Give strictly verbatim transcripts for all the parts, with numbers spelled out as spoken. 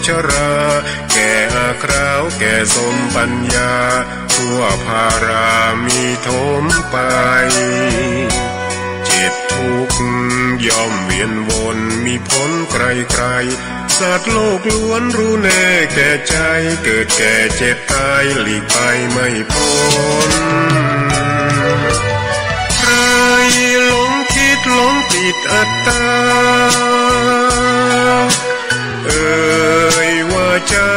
ชรา แก่อาคราวแก่สมปัญญา ทั่วภารามีถมไป เจ็บทุกข์ย่อมเวียนวน มีผลไกลๆ สัตว์โลกล้วนรู้แน่แก่ใจ เกิดแก่เจ็บตายหลีกไปไม่พ้น ใครหลงคิดหลงติดอัตตา เอ่ยว่าใจ้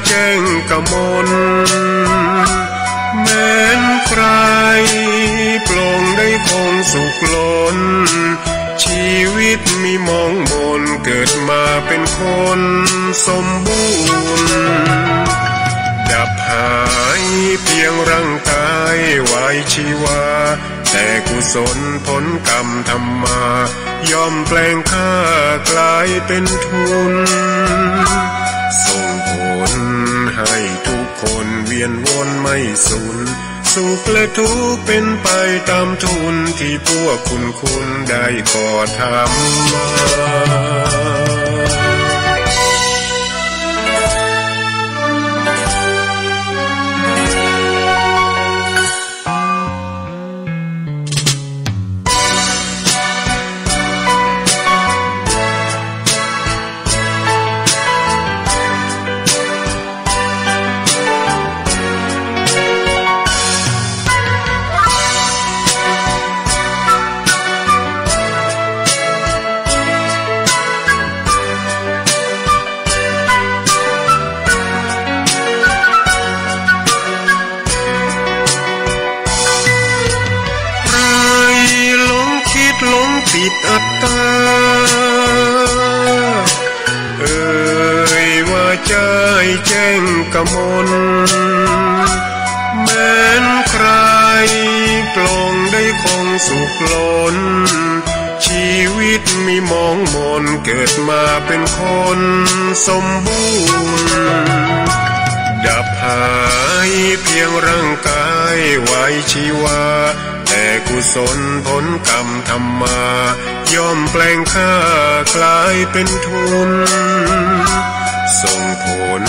แจ้งกมล แม้นใครปลงได้คงสุขล้น ชีวิตมีหมองหมน เกิดมาเป็นคนสมบูรณ์ ดับหายเพียงร่างกายวายชีวา แต่กุศลผลกรรมทำมา ย่อมแปลงค่ากลายเป็นทุน ส่งผลให้ทุกคนเวียนวนไม่สูญ สุขและทุกข์เป็นไปตามทุน ที่พวกคุณคุณได้กระทำมา ใครหลงคิดหลงติดอัตตา เอ่ยว่าใจ้แจ้งกมล แม้นใครปลงได้คงสุขล้น ชีวิตมีหมองหมน เกิดมาเป็นคนสมบูรณ์ ดับหายเพียงร่างกายวายชีวา แต่กุศลผลกรรมทำมา ย่อมแปลงค่ากลายเป็นทุน ส่งผล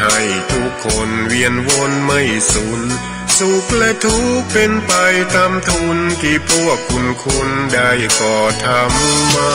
ให้ทุกคนเวียนวนไม่สูญ สุขและทุกข์เป็นไปตามทุน ที่พวกคุณคุณได้กระทำมา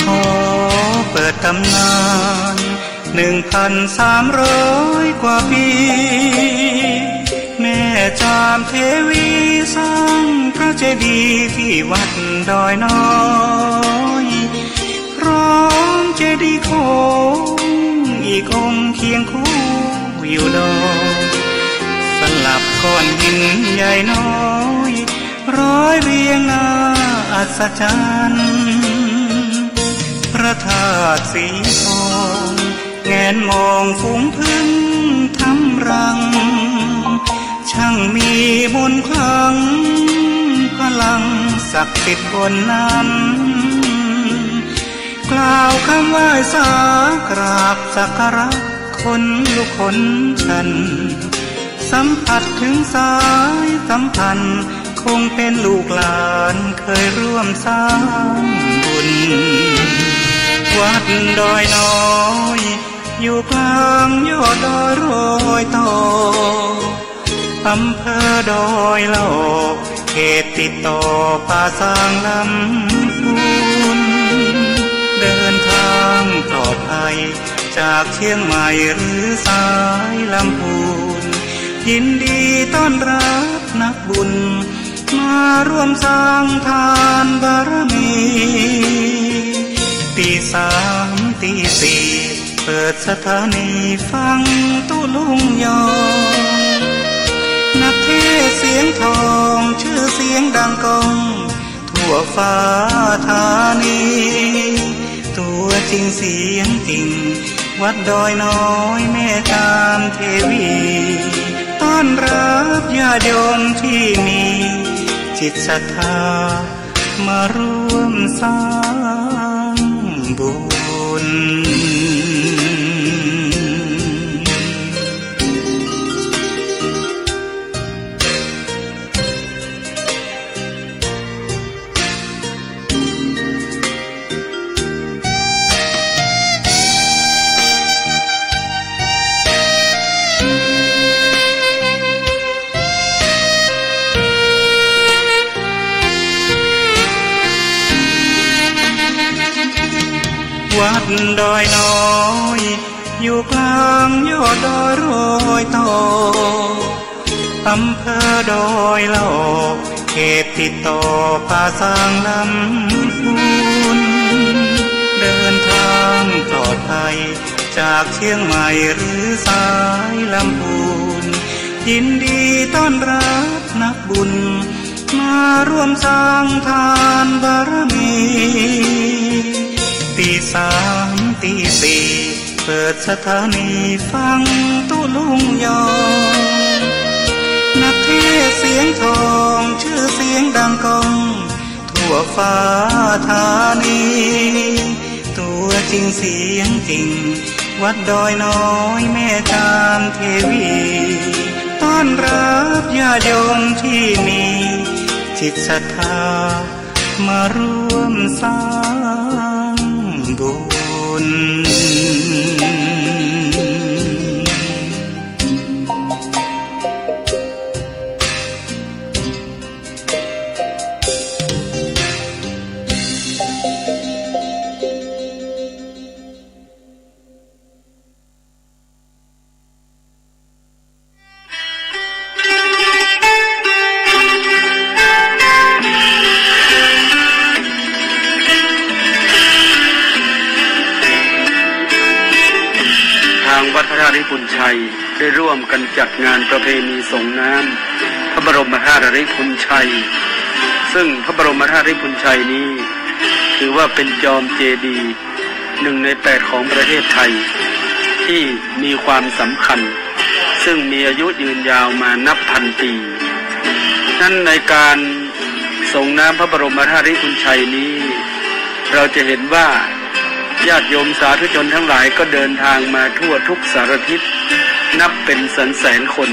ขอเปิดตำนาน หนึ่งพันสามร้อยกว่าปี แม่จามเทวีสร้างพระเจดีย์ที่วัดดอยน้อย พร้อมเจดีย์โค้งอีกองค์เคียงคู่อยู่ดอย สลับก้อนหินใหญ่น้อย ร้อยเรียงน่าอัศจรรย์ พระธาตุสีทอง แงนมองฝูงผึ้งทำรัง ช่างมีมนต์ขลัง พลังศักดิ์สิทธิ์บนนั้น กล่าวคำไหว้สากราบสักการะ ขนลุกขนชัน สัมผัสถึงสายสัมพันธ์ คงเป็นลูกหลานเคยร่วมสร้างบุญ วัดดอยน้อย อยู่กลางยอดดอยรอยต่อ อำเภอดอยหล่อ เขตติดต่อป่าซางลำพูน เดินทางปลอดภัย จากเชียงใหม่หรือสายลำพูน ยินดีต้อนรับนักบุญ มาร่วมสร้างทานบารมี ตีสามตีสี่ เปิดสถานีฟังตุ๊ลุงยอง นักเทศน์เสียงทอง ชื่อเสียงดังก้อง ทั่วฟ้าธานี ตัวจริงเสียงจริง วัดดอยน้อยแม่จามเทวี ต้อนรับญาติโยมที่มีจิตศรัทธา มาร่วมสร้างบุญ วัดดอยน้อย อยู่กลางยอดดอยรอยต่อ อำเภอดอยหล่อ เขตติดต่อป่าซางลำพูน เดินทางปลอดภัยจากเชียงใหม่หรือสายลำพูน ยินดีต้อนรับนักบุญ มาร่วมสร้างทานบารมี ตีสามตีสี่ เปิดสถานีฟังตุ๊ลุงยอง นักเทศน์เสียงทอง ชื่อเสียงดังก้อง ทั่วฟ้าธานี ตัวจริงเสียงจริง วัดดอยน้อยแม่จามเทวี ต้อนรับญาติโยมที่มีจิตศรัทธา มาร่วมสร้างบุญ ทางวัดพระธาตุริพุนชัยได้ร่วมกันจัดงานประเพณีสรงน้ำพระบรมธาตุริพุนชัย ซึ่งพระบรมธาตุริพุนชัยนี้ ถือว่าเป็นจอมเจดีย์ หนึ่งในแปดของประเทศไทย ที่มีความสำคัญ ซึ่งมีอายุยืนยาวมานับพันปี นั้นในการสรงน้ำพระบรมธาตุริพุนชัยนี้ เราจะเห็นว่าญาติโยมสาธุชนทั้งหลายก็เดินทางมาทั่วทุกสารทิศ นับเป็นแสนๆ คน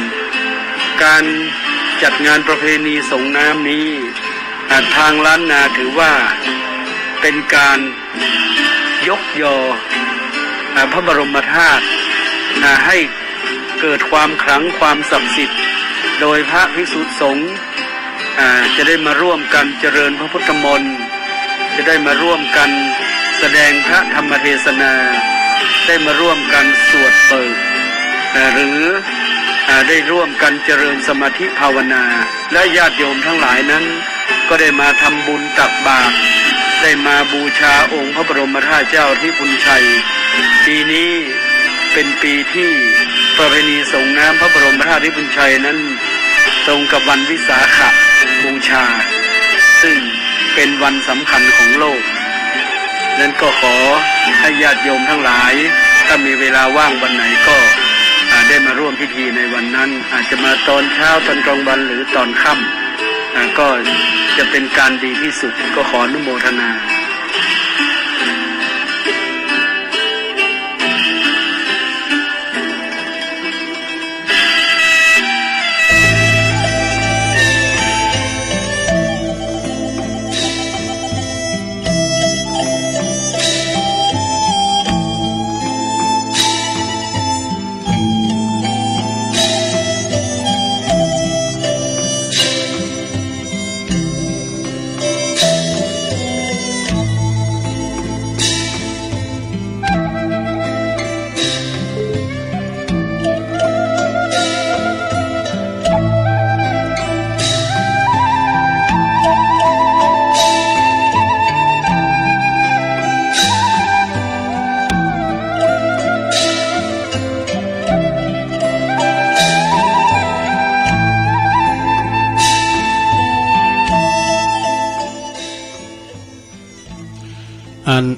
การจัดงานประเพณีสรงน้ำนี้ อ่า ทางล้านนาถือว่าเป็นการยกยอ อ่า พระบรมธาตุ อ่า ให้เกิดความขลังความศักดิ์สิทธิ์ โดยพระภิกษุสงฆ์ อ่า จะได้มาร่วมกันเจริญพระพุทธมนต์ จะได้มาร่วมกันแสดงพระธรรมเทศนา ได้มาร่วมกันสวดเปิด อ่า หรือ อ่า ได้ร่วมกันเจริญสมาธิภาวนา และญาติโยมทั้งหลายนั้น ก็ได้มาทำบุญตักบาตร ได้มาบูชาองค์พระบรมธาตุเจ้าริพุนชัย ปีนี้เป็นปีที่ประเพณีสรงน้ำพระบรมธาตุริพุนชัยนั้น ตรงกับวันวิสาขบูชา ซึ่งเป็นวันสำคัญของโลก นั้นก็ขอให้ญาติโยมทั้งหลาย ถ้ามีเวลาว่างวันไหนก็ อ่า ได้มาร่วมพิธีในวันนั้น อาจจะมาตอนเช้า ตอนกลางวัน หรือตอนค่ำ อ่า ก็จะเป็นการดีที่สุด ก็ขออนุโมทนา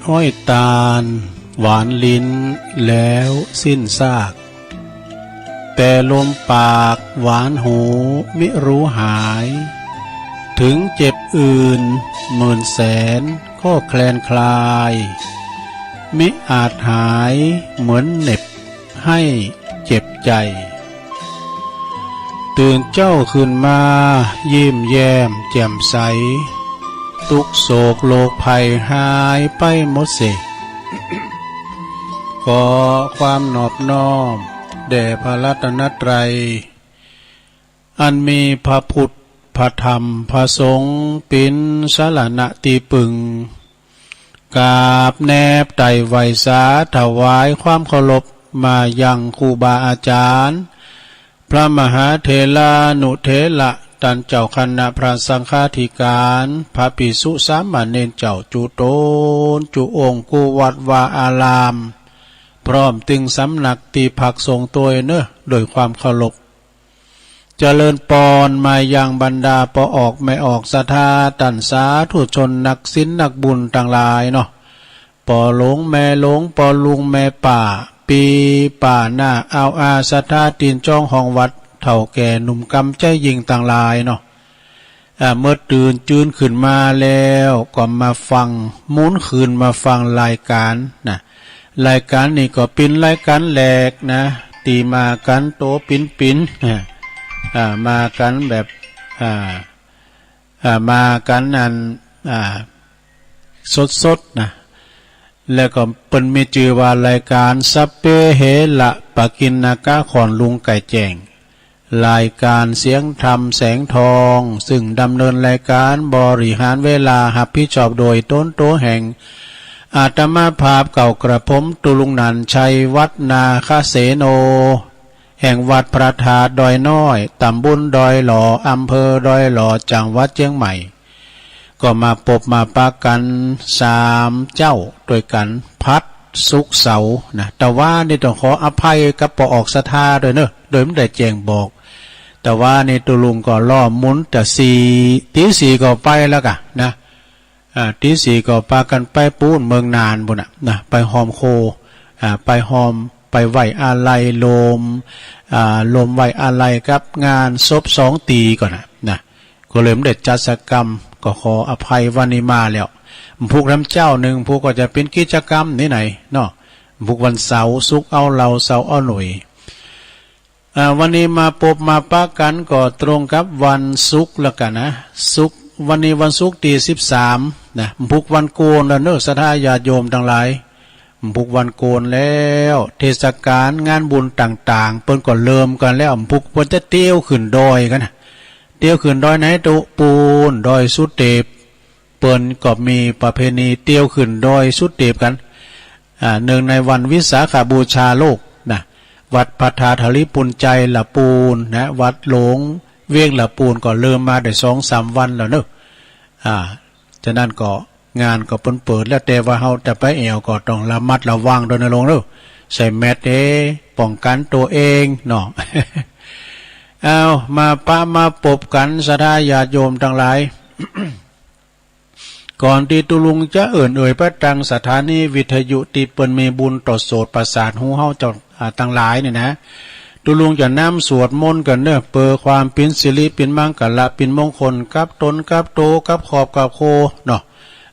อ้อยตาลหวานลิ้นแล้วสิ้นซาก แต่ลมปากหวานหูมิรู้หาย ถึงเจ็บอื่นหมื่นแสนก็แคลนคลาย มิอาจหายเหมือนเหน็บให้เจ็บใจ ตื่นเจ๊าขึ้นมายิ้มแย้มแจ่มใส ตุ๊กข์โศกโรคภัยหายไปหมดเสย ขอความนอบน้อมแด่พระรัตนตรัย อันมีพระพุทธ พระธรรม พระสงฆ์ เป๋นสรณะตี้ปึง กราบแนบไต่ไหว้สาถวายความเคารพมายังครูบาอาจ๋ารย์ พระมหาเถรานุเถระ ต้านเจ้าคณะพระสังฆาธิการ พระภิกษุสามเณรเจ้าจุ๊ตน จุ๊องค์ กู้วัดวาอาราม พร้อมตึงสำนักตี้พักสงฆ์ตวยเนาะ โดยความเคารพ เจริญปอนมายังบรรดาป้อออกแม่ออกศรัทธา ต้านสาธุชนนักศีลนักบุญตังหลายเนาะ ป้อหลวงแม่หลวง ป้อลุงแม่ป้า ปี้ป้าน้าอาวอาศรัทธาตี้จองห้องวัด เฒ่าแก่หนุ่มกำใจ๋ยิ่งตังหลายเนาะ อ่า เมื่อตื่นจื้นขึ้นมาแล้วก็มาฟัง หมุนคืนมาฟังรายการนะ รายการนี้ก็เป๋นรายการแรกนะ ตี้มากั๋นโตปิ๋นๆ อ่า อ่า มากั๋นแบบ อ่า อ่า มากั๋นอัน อ่า สดๆ นะ แล้วก็เปิ้นมีจื้อว่ารายการสัพเพเหระปะกิณณกะ ขอนลุงไก่แจ้ง รายการเสียงธรรมแสงทอง ซึ่งดำเนินรายการบริหารเวลาฮับผิดชอบโดยต๋นตั๋วแห่ง อาตมาภาพเก่ากระผมตุ๊ลุงหนานชัย วัดนาคเสโน แห่งวัดพระธาตุดอยน้อย ต๋ำบลดอยหล่อ อำเภอดอยหล่อ จังหวัดเจียงใหม่ ก็มาปบมาปะกั๋นสามเจ๊าตวยกั๋น ผัด ศุกร์ เสาร์นะ ตะวานี้ต้องขออภัยกับป้อออกศรัทธาตวยเนาะ โดยบ่ได้แจ้งบอก ตะวานี้ตุ๊ลุงก็ล่อหมุนแต่สี่ ตี๋สี่ก็ไปแล้วก่ะนะ อ่า ตี๋สี่ก็ปากั๋นไปปู๊นเมืองน่านปู๊นน่ะนะ ไปฮอมโค อ่า ไปฮอม ไปไหว้อาลัยโลม อ่า โลมไหว้อาลัยกับงานศพสองตี๋ก่อนน่ะนะ ก็เลยบ่ได้จัดสักกำ ก็ขออภัย วันนี้มาแล้ว พุกน้ำเจ๊านึ่ง พุกก็จะเป๋นกิจกรรมไหนๆ เนาะ พุกวันเสาร์ ศุกร์เอาเหล้า เสาร์เอาหนุ่ย อ่า วันนี้มาปบมาปะกั๋นก็ตรงกับวันศุกร์แล้วกั๋นนะ ศุกร์ วันนี้วันศุกร์ตี้สิบสามนะ พุกวันโก๋นแล้วเนาะ ศรัทธาญาติโยมตังหลาย พุกวันโก๋นแล้ว เทศกาลงานบุญต่างๆ เปิ้นก็เริ่มกั๋นแล้ว พุกเปิ้นจะเตียวขึ้นดอยกั๋นนะ เตียวขึ้นดอยไหนตุ๊ ปู๊น ดอยสุเตป เปิ้นก็มีประเพณีเตียวขึ้นดอยสุเตปกั๋น อ่า เนื่องในวันวิสาขบูชาโลกนะ วัดพระธาตุหริภุญไชยละปูนนะ วัดหลวงเวียงละปูนก็เริ่มมาได้สองสามวันแล้วเนาะ อ่า ฉะนั้นก็งานก็เปิ้นเปิดแล้ว แต่ว่าเฮาจะไปแอ่วก็ต้องระมัดระวังตวยนะลุงเนาะ ใส่แมสก์เด้ ป้องกั๋นตั๋วเองเนาะ เอา มาปะมาปบกั๋น ศรัทธาญาติโยมตังหลาย ก่อนตี้ตุ๊ลุงจะเอิ้นเอ่ยไปตังสถานีวิทยุตี้เปิ้นมีบุญต่อโสตประสาทหูเฮาเจ้า อ่า ตังหลายนี่นะ ตุ๊ลุงจะนำสวดมนต์กั๋นเนาะ เปื้อความเป๋นสิริเป๋นมังคละเป๋นมงคลกับตนกับโตกับครอบกับครัวเนาะ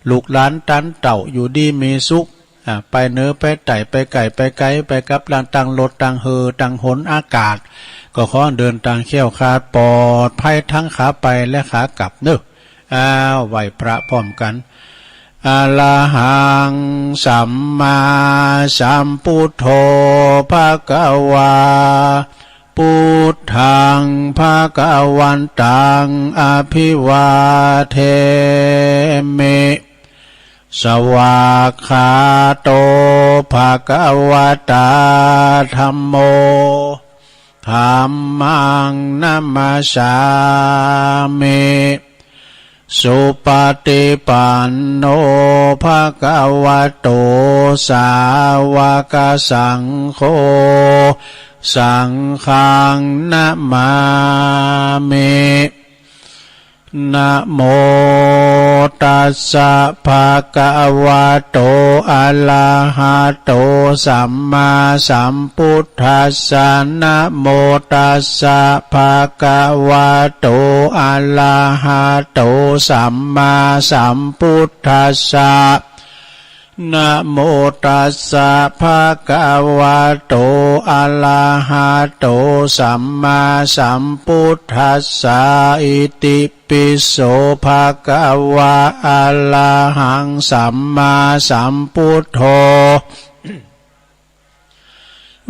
ลูกหลานตันเต้าอยู่ดีมีสุข อ่า ไปเหนือไปใต้ ไปใก้ไปไก๋ ไปกับลางตังรถตังเฮือตังหนอากาศ ก็ขอเดินตางแคล้วคลาดปลอดภัยตังขาไปและขากลับเนาะ อ้าว ไหว้พระพร้อมกั๋น อะระหังสัมมาสัมพุทโธ ภะคะวา พุทธัง ภะคะวันตัง อะภิวาเทมิ สวากขาโต ภะคะวะตา ธัมโม ธัมมัง นะมัสสามิ สุปะฏิปันโน ภะคะวะโต สาวะกะสังโฆ สังฆัง นะมามิ นะโมตัสสะ ภะคะวะโต อะระหะโต สัมมาสัมพุทธัสสะ นะโมตัสสะ ภะคะวะโต อะระหะโต สัมมาสัมพุทธัสสะ นะโมตัสสะ ภะคะวะโต อะระหะโต สัมมาสัมพุทธัสสะ อิติปิโส ภะคะวะ อะระหัง สัมมาสัมพุทโธ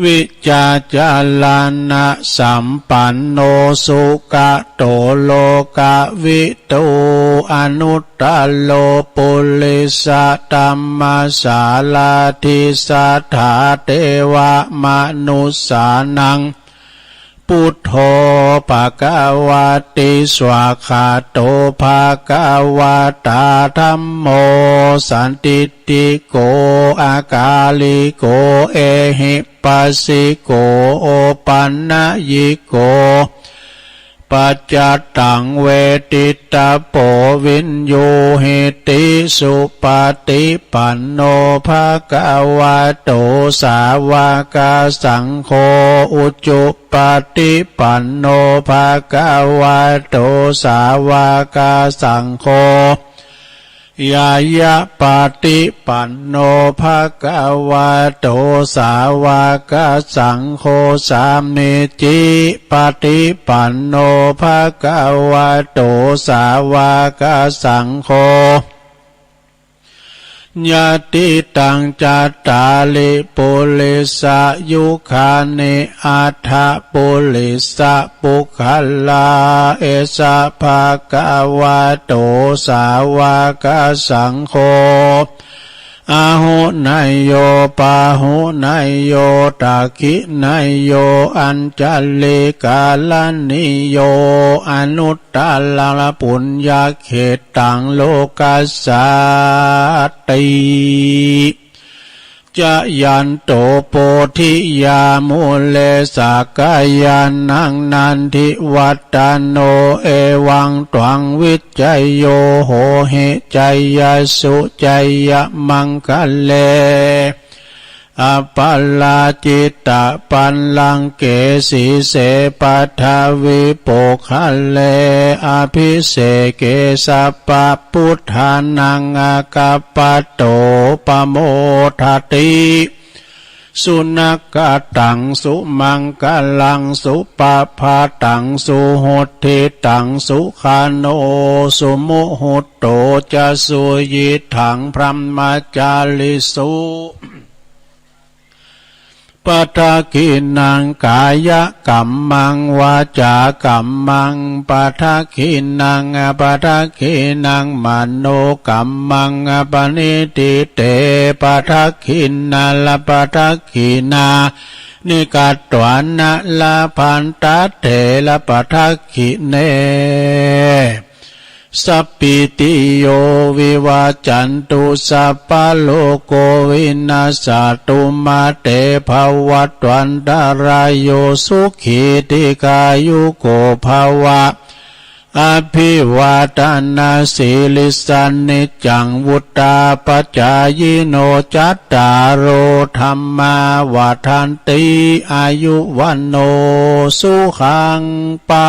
วิชชาจารณะสัมปันโน สุขะโต โลกะวิทู อนุตตะโร ปุริสะธัมมสาราธิ สัทธาเทวะมนุสสานัง พุทโธ ภะคะวะติ สวากขาโต ภะคะวะตา ธัมโม สันทิฏฐิโก อะกาลิโก เอหิปัสสิโก โอปันญิโก ปัจจตัง เวทิตะโพ วินยูหิติ สุปะฏิปันโน ภะคะวะโต สาวะกะสังโฆ อุจุปะฏิปันโน ภะคะวะโต สาวะกะสังโฆ ญาณะปะฏิปันโน ภะคะวะโต สาวะกะสังโฆ สามีจิปะฏิปันโน ภะคะวะโต สาวะกะสังโฆ ญาติตัง จัตตาริ ปุริสะยุคานิ อัฏฐะปุริสะปุคคลา เอสะ ภะคะวะโต สาวะกะสังโฆ อาหุเนยโย ปาหุเนยโย ทักขิเนยโย อัญชลีกะรณีโย อนุตตะระปุญญะเขตตัง โลกัสสาติ จะยันโต โพธิยามูเล สักกายานัง นันทิวัฏฏะโน เอวังตวัง วิจโย โหหิ จยสสุ จยมังคะเล อปะราจิตะปัลลังเก สีเส ปัททวีโปกขะเล อภิเสเก สัพพะพุทธานัง อะกัปปะโต ปะโมทะติ สุนักขะตัง สุมังคะลัง สุปะภาตัง สุหุตถิตัง สุขาโน สุมุตโต จะ สุยิตถัง พรหมจาริสุ ปะทักขิณัง กายะกัมมัง วาจากัมมัง ปะทักขิณัง อะปะทักขิณัง มโนกัมมัง อะปะนิฏฐิเต ปะทักขิณา ละปะทักขิณา นิ กัตถวานะ ละพันตะเถ ละปะทักขิเณ สัพพีติโย วิวัจจันตุ สัพพะโรโค วินัสสะตุ มา เต ภะวัตวันตะราโย สุขี ทีฆายุโก ภะวะ อะภิวาทะนะสีลิสสะ นิจจัง วุฑฒาปะจายิโน จัตตาโร ธัมมา วัฑฒันติ อายุ วัณโณ สุขัง พะ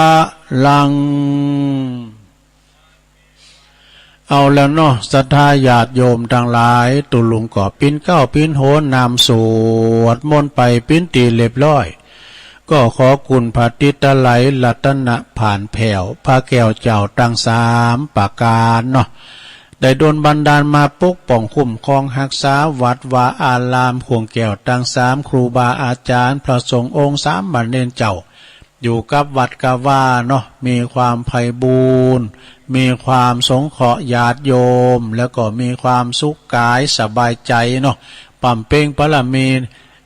ลัง เอาแล้วเนาะ ศรัทธาญาติโยมตังหลาย ตุ๊ลุงก็ปิ๊นเก๊าปิ๊นโหนนำสวดมนต์ไปปิ๊นตี้เรียบร้อย ก็ขอคุณพระติตะไลรัตนผานแผ้ว พระแก้วเจ้าตังสามประก๋านเนาะ ได้ดลบันดาลมาปกป้องคุ้มครองฮักษาวัดวาอาราม ข่วงแก้วตังสาม ครูบาอาจ๋ารย์ พระสงฆ์องค์สามเณรเจ้า อยู่กับวัดกับวาเนาะ มีความไพบูลย์ มีความสงเคราะห์ญาติโยม แล้วก็มีความสุขก๋ายสบายใจ๋เนาะ บำเพ็งบารมี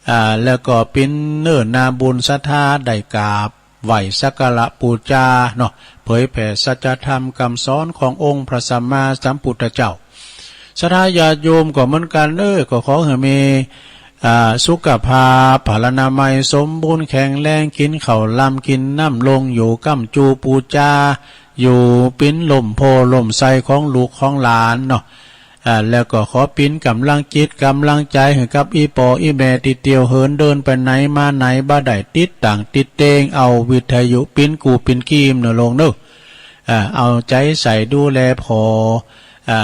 อ่า แล้วก็ปิ๊นเน้อนาบุญศรัทธาได้กราบไหว้สักการะปู๋จาเนาะ เผยแผ่สัจธรรมกำสอนขององค์พระสัมมาสัมพุทธเจ้า ศรัทธาญาติโยมก็เหมือนกั๋นเน้อ ก็ขอหื้อมี อ่า สุขภาพพลานามัยสมบูรณ์แข็งแรง กิ๋นข้าวลำกิ๋นน้ำลง อยู่ก้ำจูปู๋จา อยู่เป๋นฮ่มโพธิ์ฮ่มไทรของลูกของหลานเนาะ อ่า แล้วก็ขอเป๋นก๋ำลังจิตก๋ำลังใจ๋หื้อกับอี่ป้ออี่แม่ตี้เตียวเหินเดินไปไหนมาไหนบ่ได้ ติดตั๋งติดเต็ง เอาวิทยุเป๋นกู้เป๋นกีมเนาะลุงเนาะ อ่า เอาใจ๋ใส่ดูแลผ่อ อ่า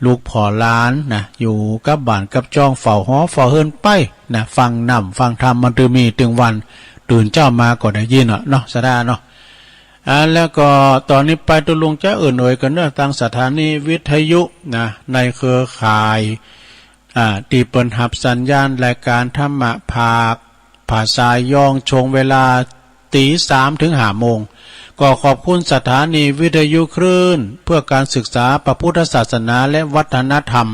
ลูกผ่อหลานนะ อยู่กับบ้านกับจอง เฝ้าหอเฝ้าเฮือนไปนะ ฟังน้ำฟังธรรม มันตึงมีตึงวัน ตื่นเจ๊ามาก็ได้ยินเนาะ เนาะ ศรัทธาเนาะ อ่า แล้วก็ต่อนี้ไปตุ๊ลุงจะเอิ้นเอ่ยกั๋นเนาะ ตางสถานีวิทยุนะ ในเครือข่าย อ่า ตี้เปิ้นฮับสัญญาณรายก๋านธรรมะภาค ภาษายอง ช่วงเวลาตี๋สามเถิงห้าโมง ก็ขอบคุณสถานีวิทยุคลื่นเพื่อการศึกษาพระพุทธศาสนาและวัฒนธรรม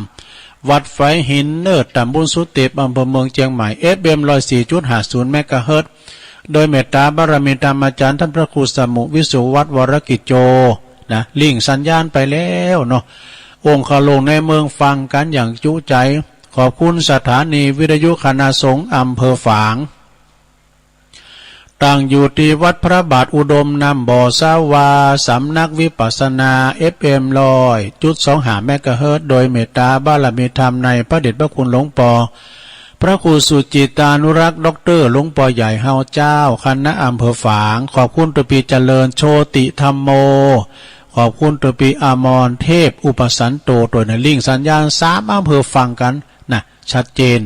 วัดฝายหินเน่อ ต๋ำบลสุเต็ป อำเภอเมืองเจียงใหม่ เอฟเอ็ม ร้อยสี่จุดห้าศูนย์ เมกะเฮิรตซ์ โดยเมตต๋าบารมีธรรมอาจ๋ารย์ต้านพระครูสมุห์ วิสุวัฒน์ วรกิจโจ นะ ริ่งสัญญาณไปแล้วเนาะ องค์คาลุงในเมืองฟังกั๋นอย่างจุใจ๋ ขอบคุณสถานีวิทยุคณะสงฆ์อำเภอฝาง ตั้งอยู่ตี้วัดพระบาทอุดมน้ำบ่อสาวา สำนักวิปัสสนา เอฟเอ็ม ร้อยจุดสองห้า เมกะเฮิรตซ์ โดยเมตต๋าบารมีธรรมในพระเดชพระคุณหลวงป้อ พระครูสุจิตตานุรักษ์ ด็อกเตอร์ หลวงป้อใหญ่เฮาเจ้าคณะอำเภอฝาง ขอบคุณตุ๊ปี้เจริญโชติธัมโม ขอบคุณตุ๊ปี้อมรเทพอุปสันโต ตวยในริ่งสัญญาณสามอำเภอฟังกั๋น นะ ชัดเจน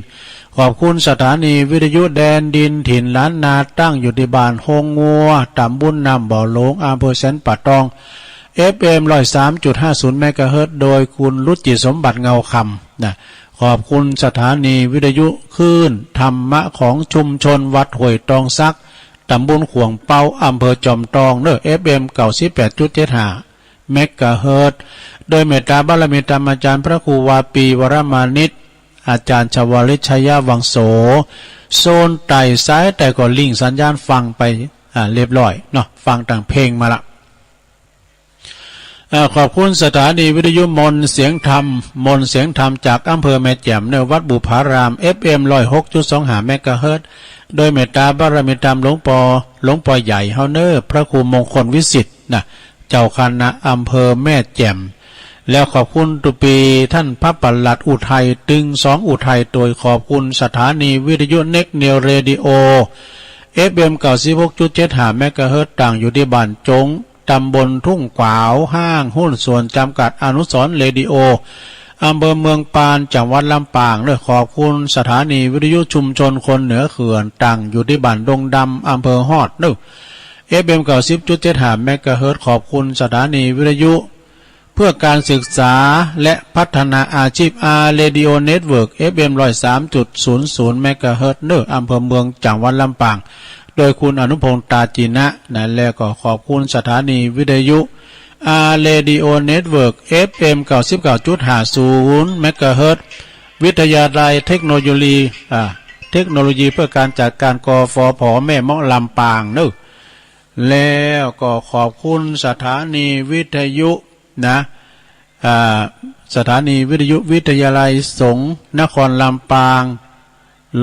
ขอบคุณสถานีวิทยุแดนดินถิ่นล้านนา ตั้งอยู่ตี้บ้านโฮงงัว ต๋ำบลน้ำบ่อหลวง อำเภอแสนป่าตอง เอฟเอ็ม ร้อยสามจุดห้าศูนย์ เมกะเฮิรตซ์ โดยคุณรุจิสมบัติเงาคำ นะ ขอบคุณสถานีวิทยุคลื่นธรรมะของชุมชนวัดห้วยตองสัก ต๋ำบลข่วงเปา อำเภอจอมตองเน่อ เอฟเอ็ม เก้าสิบแปดจุดเจ็ดห้า เมกะเฮิรตซ์ โดยเมตต๋าบารมีธรรมอาจ๋ารย์พระครูวาปี วรมานิต อาจ๋ารย์ชวลิต ชยวังโส โซนใต้สายใต้ก็ริ่งสัญญาณฟังไป อ่า เรียบร้อยเนาะ ฟังตั้งเพลงมาละ อ่า ขอบคุณสถานีวิทยุมนต์เสียงธรรม มนต์เสียงธรรมจากอำเภอแม่แจ่มเน่อ วัดบุพาราม เอฟเอ็ม ร้อยหกจุดสองห้า เมกะเฮิรตซ์ โดยเมตต๋าบารมีธรรมหลวงป้อ หลวงป้อใหญ่เฮาเน่อ พระครูมงคลวิสิทธิ์นะ เจ้าคณะอำเภอแม่แจ่ม แล้วขอบคุณตุ๊ปี้ต้านพระปลัดอุทัย ตึงสองอุทัย ตวยขอบคุณสถานีวิทยุเน็กนิวเรดิโอ เอฟเอ็ม เก้าสิบหกจุดเจ็ดห้า เมกะเฮิรตซ์ ตั้งอยู่ตี้บ้านจง ต๋ำบลทุ่งขวาว ห้างหุ้นส่วนจำกัดอนุสรณ์เรดิโอ อำเภอเมืองปาน จังหวัดลำปางเน่อ ขอบคุณสถานีวิทยุชุมชนคนเหนือเขื่อน ตั้งอยู่ตี้บ้านดงดำ อำเภอฮอดเน่อ เอฟเอ็ม เก้าสิบจุดเจ็ดห้า เมกะเฮิรตซ์ ขอบคุณสถานีวิทยุเพื่อการศึกษาและพัฒนาอาชีพ อาร์ เรดิโอ เน็ตเวิร์ก เอฟเอ็ม ร้อยสามจุดศูนย์ศูนย์ เมกะเฮิรตซ์ เน่อ อำเภอเมือง จังหวัดลำปาง โดยคุณอนุพงษ์ ตาจีนะ นะ แล้วก็ขอบคุณสถานีวิทยุ อาร์ เรดิโอ เน็ตเวิร์ก เอฟเอ็ม เก้าสิบเก้าจุดห้าศูนย์ เมกะเฮิรตซ์ วิทยาลัยเทคโนโลยี อ่า เทคโนโลยีเพื่อการจัดการ กฟผ แม่เมาะ ลำปางเน่อ แล้วก็ขอบคุณสถานีวิทยุนะ อ่า สถานีวิทยุวิทยาลัยสงฆ์นครลำปาง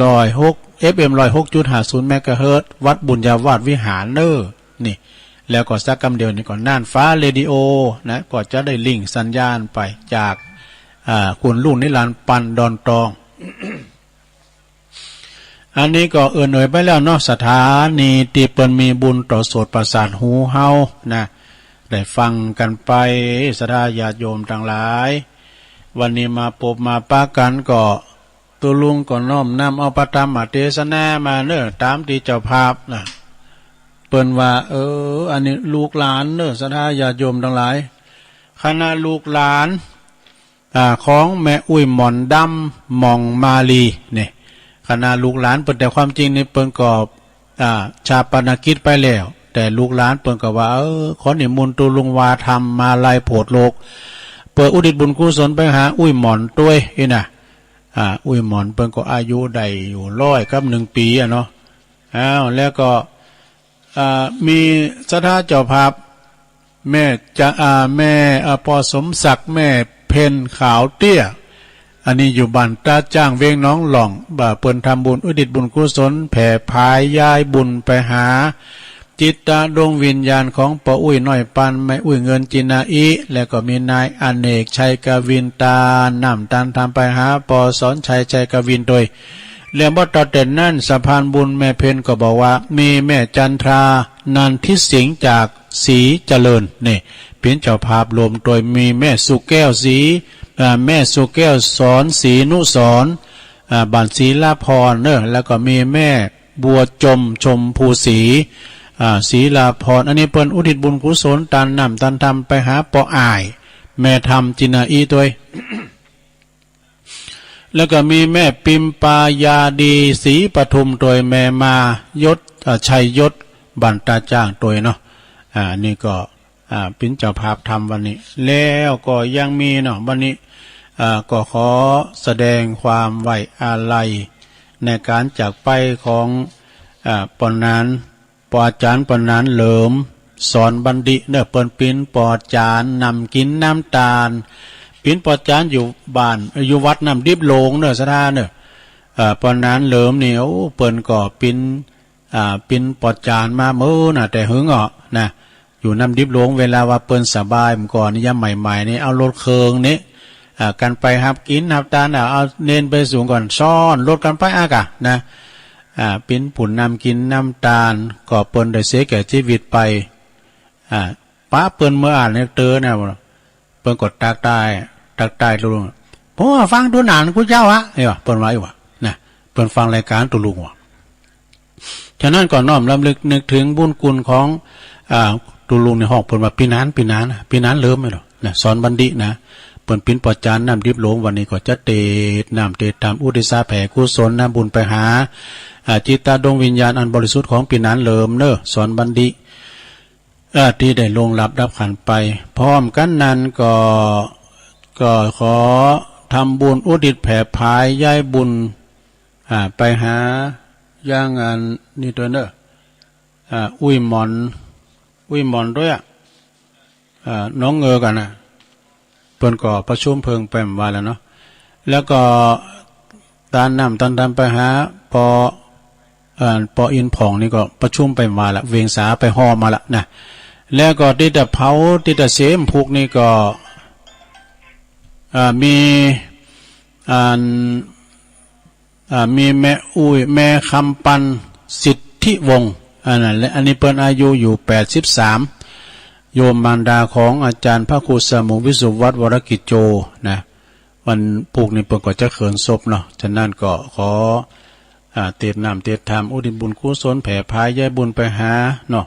ร้อยหก เอฟเอ็ม ร้อยหกจุดห้าศูนย์ เมกะเฮิรตซ์ วัดบุญญาวาสวิหารเน่อ นี่ แล้วก็สักกำเดียวนี่ก็น่านฟ้าเรดิโอนะ ก็จะได้ริ่งสัญญาณไปจาก อ่า คุณรุ่งนิรันดร์ ปันดอนตอง อันนี้ก็เอิ้นเอ่ยไปแล้วเนาะ สถานีตี้เปิ้นมีบุญต่อโสตประสาทหูเฮานะ ได้ฟังกั๋นไป ศรัทธาญาติโยมตังหลาย วันนี้มาปบมาปะกั๋นก็ ตุ๊ลุงก็น้อมนำเอาพระธรรมเตสนามาเน่อ ต๋ามตี้เจ้าภาพนะ เปิ้นว่า เออ อันนี้ลูกหลานเน่อ ศรัทธาญาติโยมตังหลาย คณะลูกหลาน อ่า ของแม่อุ้ยหม่อนดำ หม่องมาลี นี่ คณะลูกหลานเปิ้น แต่ความจริงนี่เปิ้นก็ อ่า ฌาปนกิจไปแล้ว แต่ลูกหลานเปิ้นก็ว่า เออ ขอนิมนต์ตุ๊ลุงวาธรรมมาลัยโผดโลก เปื้ออุทิศบุญกุศลไปหาอุ้ยหม่อนตวยอี้นะ อ่า อุ้ยหม่อนเปิ้นก็อายุได้อยู่ร้อยกับหนึ่งปี๋อะเนาะ อ้าว แล้วก็ อ่า มีศรัทธาเจ้าภาพ แม่จะ อ่า แม่ อ่า ป้อสมศักดิ์ แม่เพ็ญขาวเตี้ย อันนี้อยู่บ้านตาจ้าง เวียงหนองหล่อง บ่าเปิ้นทำบุญอุทิศบุญกุศล แผ่ผายย้ายบุญไปหา จิตตะดวงวิญญาณของป้ออุ๊ยน้อยปานแม่อุ๊ยเงินจินาอิ แล้วก็มีนายอเนกชัยกวินตานน้ำตานธรรมไปหาป้อสอนชัยชัยกวินตวย แล้วบ่ตัดแต่นั้น สะพานบุญแม่เพ็ญก็บอกว่า มีแม่จันทรา นันทิสิงห์จากศรีเจริญ นี่ เป๋นเจ้าภาพรวมตวย มีแม่สุแก้วศรี อ่า แม่สุแก้วสอนศรีนุสรณ์ อ่า บ้านศรีลาพรเนอะ แล้วก็มีแม่บัวจมชมพูศรี อ่า ศรีลาพร อันนี้เปิ้นอุทิศบุญกุศลตานน้ำตานธรรมไปหาป้ออ้าย แม่ธรรมจินาอิตวย แล้วก็มีแม่ปิมปายาดีศรีปทุมตวย แม่มายศ อ่า ชัยยศ บ้านตาจ้างตวยเนาะ อ่า นี่ก็ อ่า เป๋นเจ้าภาพธรรมวันนี้ แล้วก็ยังมีเนาะ วันนี้ อ่า ก็ขอแสดงความไว้อาลัยในก๋านจากไปของ อ่า ป้อหนาน ป้ออาจ๋ารย์ป้อหนานเหลิม สอนบัณฑิตเนอะ เปิ้นเป๋นป้ออาจ๋ารย์นำกิ๋นนำตาน เป๋นป้ออาจ๋ารย์อยู่บ้าน อยู่วัดน้ำดิบหลวงเนอะ ศรัทธาเนอะ อ่า ป้อหนานเหลิมนี่ โอ้ เปิ้นก็เป๋น อ่า เป๋นป้ออาจ๋ารย์มาเมินน่ะ แต่หึงอ่ะนะ อยู่น้ำดิบหลวง เวลาว่าเปิ้นสบาย เมื่อก่อนนี่ ยามใหม่ๆ นี่ เอารถเคิงนี่ อ่า กั๋นไปฮับกิ๋นฮับตาน อ่า เอาเณรไปสูงก่อน ซ้อนรถกั๋นไปอากะนะ อ่า เป๋นผู้นำกิ๋นนำตาน ก็เปิ้นได้เสียแก่จีวิตไป อ่า ปะเปิ้นเมื่ออ่านหนังสือนะ เปิ้นก็ตั๊กต๊าย ตั๊กต๊ายลุง ผมว่าฟังดูหนานกูเจ้าอะ เอ้ยว่ะ เปิ้นว่าอีกว่ะ นะ เปิ้นฟังรายก๋านตุ๊ลุงว่ะ ฉะนั้นก็น้อมรำลึกนึกเถิงบุญคุณของ อ่า ตุ๊ลุงในห้องเปิ้นว่าปี้หนาน ปี้หนาน ปี้หนานเหลิมนี่แหละนะ สอนบัณฑิตนะ เปิ้นเป๋นป้ออาจ๋ารย์น้ำดิบหลวง วันนี้ก็จะเตศน์น้ำเตศน์ธรรม อุทิศแผ่กุศลน้ำบุญไปหา อ่า จิตตะดวงวิญญาณอันบริสุทธิ์ของปี้หนานเหลิมเนอะ สอนบัณฑิต เอ่อ ตี้ได้ล่วงลับดับขันธ์ไป พร้อมกั๋นนั้นก็ ก็ขอทำบุญอุทิศแผ่ผายย้ายบุญ อ่า ไปหายังอันนี้ตวยเนอะ อ่า อุ้ยหมอน อุ้ยหมอนตวยอะ อ่า น้องเงอกั๋นนะ เปิ้นก็ประชุมเพิ่งไปเมื่อวานแล้วเนาะ แล้วก็ตานน้ำตานธรรมไปหาป้อ เอ่อ ป้ออินผ่องนี่ก็ประชุมไปเมื่อวานละ เวียงสาไปฮอมาละนะ แล้วก็ตี้จะเผาตี้จะเสมพุกนี่ก็ เอ่อ มี อัน อ่า มีแม่อุ้ย แม่คำปัน สิทธิวงศ์ อันนั้นแหละ อันนี้เปิ้นอายุอยู่แปดสิบสาม โยมมารดาของอาจ๋ารย์พระครูสมุงวิสุวัฒน์ วรกิจโจ นะ วันพุกนี้เปิ้นก็จะเขินศพเนาะ ฉะนั้นก็ขอ อ่า เตศน์น้ำเตศน์ธรรม อุทิศบุญกุศลแผ่ผายย้ายบุญไปหาเนาะ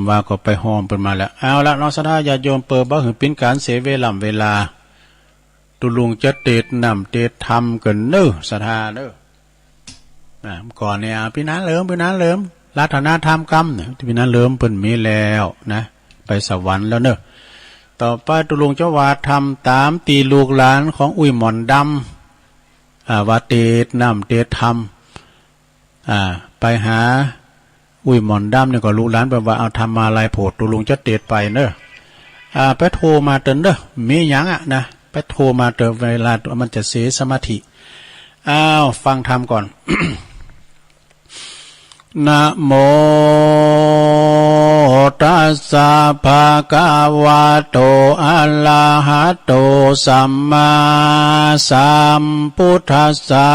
ว่าก็ไปฮอเปิ้นมาแล้ว เอาละเนาะ ศรัทธาญาติโยม เปื้อบ่หื้อเป๋นก๋านเสียเวล่ำเวลา ตุ๊ลุงจะเตศน์น้ำเตศน์ธรรมกั๋นเนอะ ศรัทธาเนอะ อ่า ก่อนเนี่ย ปี้หนานเหลิม ปี้หนานเหลิม รัตนธรรมกำเนี่ย ปี้หนานเหลิมเปิ้นมีแล้วนะ ไปสวรรค์แล้วเนอะ ต่อไปตุ๊ลุงจะว่าธรรมต๋ามตี้ลูกหลานของอุ้ยหมอนดำ อ่า ว่าเตศน์น้ำเตศน์ธรรม อ่า ไปหา อุ้ยหมอนดำนี่ก็ลูกหลานเปิ้นว่าเอาธรรมาลัยโผด ตุ๊ลุงจะเตศน์ไปเนอะ อ่า ไปโทรมาเถิงเนอะ มีหยังอะนะ ไปโทรมาเถิง เวลามันจะเสียสมาธิ อ้าว ฟังธรรมก่อน นะโมตัสสะ ภะคะวะโต อะระหะโต สัมมาสัมพุทธัสสะ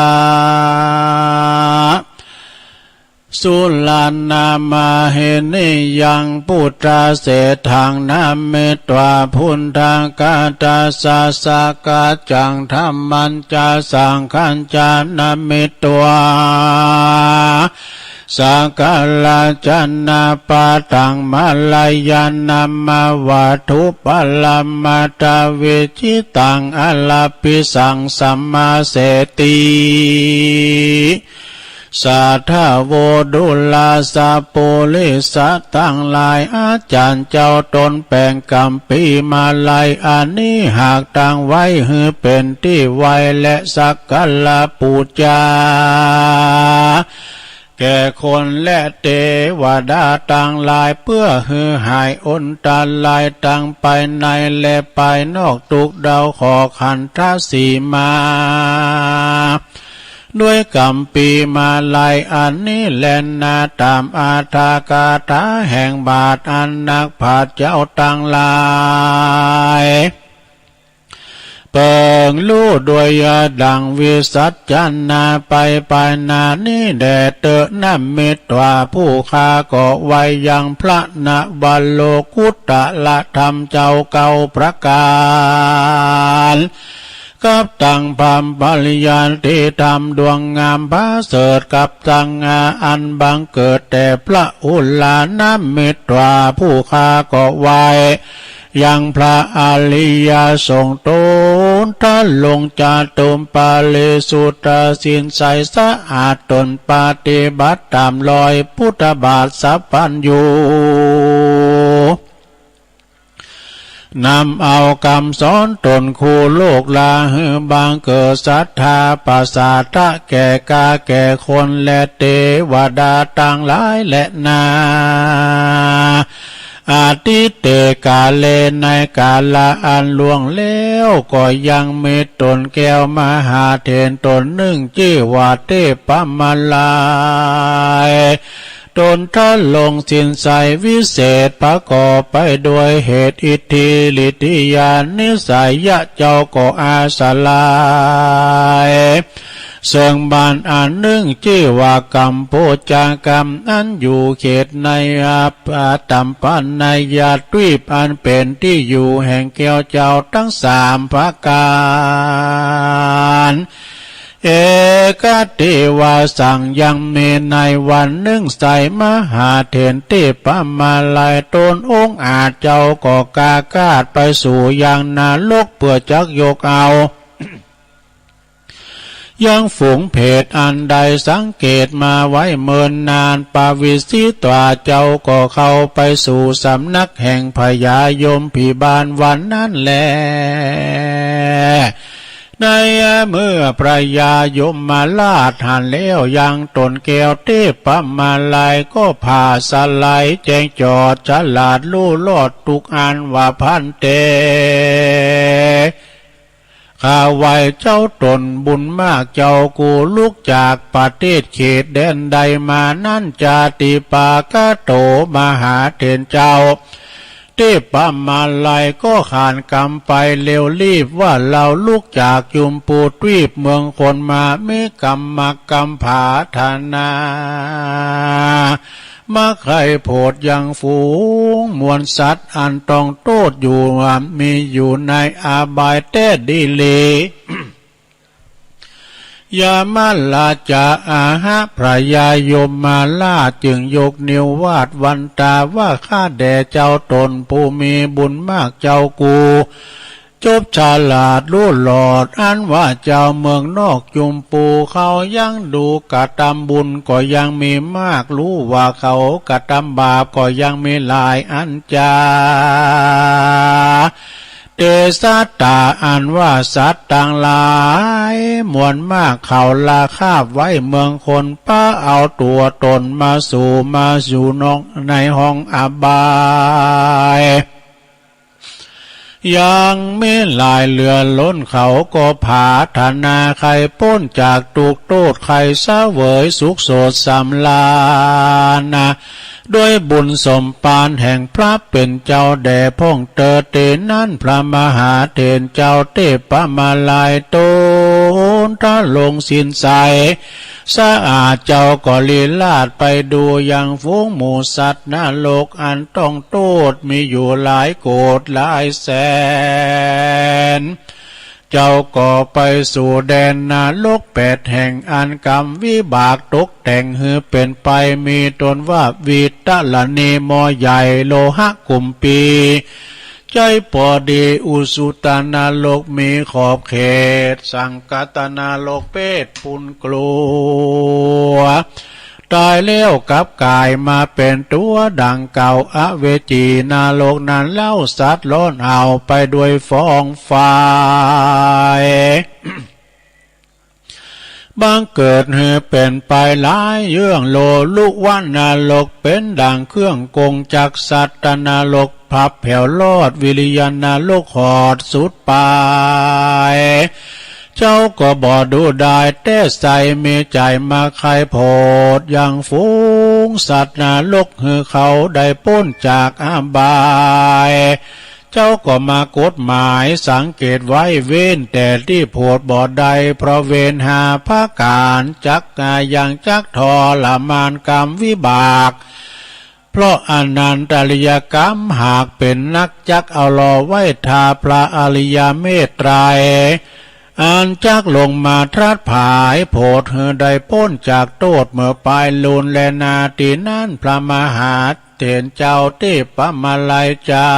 สุรันนามะเหนิยัง ปุทธะเสฏฐัง นะมิตวา ปุณฑะกะตะสะ สะกัจจัง ธัมมัญจะ สังฆัญจะ นะมิตวา สักการะจะนะปะทัง มะระยะนะมะวะ ทุปปะระมะทะ วิจิตัง อะระปิสัง สะมะเสติ สาธะโว ดูราสะ ปุริสะตังหลาย อาจ๋ารย์เจ้าต๋นแป๋งกำปีมาลัยอันนี้ หากตั้งไว้หื้อเป๋นตี้ไหว้และสักการะปู๋จา แก่คนและเตวดาตังหลาย เปื้อหื้อหายอันตรายตังภายในและภายนอก ตุ๊กข์เดาขอขันธะสีมา ด้วยกัมภีร์มาลัยอันนี้แลนา ต๋ามอัตถกถาแห่งบาทอันนักปราชญ์เจ้าตังหลาย เปิงฮู้โดยยะดั่งวิสัชนาไป ไปนานี้แด่เต๊อะ นมิตวา ผู้ข้าก็ไหว้ยังพระนวโลกุตตรธรรมเจ้าเก้าประก๋าน กับตังพรหมปริยัติธรรมดวงงามประเสริฐ กับตังอันบังเกิดแต่พระอุรา นมิตวา ผู้ข้าก็ไหว้ ยังพระอริยสงฆ์ ตนทรงจตุปริสุทธิ์ สินใสสะอาด ตนปฏิบัติต๋ามรอยพุทธบาทสัพพัญญู นำเอากำสอนตนคู่โลกลา หื้อบังเกิดศรัทธาประสาทะแก่ก๋าแก่คนและเตวดาตังหลายแลนา อทิเตกาเล ในกาละอันล่วงแล้ว ก็ยังมีตนแก้วมหาเถรตนนึ่งจื้อว่าเทพมาลัย ตนทรงสินใสวิเศษ ประกอบไปด้วยเหตุอิทธิฤทธิญาณนิสัยยะ เจ้าก็อาศัย เซิงบ้านอันนึ่งจื้อว่ากัมโพจากัม อันอยู่เขตในอัปตำปนายาทวีป อันเป๋นตี้อยู่แห่งแก้วเจ้าตังสามประก๋าน เอกัตถิวาสัง ยังมีในวันนึ่งไสยมหาเถรเทพมาลัยตนองอาจเจ้าก็กากาดไปสู่ยังนรก เปื้อจักยกเอา ยังฝูงเปรตอันได้สังเกตมาไว้เมินนาน ปวิสิตวา เจ้าก็เข้าไปสู่สำนักแห่งพญายมภิบาลวันนั้นแล ในเมื่อพญายมราชหันแล้วยังตนแก้วเทพมาลัย ก็ผ่าสลายแจ้งจอดฉลาดฮู้รอดทุกอันว่า ภันเต ข้าไหว้เจ้าตนบุญมากเจ้ากูลุกจากประเทศเขตแดนใดมานั้น จาติปากะโต มหาเถรเจ้า เทพมาลัยก็ขานกำไปเร็วรีบว่า เฮาลุกจากจุมพูทวีปเมืองคนมา มีกำมักกำผาถนา มาใคร่โผดยังฝูงมวลสัตว์อันต้องโต้ษอยู่ว่ามีอยู่ในอบายแต๊ดีหลี ยมราชาอาหะ พญายมราชจึงยกนิ้ววาดวันตาว่า ข้าแด่เจ้าตนผู้มีบุญมากเจ้ากู จบฉลาดฮู้รอดอันว่าเจ้าเมืองนอกจุมพูเขายังดูกระตำบุญก็ยังมีมาก ฮู้ว่าเขากระตำบาปก็ยังมีหลายอันจา เตสะตา อันว่าสัตว์ตังหลายมวลมากเขาลาคาบไว้เมืองคน ปะเอาตั๋วตนมาสู่ มาสู่นอกในห้องอบาย ยังมีหลายเหลือล้น เขาก็ผาถนาใค่ป๊นจากตุ๊กข์โต้ษ ใค่เสวยสุขโสดสำราญนา ด้วยบุญสมภารแห่งพระเป๋นเจ้าแด่พ่องเตอ เตนั้นพระมหาเถรเจ้าเทพมาลัยตนทรงสินใส สะอาดเจ้าก็ลีลาดไปดูยังฝูงหมู่สัตว์นรกอันต้องโต้ษมีอยู่หลายโกฏหลายแสน เจ้าก็ไปสู่แดนนรกแปดแห่งอันกำวิบากตกแต่งหื้อเป๋นไป มีตนว่าวิตรณี หม้อใหญ่ โลหะกุมภี ใจ๋ปอดี อุสุตนรก มีขอบเขต สังกัตนรก เปรตปุนกลัว ต๋ายแล้วกลับก๋ายมาเป๋นตั๋วดังเก่า อเวจีนรกนั้นเล่า สัตว์ร้อนอ้าวไปด้วยฟองไฟ บังเกิดหื้อเป๋นไปหลายเยื่อง โลลุวะนรก เป๋นดังเครื่องกงจักร สัตตนรก พับแผวรอด วิริยนรก หอดสุดปาย เจ้าก็บ่ดูดายแต๊ใส มีใจ๋มาใค่โผดยังฝูงสัตว์นรก หื้อเขาได้ป๊นจากอบาย เจ้าก็มากฎหมายสังเกตไว้ เว้นแต่ตี้โผดบ่ได้ เพราะเวรห้าประก๋าน จักยังจักทรมานกรรมวิบาก เพราะอนันตริยกรรมหากเป๋นนัก จักเอาหล่อไว้ถ้าพระอริยเมตไตรย อันจักลงมาตรัสผายโผดหื้อได้ป๊นจากโต้ษเมิดปายลูนแลนา ตี้นั้นพระมหาเถรเจ้าเทพมาลัยเจ้า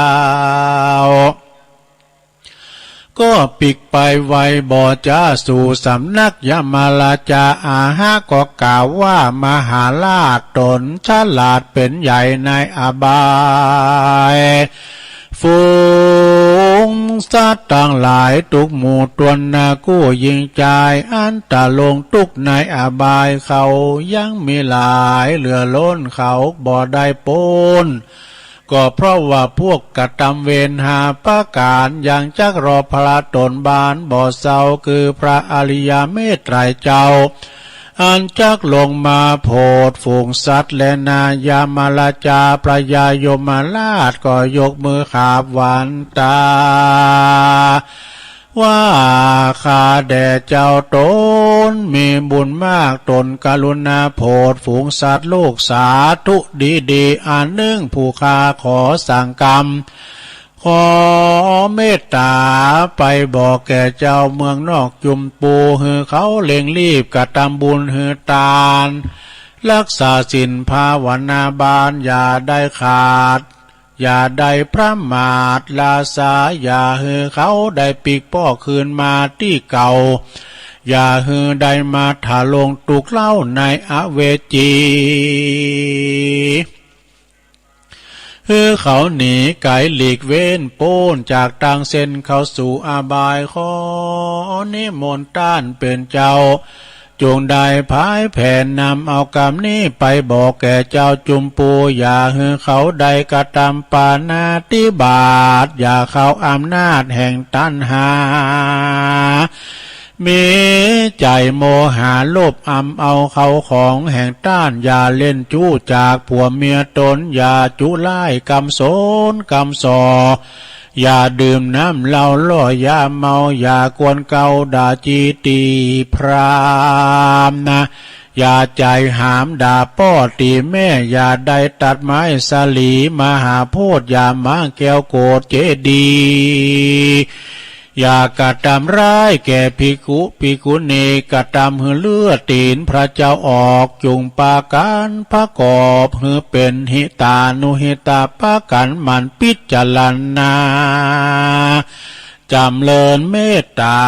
ก็ปิ๊กไปไวบ่จ๋าสู่สำนักยมราชา อาหะก็กล่าวว่า มหาราชต๋นฉลาดเป๋นใหญ่ในอบาย ฝูงสัตว์ตังหลายตุ๊กหมู่ตวนนา กู้ญิงจาย อันตะลงตุ๊กในอบาย เขายังมีหลายเหลือล้น เขาบ่ได้ป๊น ก็เพราะว่าพวกกระตำเวรห้าประก๋าน ยังจักรอพระต๋นบานบ่เซา คือพระอริยเมตไตรยเจ้า อันจักลงมาโผดฝูงสัตว์แลนา ยมราชาพญายมราชก็ยกมือขาบหวันตา ว่าข้าแด่เจ้าต๋นมีบุญมาก ต๋นกรุณาโผดฝูงสัตว์ลูก สาธุดีๆ อันนึ่งผู้ข้าขอสั่งกำ ขอเมตต๋าไปบอกแก่เจ้าเมืองนอกจุมปู หื้อเขาเร่งรีบกระตำบุญหื้อตาน รักษาศีลภาวนาบาน อย่าได้ขาด อย่าได้ประมาท ราษาอย่าหื้อเขาได้ปิ๊กป้อคืนมาตี้เก่า อย่าหื้อได้มาทะลงตุ๊กเล่าในอเวจี หื้อเขาหนีไก๋หลีกเว้นป๊นจากตางเส้นเข้าสู่อบาย ขอนิมนต์ต้านเป๋นเจ้า จุ่งได้ผายแผนนำเอากำนี้ไปบอกแก่เจ้าจุมปู อย่าหื้อเขาได้กระตำปาณาติบาต อย่าเข้าอำนาจแห่งตัณหา มีใจ๋โมหะโลภอำเอาเข้าของแห่งต้าน อย่าเล่นจู้จากผัวเมียต๋น อย่าจุร้ายกำสนกำส่อ อย่าดื่มน้ำเหล้าล่อยาเมา อย่ากวนเกาด่าจี้ตี๋พราหมณ์นะ อย่าใจ๋หามด่าป้อตี๋แม่ อย่าได้ตัดไม้สาลีมหาโพธิ์ อย่าม้างแก้วโกศเจดีย์ อย่ากระตำร้ายแก่ภิกขุภิกขุณี กระตำหื้อเลือดตี๋นพระเจ้าออก จุ่งปากั๋นประกอบหื้อเป๋นหิตานุหิตา ปากั๋นหมั่นพิจารณา จ๋ำเริญเมตต๋า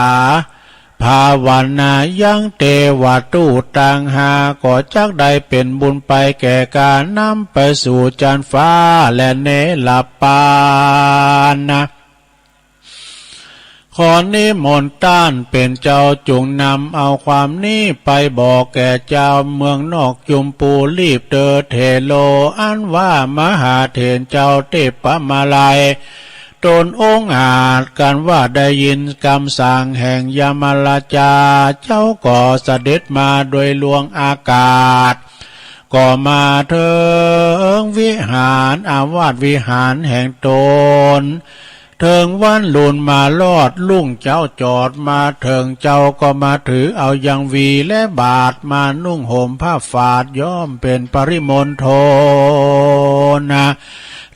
ภาวนายัง เตวะตุ๊ตางหา ก็จักได้เป๋นบุญไปแก่ก๋านนำไปสู่จั๊นฟ้าและเนรปานนะ ขอนิมนต์ต้านเป๋นเจ้าจุ่งนำเอาความนี้ไปบอกแก่เจ้าเมืองนอกจุมปู รีบเตอเถโร อันว่ามหาเถรเจ้าเทพมาลัย ต๋นองอาจกั๋นว่าได้ยินกำสั่งแห่งยมราชา เจ้าก็เสด็จมาโดยลวงอากาศ ก็มาเถิงวิหารอาวาสวิหารแห่งต๋น เถิงวันลุนมารอดรุ่งเจ๊าจอดมาเถิง เจ้าก็มาถือเอายังหวีและบาตร มานุ่งห่มผ้าฝาดย้อมเป๋นปริมณฑลนะ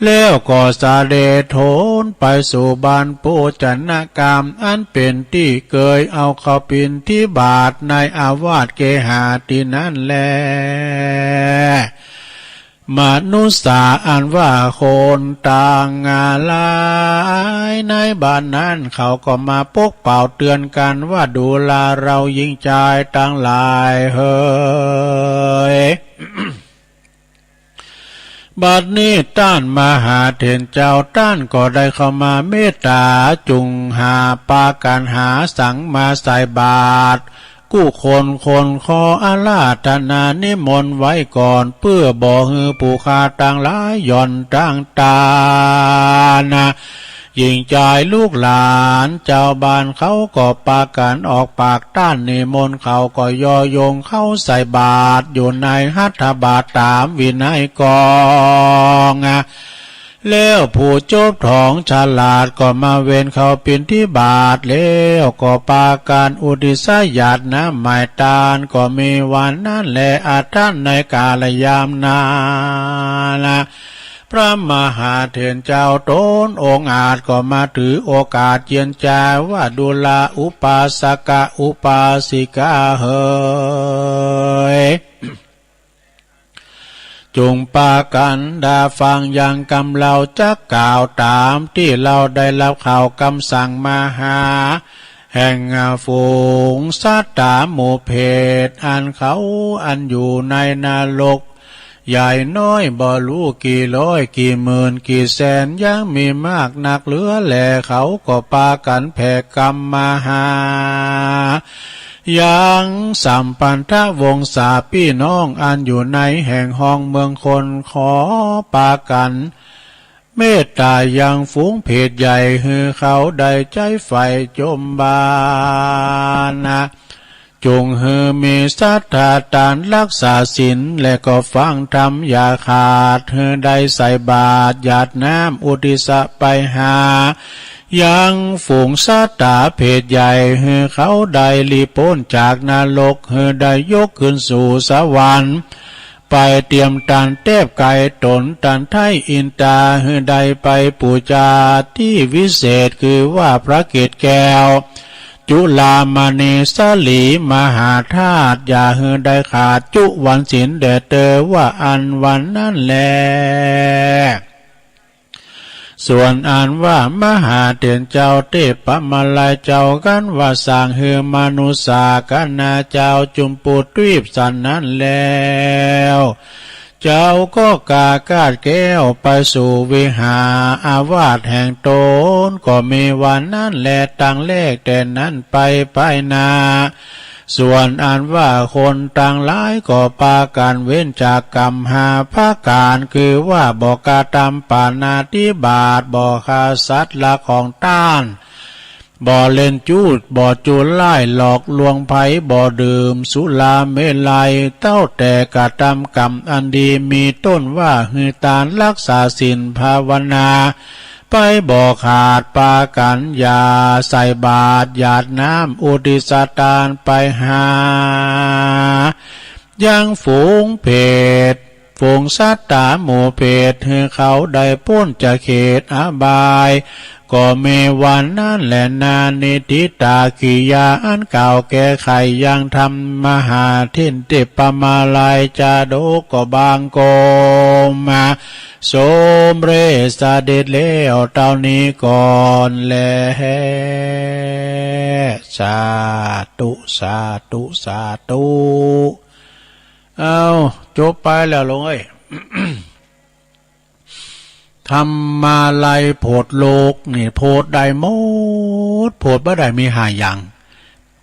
แล้วก็เสด็จโถนไปสู่บ้านโภจนกรรม อันเป๋นตี้เกยเอาเข้าปิณฑิบาตในอาวาสเกหาตี้นั้นแล มนุษย์สาอันว่าคนตังหลายในบ้านนั้น เขาก็มาปกเป่าเตื๋อนกั๋นว่า ดูราเฮาญิงจายตังหลายเหย บัดนี้ต้านมหาเถรเจ้า ต้านก็ได้เข้ามาเมตต๋า จุ่งหาปากั๋นหาสังมาใส่บาตร กู้คนคนขออาราธนานิมนต์ไว้ก่อน เปื้อบ่หื้อผู้ข้าตังหลายหย่อนตังตานะ หญิงจายลูกหลานจาวบ้านเขาก็ปากั๋นออกปากต้านนิมนต์ เขาก็ย่อยงเข้าใส่บาตรอยู่ในหัตถบาตรต๋ามวินัยกอง แล้วผู้จบถองฉลาดก็มาเวนเข้าบิณฑบาตแล้ว ก็ปากั๋นอุทิศหยาดน้ำหมายตาน ก็มีวันนั้นแล อัฏฐะ ในกาลยามนั้น พระมหาเถรเจ้าต๋นองค์อาจก็มาถือโอกาสเยียนจาว่า ดูราอุปาสกะอุปาสิกาเหย จุ่งปากั๋นดาฟังยังกำเล่าจักกล่าวต๋ามตี้เฮาได้ฮับข่าวกำสั่งมาหา แห่งฝูงสัตต๋าหมู่เปรต อันเขาอันอยู่ในนรก ใหญ่น้อยบ่ฮู้กี่ร้อยกี่หมื่นกี่แสน ยังมีมากนักเหลือแล เขาก็ปากั๋นแผ่กำมาหา ยังสัมพันธวงศาปี้น้อง อันอยู่ในแห่งฮ้องเมืองคน ขอปากั๋นเมตต๋ายังฝูงเปรตใหญ่ หื้อเขาได้ใจ๊ใฝ่จมบาปนะ จุ่งหื้อมีศรัทธาตานฮักษาศีล และก็ฟังธรรมอย่าขาด หื้อได้ใส่บาตรหยาดน้ำอุทิศไปหา ยังฝูงสัตต๋าเปรตใหญ่ หื้อเขาได้หลีกป๊นจากนรก หื้อได้ยกขึ้นสู่สวรรค์ ไปเตรียมตานแต๊บไกต๋นตานไท้อินตา หื้อได้ไปปู๋จาตี้วิเศษ คือว่าพระเกศแก้ว จุฬามณีสลีมหาธาตุ อย่าหื้อได้ขาดจุวันศีลแด่เตอ ว่าอันวันนั้นแล ส่วนอันว่ามหาเถรเจ้าเตปมาลัยเจ้ากั๋นว่า สั่งหื้อมนุสสาคณะเจ้าจุมพูทวีปสันนั้นแล้ว เจ้าก็กาคาดแก้วไปสู่วิหารอาวาสแห่งต๋น ก็มีวันนั้นแล ตั้งแรกแต่นั้นไปภายหน้า ส่วนอันว่าคนตังหลายก็ปากั๋นเว้นจากกรรมห้าประก๋าน คือว่าบ่กระทำปาณาติบาต บ่ฆ่าสัตว์ลักของต้าน บ่เล่นจู๊ บ่จั่วร้ายหลอกลวงใผ บ่ดื่มสุราเมรัย เต้าแต่กระทำกรรมอันดี มีต้นว่าหื้อตาน ฮักษาศีล ภาวนา ไปบ่ขาด ปากั๋นอย่าใส่บาตรหยาดน้ำอุทิศตานไปหา ยังฝูงเปรต ฝูงสัตต๋าหมู่เปรต หื้อเขาได้ป๊นจากเขตอบาย ก็มีวันนั้นแลนา นิฏฐิตากิริยาอันกล่าวแก้ไขยังธรรมมหาเถรเตปมาลัยจาดกก็บางก็มา สมเร็จเสด็จแล้วเต้านี้ก่อนแล สาธุ สาธุ สาธุ เอ้า จบไปแล้วโลมเอ้ย ธรรมาลัยโผดโลกนี่ โผดได้หมด โผดบ่ได้มีห้าอย่าง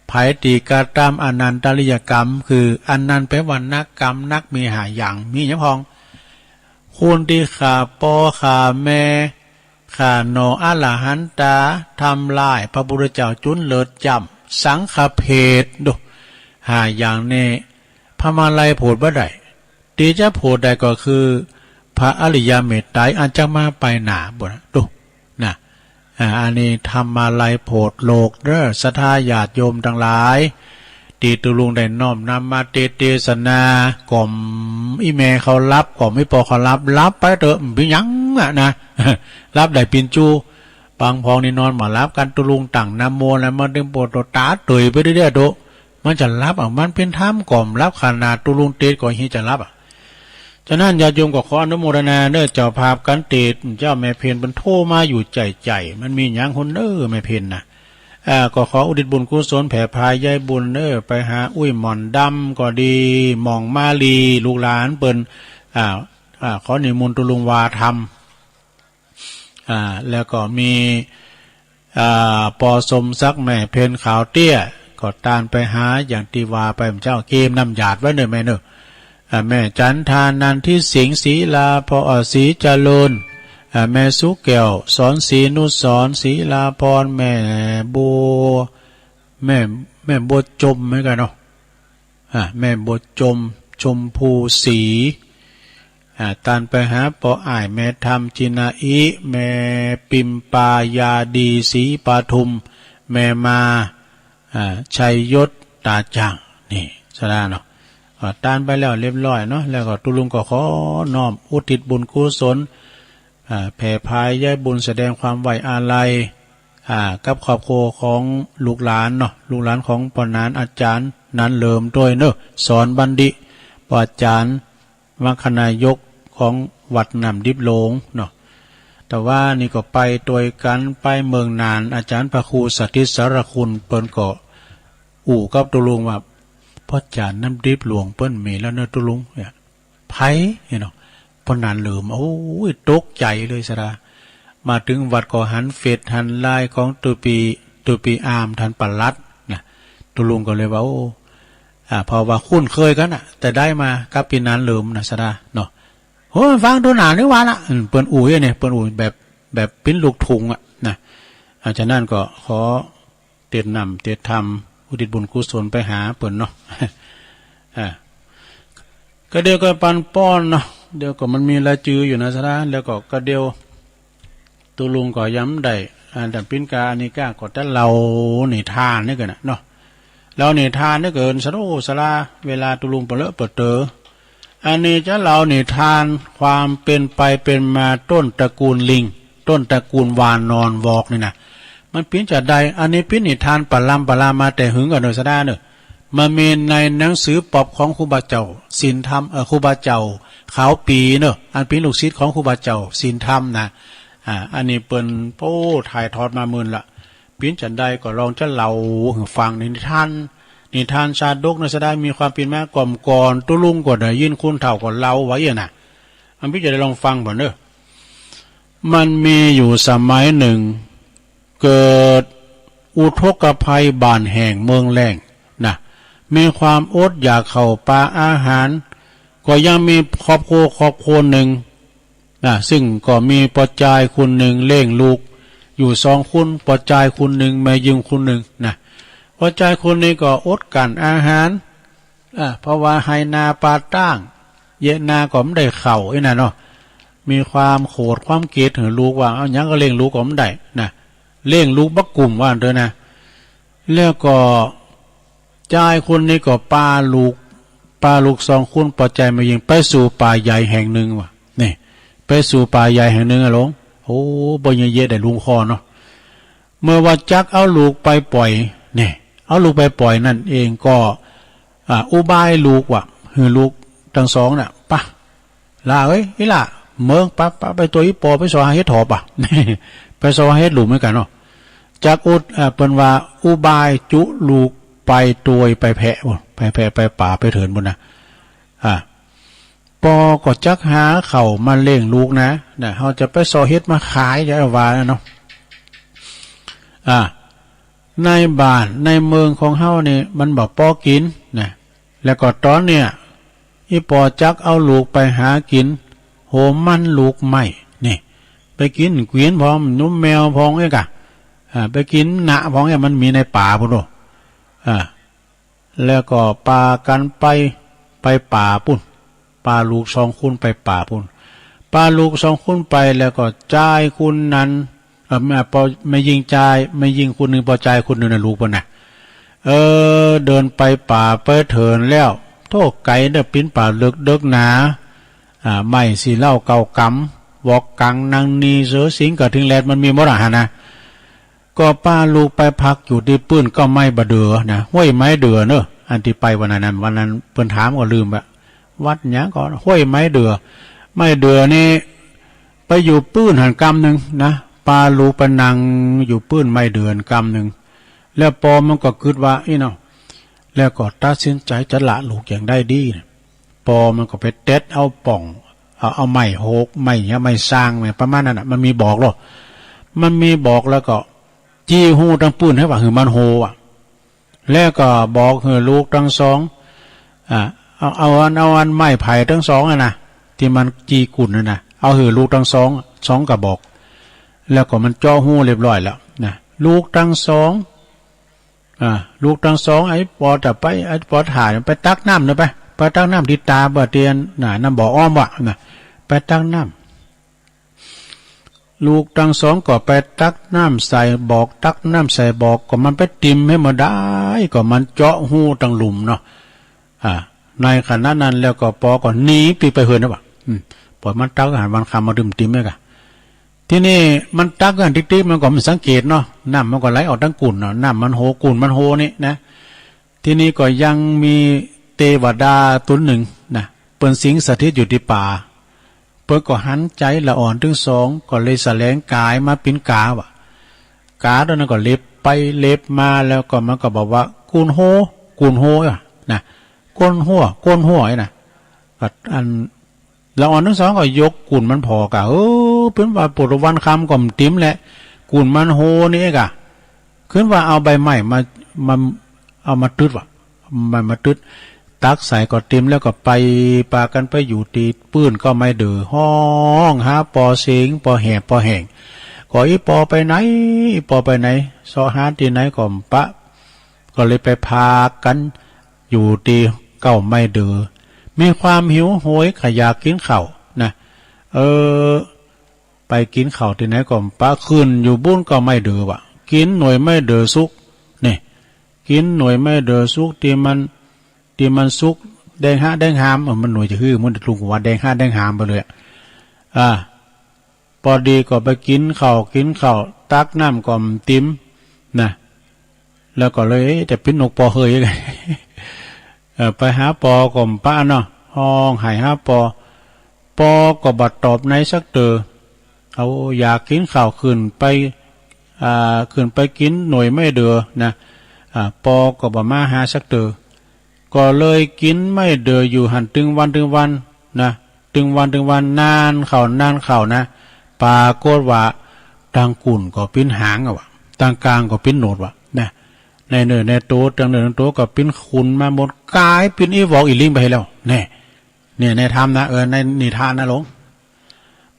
ใผตี้กระทำอนันตริยกรรม คืออันนั้นแปลว่านักกรรมนัก มีห้าอย่าง มีหยังพ่อง คนตี้ฆ่าป้อฆ่าแม่ ฆ่าหน่ออรหันตา ทำร้ายพระพุทธเจ้าจุนเลิศจ้ำ สังฆเภท ดู ห้าอย่างนี้ ธรรมาลัยโผดบ่ได้ ตี้จะโผดได้ก็คือ พระอริยเมตไตรอันจะมาไปหน้าปู้นนะ ดู นะ อ่า อันนี้ธรรมาลัยโผดโลกเด้อ ศรัทธาญาติโยมตังหลาย ตี้ตุ๊ลุงได้น้อมนำมาเตสน์เตสนา ก่อมอี่แม่เขาหลับ ก่อมอี่ป้อเขาหลับ หลับไปเต๊อะ บ่เป๋นหยังอะนะ หลับได้ปินจู บางพ่องนี่นอนบ่หลับกั๋น ตุ๊ลุงตั้งนะโมแล้วมาเต๊งโผดโต ต๋าเต๋ยไปเรื่อยๆ โต มันจะหลับอะ มันเป๋นธรรม ก่อมหลับ ขนาดตุ๊ลุงเตสน์ก็เหียจะหลับอะ ฉะนั้นญาติโยมก็ขออนุโมทนาเน้อ เจ้าภาพกั๋นเตสน์ เจ้าแม่เพ็ญเปิ้นโทรมาอยู่ใจ๋ๆ มันมีหยังฮุนเน้อแม่เพ็ญน่ะ อ่า ก็ขออุทิศบุญกุศลแผ่พายใยบุญเน้อ ไปหาอุ้ยหม่อนดำก็ดี หม่องมาลี ลูกหลานเปิ้น อ่า อ่า ขอนิมนต์ตุ๊ลุงวาธรรม อ่า แล้วก็มี อ่า ปอสมศักดิ์ แม่เพ็ญขาวเตี้ย ก็ตานไปหาอย่างตี้ว่าไปเมื่อเจ๊า เกมน้ำหยาดไว้เน้อแม่เน้อ อ่า แม่จันทานันทิสิงห์ ศรีลา พ่อ อ่า ศรีเจริญ อ่า แม่สุแก้ว สอนศรีนุสรณ์ ศรีลาภรณ์ แม่บัว แม่ แม่บัวจมเหมือนกั๋นเนาะ อ่า แม่บัวจม ชมพูศรี อ่า ต้านไปหาป้ออ้าย แม่ธรรม จินาอิ แม่ปิมปา ยาดี ศรีปทุม แม่มา อ่า ชัยยศ ต๋าจ่าง นี่ สะดาเนาะ อ่า ต้านไปแล้วเรียบร้อยเนาะ แล้วก็ตุ๊ลุงก็ขอน้อมอุทิศบุญกุศล อ่า แผ่พายใยบุญ แสดงความไว้อาลัย อ่า กับครอบครัวของลูกหลานเนาะ ลูกหลานของป้อหนาน อาจ๋ารย์หนานเหลิมตวยเนาะ สอนบัณฑิต ป้ออาจ๋ารย์ มรรคนายกของวัดน้ำดิบหลวงเนาะ แต่ว่านี่ก็ไปตวยกั๋น ไปเมืองน่าน อาจ๋ารย์พระครูสถิตสารคุณ เปิ้นก็อู้กับตุ๊ลุงว่า ป้ออาจ๋ารย์น้ำดิบหลวงเปิ้นมีแล้วเนาะตุ๊ลุง เนี่ย ใผ เนี่ยเนาะ ป้อหนานเหลิม โอ้ย ตกใจ๋เลยสะดา มาเถิงวัดก็หันเฟซหันไลน์ของตุ๊ปี้ ตุ๊ปี้อาม ต้านปลัดนะ ตุ๊ลุงก็เลยว่า โอ้ อ่า เพราะว่าคุ้นเคยกั๋นน่ะ แต่ได้มากับปี้หนานเหลิมนะสะดาเนาะ โอ้ ฟังดูหนานึกว่าละ อืม เปิ้นอู้อย่างนี้ เปิ้นอู้แบบ แบบปิ้นลูกทุ่งอะนะ อ่า ฉะนั้นก็ขอเตรียมน้ำเตรียมธรรม อุทิศบุญกุศลไปหาเปิ้นเนาะ อ่า ก็เดี๋ยวก็ปันป้อนเนาะ เดี๋ยวก็มันมีรายจื้ออยู่นะสะดา แล้วก็ ก็เดี๋ยว ตุ๊ลุงก็ยังได้ อ่า แต่ปิ้นกาอันนี้ก้าก็จะเล่านิทานนี่กั๋นนะเนาะ เล่านิทานนี่กั๋นสะโลสะลา เวลาตุ๊ลุงเปลอะเปเต๋อ อันนี้จะเล่านิทานความเป๋นไปเป๋นมาต้นตระกูลลิง ต้นตระกูลวานอนวอกนี่นะ มันเป๋นจาใด อันนี้เป๋นนิทานปะลำปะลามาแต่หึงกั๋นเนาะสะดาเนาะ มันมีในหนังสือปอบของครูบาเจ้าศีลธรรม เอ่อ ครูบาเจ้าขาวปีเนาะ อันเป๋นลูกศิษย์ของครูบาเจ้าศีลธรรมนะ อ่า อันนี้เปิ้น โอ้ ถ่ายทอดมาเมินละ เป๋นจาใดก็ลองจะเล่าหื้อฟังในนิทาน นิทานชาดกเนาะสะดา มีความเป๋นมาก่อมก่อน ตุ๊ลุงก็ได้ยินคนเฒ่าก็เล่าไว้อะนะ อันปี้จะได้ลองฟังบ่เนาะ มันมีอยู่สมัยหนึ่ง เกิดอุทกภัยบ้านแห้งเมืองแล้งนะ มีความอดอยากข้าวป๋าอาหาร ก็ยังมีครอบครัวครอบครัวหนึ่งนะ ซึ่งก็มีป้อจายคนหนึ่งเลี้ยงลูกอยู่สองคน ป้อจายคนหนึ่ง แม่ญิงคนหนึ่งนะ ป้อจายคนนี้ก็อดกลั้นอาหาร อ่า เพราะว่าไฮ่นาป่าต้าง เยียะนาก็บ่ได้ข้าวอี้นะเนาะ มีความโขดความเกลียดหื้อลูกว่า เอาหยังก็เลี้ยงลูกก็บ่ได้นะ เลี้ยงลูกบ่กุ้มว่าอั้นเถอะนะ แล้วก็จายคนนี้ก็ปาลูก ปาลูกสองคน ป้อจายแม่ญิงไปสู่ป่าใหญ่แห่งหนึ่งว่ะ นี่ ไปสู่ป่าใหญ่แห่งหนึ่งอะหลวง โอ้ บ่เยียะได้ลุงคอเนาะ เมื่อว่าจักเอาลูกไปปล่อย นี่ เอาลูกไปปล่อยนั่นเองก็ อ่า อุบายลูกว่า หื้อลูกตังสองน่ะ ปะ หล้าเอ้ย อี่หล้า เมิง ปะ ปะ ไปตวยอี่ป้อไปเซาะหาเห็ดถอบอะ ไปเซาะหาเห็ดหลุมเหมือนกั๋นเนาะ จักอุด อ่า เปิ้นว่าอุบายจุลูกไปตวยไปแพะ ไปแพะไปป๋าไปเถินปู้นนะ อ่า ป้อก็จักหาข้าวมาเลี้ยงลูกนะ นะ เฮาจะไปเซาะเห็ดมาขาย จะว่าเนาะ อ่า ในบ้านในเมืองของเฮานี่มันบ่ปอกิ๋นนะ แล้วก็ต๋อนเนี่ย อี่ป้อจักเอาลูกไปหากิ๋นโหมันลูกไม้ นี่ ไปกิ๋นเกวียนพ่อง หนุมแมวพ่องเอ๊ะกะ อ่า ไปกิ๋นหนาพ่องเอ๊ะ มันมีในป่าปู้นโอ้ อ่า แล้วก็ปากั๋นไป ไปป่าปู้น ปาลูกสองคนไปป่าปู้น ปาลูกสองคนไป แล้วก็จายคนนั้น เอ่อ แม่ ป้อ แม่ญิงจาย แม่ญิงคนหนึ่ง ป้อจายคนหนึ่งนะ ลูกเปิ้นนะ เออ เดินไปป่าไปเถินแล้ว โธ่ ไก๋เน่อ ปิ๋นป่าเลิกเดิกหนา อ่า ไม้สี่เหล้าเก้ากำ วอกกัง นังนี เสือสิงห์ กระทิงแรด มันมีหมดอะหั้นนะ ก็ปาลูกไปพักอยู่ตี้ปื้นก้อไม้บ่าเดื่อนะ ห้วยไม้เดื่อเนาะ อันตี้ไปวันนั้น วันนั้นเปิ้นถามก็ลืมละ วัดหยังก็ ห้วยไม้เดื่อ ไม้เดื่อนี่ ไปอยู่ปื้นหั้นกำนึ่งนะ ปาลูกไปนั่งอยู่ปื้นไม้เดื่อหั้นกำนึ่ง แล้วป้อมันก็กึ๊ดว่า อี้เนาะ แล้วก็ตัดสินใจ๋จะละลูกอย่างใดดีนะ ป้อมันก็ไปเต็ดเอาป่อง เอา เอาไม้โหก ไม้หยัง ไม้ซาง ไม้ประมาณนั้นน่ะ มันมีบอกลอ มันมีบอกแล้วก็ จี้ฮู้ตังปื้นหื้อว่า หื้อมันโฮอะ แล้วก็บอกหื้อลูกตังสอง อ่า เอา เอาอัน เอาอันไม้ไผ่ตังสองอะนะ ตี้มันจี้กุ่นอะนะ เอาหื้อลูกตังสอง สองกระบอก แล้วก็มันเจาะฮูเรียบร้อยแล้วนะ ลูกตังสอง อ่า ลูกตังสอง ไอ้ปอจะไป ไอ้ปอถ่ายไปตักน้ำหน่อยไป ไปตักน้ำตี้ต๋าบ่าเตียนน่ะ น้ำบ่ออ้อมว่ะนะ ไปตักน้ำ ลูกตังสองก็ไปตักน้ำใส่บอก ตักน้ำใส่บอก ก็มันไปติมหื้อบ่ได้ ก็มันเจาะฮูตังลุ่มเนาะ อ่า ในขณะนั้นแล้วก็ปอก็หนีปิ๊กไปเฮือนนะว่ะ อืม ปอมันตักอาหารวันค่ำมาดื่มติมเนี่ยกะ ทีนี้มันตักอันติ๊กๆ มันก็บ่สังเกตเนาะ น้ำมันก็ไหลออกตังกุ่นเนาะ น้ำมันโฮ กุ่นมันโฮนี่นะ ทีนี้ก็ยังมีเตวดาต๋นนึ่งนะ เปิ้นสิงสถิตอยู่ตี้ป๋า เปิ้นก็หันใจ๋ละอ่อนตึงสอง ก็เลยแสดงก๋ายมาเป๋นก๋าว่ะ ก๋าต๋นนั้นก็เล็บไปเล็บมา แล้วก็มันก็บอกว่า กุ่นโฮ กุ่นโฮ อ่ะนะ ก้นฮั้ว ก้นฮั้ว ไอ้น่ะ ก็อัน ละอ่อนตึงสองก็ยกกุ่นมันผ่อกะ เออ เปิ้นว่าปวดวันค่ำก็บ่ติมแหละ กุ่นมันโฮนี่กะ ขึ้นว่าเอาใบไม้มา มา เอามาตึดว่ะ ใบไม้มาตึด ตักใส่ก็ติม แล้วก็ไป ปากั๋นไปอยู่ตี้ปื้นเก๊าไม้เดือ ฮ้องหาปอเสียง ปอแหบ ปอแห้ง ก็อีปอไปไหน อีปอไปไหน เซาะหาตี้ไหนก็บ่ปะ ก็เลยไปปากั๋น อยู่ตี้เก๊าไม้เดือ มีความหิวโหย ใค่อยากกิ๋นข้าวนะ เออ ไปกิ๋นข้าวตี้ไหนก็บ่ปะ ขึ้นอยู่บุ้นเก๊าไม้เดือว่ะ กิ๋นหน่วยไม้เดือสุก นี่ กิ๋นหน่วยไม้เดือสุกตี้มัน ตี้มันสุกแดงฮะแดงหาม เออ มันหน่วยจะหื้อ มันจะถูกว่าแดงฮะแดงหามไปเลยอะ อ่า ปอดีก็ไปกิ๋นข้าว กิ๋นข้าว ตักน้ำก็บ่ติมนะ แล้วก็เลย เอ๊ะ จะเป๋นนกปอเฮย เออ ไปหาปอก็บ่ปะเนาะ ฮ้องไห้หาปอ ปอก็บ่ตอบไหนสักเตื้อ เอา อยากกิ๋นข้าว ขึ้นไป อ่า ขึ้นไปกิ๋นหน่วยไม้เดือนะ อ่า ปอก็บ่มาหาสักเตื้อ ก็เลยกิ๋นไม้เดืออยู่หั้นตึงวันตึงวันนะ ตึงวันตึงวัน นานเข้า นานเข้านะ ปรากฏว่าตังกุ่นก็เป๋นหางอะว่ะ ตังกลางก็เป๋นหนวดว่ะนะ ในเนื้อในตั๋ว ตังเนื้อตังตั๋วก็เป๋นขนมาหมด ก๋ายเป๋นอี่หวอกอี่ลิงไปแล้ว แน่ เนี่ย ในธรรมนะ เออ ในนิทานนะหลวง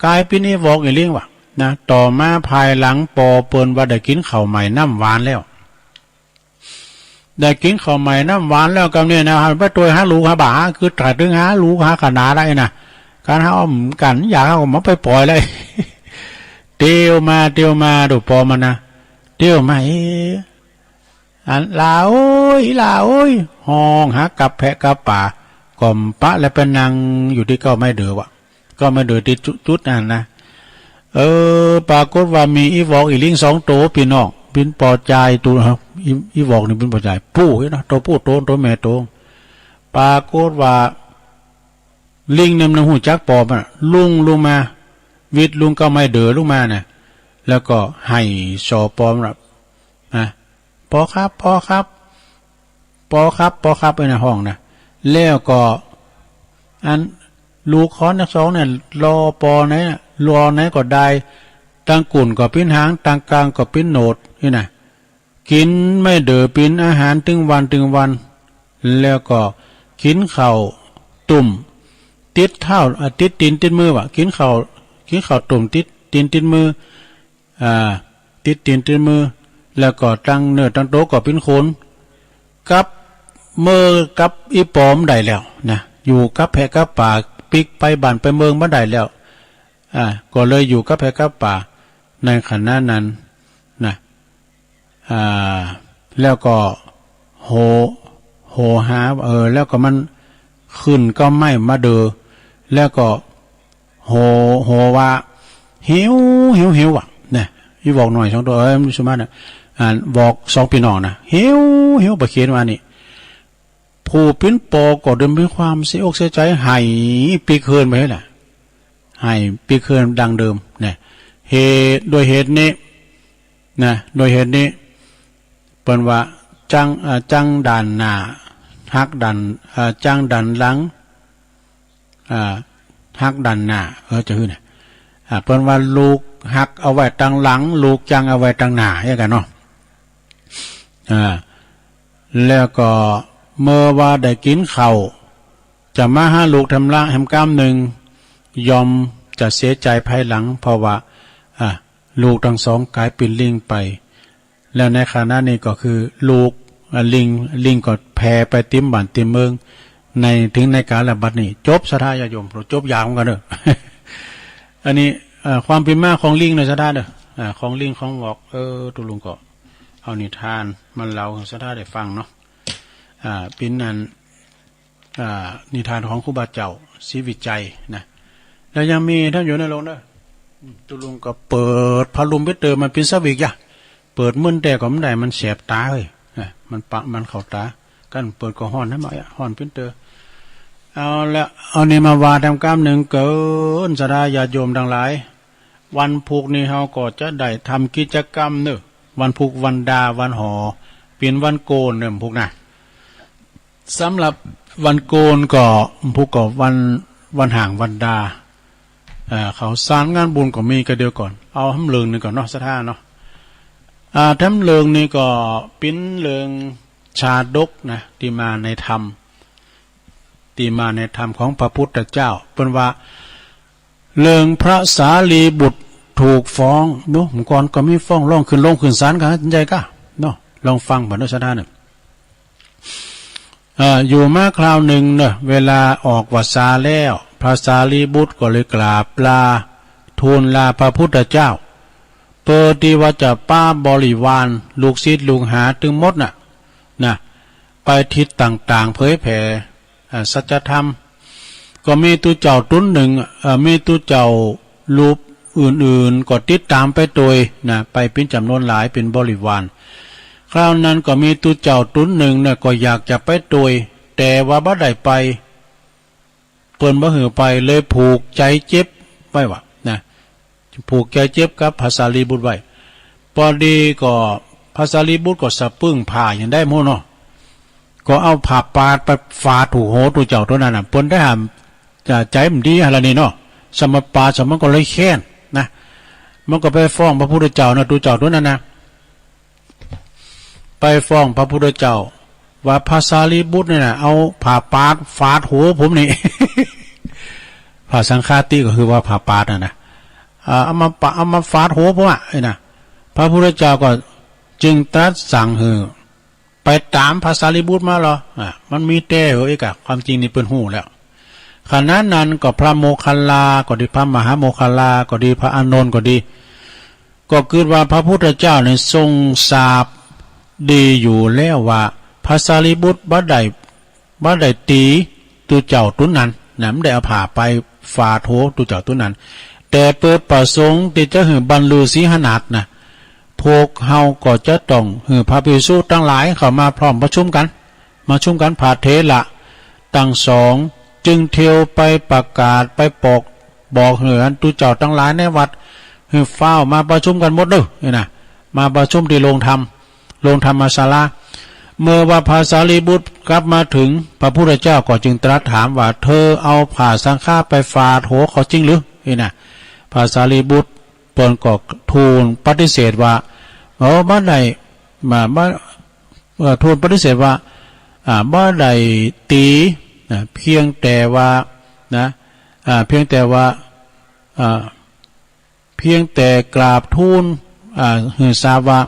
ก๋ายเป๋นอี่หวอกอี่ลิงว่ะนะ ต่อมาภายหลังปอเปิ้นว่าได้กิ๋นข้าวใหม่น้ำหวานแล้ว ได้กิ๋นข้าวใหม่น้ำหวานแล้วกำเนี่ยนะ ไปตวยหาลูกหาบ่า คือตรัสถึงหาลูกหาขนาดได้นะ การหาอ้อมกั๋นอยากเอามาไปปล่อยเลย เตียวมา เตียวมา ดูปอมันนะ เตียวมา เอ๊ะ อันหล่าเอ้ย หล่าเอ้ย ฮ้องหากับแพะกับป๋า ก็บ่ปะ แล้วไปนั่งอยู่ตี้เก๊าไม้เดือว่ะ เก๊าไม้เดือตี้จุด จุดนั้นนะ เออ ปรากฏว่ามีอี่หวอกอี่ลิงสองตั๋ว ปี้น้อง เป๋นปอจายตั๋ว อี่ อี่หวอกนี่เป๋นปอจาย ผู้เนาะ ตั๋วผู้ตั๋ว ตั๋วแม่ตั๋ว ปรากฏว่า ลิงเนี่ยมันฮู้จักปอมันอะ ลุ่งลงมา วิดลุ่งเก๊าไม้เดือลงมาน่ะ แล้วก็ไห้ส่อปอมันอะ นะ ปอครับ ปอครับ ปอครับ ปอครับ ไอ้น่ะฮ้องนะ แล้วก็ อัน ลูกขอนตังสองเนี่ย รอปอไหนน่ะ รอไหนก็ได้ ตังกุ่นก็เป๋นหาง ตังกลางก็เป๋นหนวด นี่น่ะ กิ๋นไม้เดือเป๋นอาหารตึงวันตึงวัน แล้วก็กิ๋นข้าวตุ้ม ติดเท้า อ่า ติดตี๋นติดมือว่ะ กิ๋นข้าว กิ๋นข้าวตุ้มติดตี๋นติดมือ อ่า ติดตี๋นติดมือ แล้วก็ตังเนื้อตังตั๋วก็เป๋นขน กับเมือกับอี่ปอบ่ได้แล้วนะ อยู่กับแพะกับป๋า ปิ๊กไปบ้านไปเมืองบ่ได้แล้ว อ่า ก็เลยอยู่กับแพะกับป๋า ในขณะนั้นนะ อ่า แล้วก็โห โหหา เออ แล้วก็มันขึ้นเก๊าไม้มาเดือ แล้วก็โห โหว่า หิว หิว หิวว่ะ เนี่ย อี่หวอกน้อยสองตั๋ว เอ้ย มันสมานะ อ่า หวอกสองปี้น้องนะ หิว หิว ปะเขียนว่านี่ ผู้เป๋นปอก็เดิมมีความเสียอกเสียใจ๋ ไห้ปิ๊กเฮือนไปแหละ ไห้ปิ๊กเฮือนดังเดิมเนี่ย เหตุ ด้วยเหตุนี้นะ ด้วยเหตุนี้ เปิ้นว่า จั่ง อ่า จั่งด้านหน้า ฮักด้าน อ่า จั่งด้านหลัง อ่า ฮักด้านหน้า เออ จะหื้อเนี่ย อ่า เปิ้นว่าลูกฮักเอาไว้ตังหลัง ลูกจั่งเอาไว้ตังหน้า อย่างกั๋นเนาะ อ่า แล้วก็เมื่อว่าได้กิ๋นข้าว จะมาหาลูกทำละแหมก้ำนึ่ง ยอม จะเสียใจ๋ภายหลัง เพราะว่า อ่า ลูกตังสองก๋ายเป๋นลิงไป แล้วในขณะนี้ก็คือลูก อ่า ลิง ลิงก็แผ่ไปเต็มบ้านเต็มเมือง ใน เถิงในกาลบัดนี้ จบศรัทธาญาติโยม จบยาวเหมือนกั๋นเน่อ อันนี้ อ่า ความเป๋นมาของลิงเน่อศรัทธาเน่อ อ่า ของลิงของหวอก เออ ตุ๊ลุงก็เอานิทานมาเล่าหื้อศรัทธาได้ฟังเนาะ อ่า เป๋นอัน อ่า นิทานของครูบาเจ้าศรีวิชัยนะ แล้วยังมีต้านอยู่ในโลกเน่อ อืม ตุ๊ลุงก็เปิดผ้าลุ่มไปเติม มันเป๋นสวิกยะ เปิดมื้นแต่ก็บ่ได้ มันแสบต๋าเฮ้ย นะ มันปะ มันเข้าต๋า กั้นเปิดก็ฮ้อนนะ บ่าฮ้อนเป๋นเต๋อ เอาละ เอานี่มาว่าแต้มกำนึ่งเกิน ศรัทธาญาติโยมตังหลาย วันพูกนี้เฮาก็จะได้ทำกิจกรรมเน่อ วันพูกวันดา วันหอ เป๋นวันโกนเน่อพูกนะ สำหรับวันโกนก็ พูกก็วัน วันห่างวันดา เอ่อ ข้าวสารงานบุญก็มี ก็เดี๋ยวก่อน เอาแถมเรื่องนึ่งก่อนเนาะ ศรัทธาเนาะ อ่า แถมเรื่องนี้ก็เป๋นเรื่องชาดกนะ ตี้มาในธรรม ตี้มาในธรรมของพระพุทธเจ้า เปิ้นว่า เรื่องพระสารีบุตรถูกฟ้องเนาะ เมื่อก่อนก็มีฟ้องร้องขึ้นลงขึ้นศาลกั๋น ใหญ่ก้าเนาะ ลองฟังบ่าเน่อศรัทธาเน่อ เอ่อ อยู่มาคราวนึ่งเน่อ เวลาออกพรรษาแล้ว พระสารีบุตรก็เลยกราบลา ทูลลาพระพุทธเจ้า เปื้อตี้ว่าจะปาบริวาร ลูกศิษย์ลูกหาตึงหมดน่ะ นะ ไปทิศต่างๆ เผยแผ่ อ่า สัจธรรม ก็มีตุ๊เจ้าตุ๊นนึ่ง เอ่อ มีตุ๊เจ้ารูปอื่นๆ ก็ติดต๋ามไปตวยนะ ไปเป๋นจ๋ำนวนหลาย เป๋นบริวาร คราวนั้นก็มีตุ๊เจ้าตุ๊นนึ่งเนี่ย ก็อยากจะไปตวย แต่ว่าบ่ได้ไป เปิ้นบ่หื้อไป เลยผูกใจ๋เจ็บไว้ว่ะนะ ผูกใจ๋เจ็บกับพระสารีบุตรไว้ ปอดีก็พระสารีบุตรก็สะปึ้งผ่าอย่างใดบ่ฮู้เนาะ ก็เอาผ้าปาดไปฟาดถูหัวตุ๊เจ้าตั๋วนั้นน่ะ เปิ้นได้หาม จะใจ๋บ่ดีหั้นละนี่เนาะ สมปาด สมมันก็เลยแค้นนะ มันก็ไปฟ้องพระพุทธเจ้านะ ตุ๊เจ้าตั๋วนั้นนะ ไปฟ้องพระพุทธเจ้า ว่าพระสารีบุตรเนี่ยนะ เอาผ้าปาดฟาดหัวผมนี่ ผ้าสังฆาติก็คือว่าผ้าปาดน่ะนะ อ่า เอามาปะ เอามาฟาดหัวผมอะ ไอ้น่ะ พระพุทธเจ้าก็จึงตรัสสั่งหื้อไปต๋ามพระสารีบุตรมาเหรอ อ่ะ มันมีแต๊เหอะ เอ๊ะกะ ความจริงนี่เปิ้นฮู้แล้ว ขณะนั้นก็พระโมคคัลลาก็ดี พระมหาโมคคัลลาก็ดี พระอานนท์ก็ดี ก็กึ๊ดว่าพระพุทธเจ้าเนี่ยทรงทราบดีอยู่แล้วว่าพระสารีบุตรบ่ได้ บ่ได้ตี๋ตุ๊เจ้าตุ๊นนั้นนะ บ่ได้เอาผ้าไปฟาดหัวตุ๊เจ้าตุ๊นนั้น แต่เปิ้นประสงค์ตี้จะหื้อบรรลือสีหนาฏนะ พวกเฮาก็จะต้องหื้อพระภิกษุตังหลายเข้ามาพร้อมประชุมกั๋น มาชุมกั๋น พระเถระตังสองจึงเที่ยวไปประกาศ ไปบอก บอกหื้ออันตุ๊เจ้าตังหลายในวัด หื้อฟ้าวมาประชุมกั๋นหมดเน่อ นี่นะ มาประชุมตี้โฮงธรรม โฮงธรรมศาลา เมื่อว่าพระสารีบุตรกลับมาเถิง พระพุทธเจ้าก็จึงตรัสถามว่า เธอเอาผ้าสังฆาไปฟาดหัวเขาจริงหรือ นี่นะ พระสารีบุตรเปิ้นก็ทูลปฏิเสธว่า เออ บ่ได้ บ่ บ่ เอ่อ ทูลปฏิเสธว่า อ่า บ่ได้ตี๋ นะ เพียงแต่ว่า นะ อ่า เพียงแต่ว่า อ่า เพียงแต่กราบทูล อ่า หื้อทราบว่า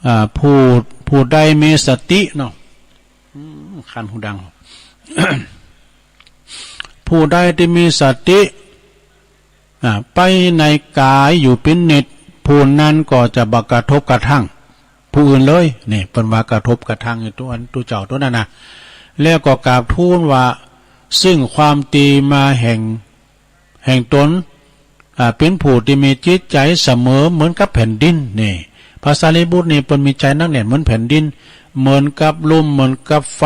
อ่า ผู้ ผู้ใดมีสติเนาะ อืม คันหูดัง ผู้ใดตี้มีสติ อ่า ไปในก๋ายอยู่เป๋นนิจ ผู้นั้นก็จะบ่กระทบกระทั่งผู้อื่นเลย นี่ เปิ้นว่ากระทบกระทั่งอยู่ตั๋ว ตั๋วเจ้าตั๋วนั้นนะ แล้วก็กราบทูลว่า ซึ่งความดีมาแห่ง แห่งตน อ่า เป๋นผู้ตี้มีจิตใจ๋เสมอเหมือนกับแผ่นดิน นี่ พระสารีบุตรนี่เปิ้นมีใจ๋หนักแน่นเหมือนแผ่นดิน เหมือนกับลุ่ม เหมือนกับไฟ